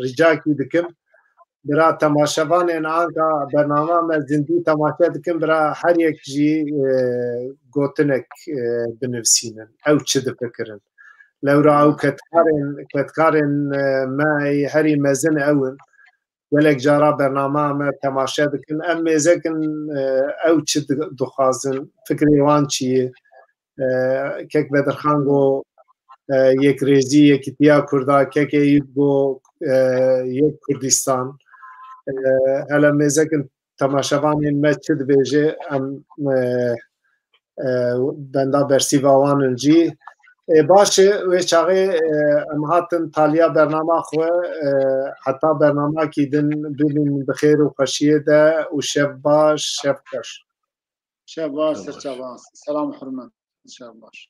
ricakî dikim. Bira temaşevanên anka bernama me zindî temaşe dikin, bira her yek jî, e, gotinek, e, binivîsînin. Ew çi difikirin? Lewra ew kedkarên, kedkarên, e, me herî mezin ew in. Gelek cara bernama me temaşe dikin. Em mêzekin, e, ew çi di-, dixwazin, fikrê wan çi ye? E, kek Bedirxan got, e, yekrêzî, yekîtiya Kurda, kek Eyûp got, e, yek Kurdistan. E, hele mêzekin temaşevanên me çi dibêje, em, e, e, benda bersîva wan in jî. E, baş e, wê çaxê, e, em hatin taliya bernama xwe, e, heta bernamakî din bibînin bi xêr û xweşiyê de û şev baş, şev xweş. Şev baş, ser çavan. Selam, hurmet. Şev baş.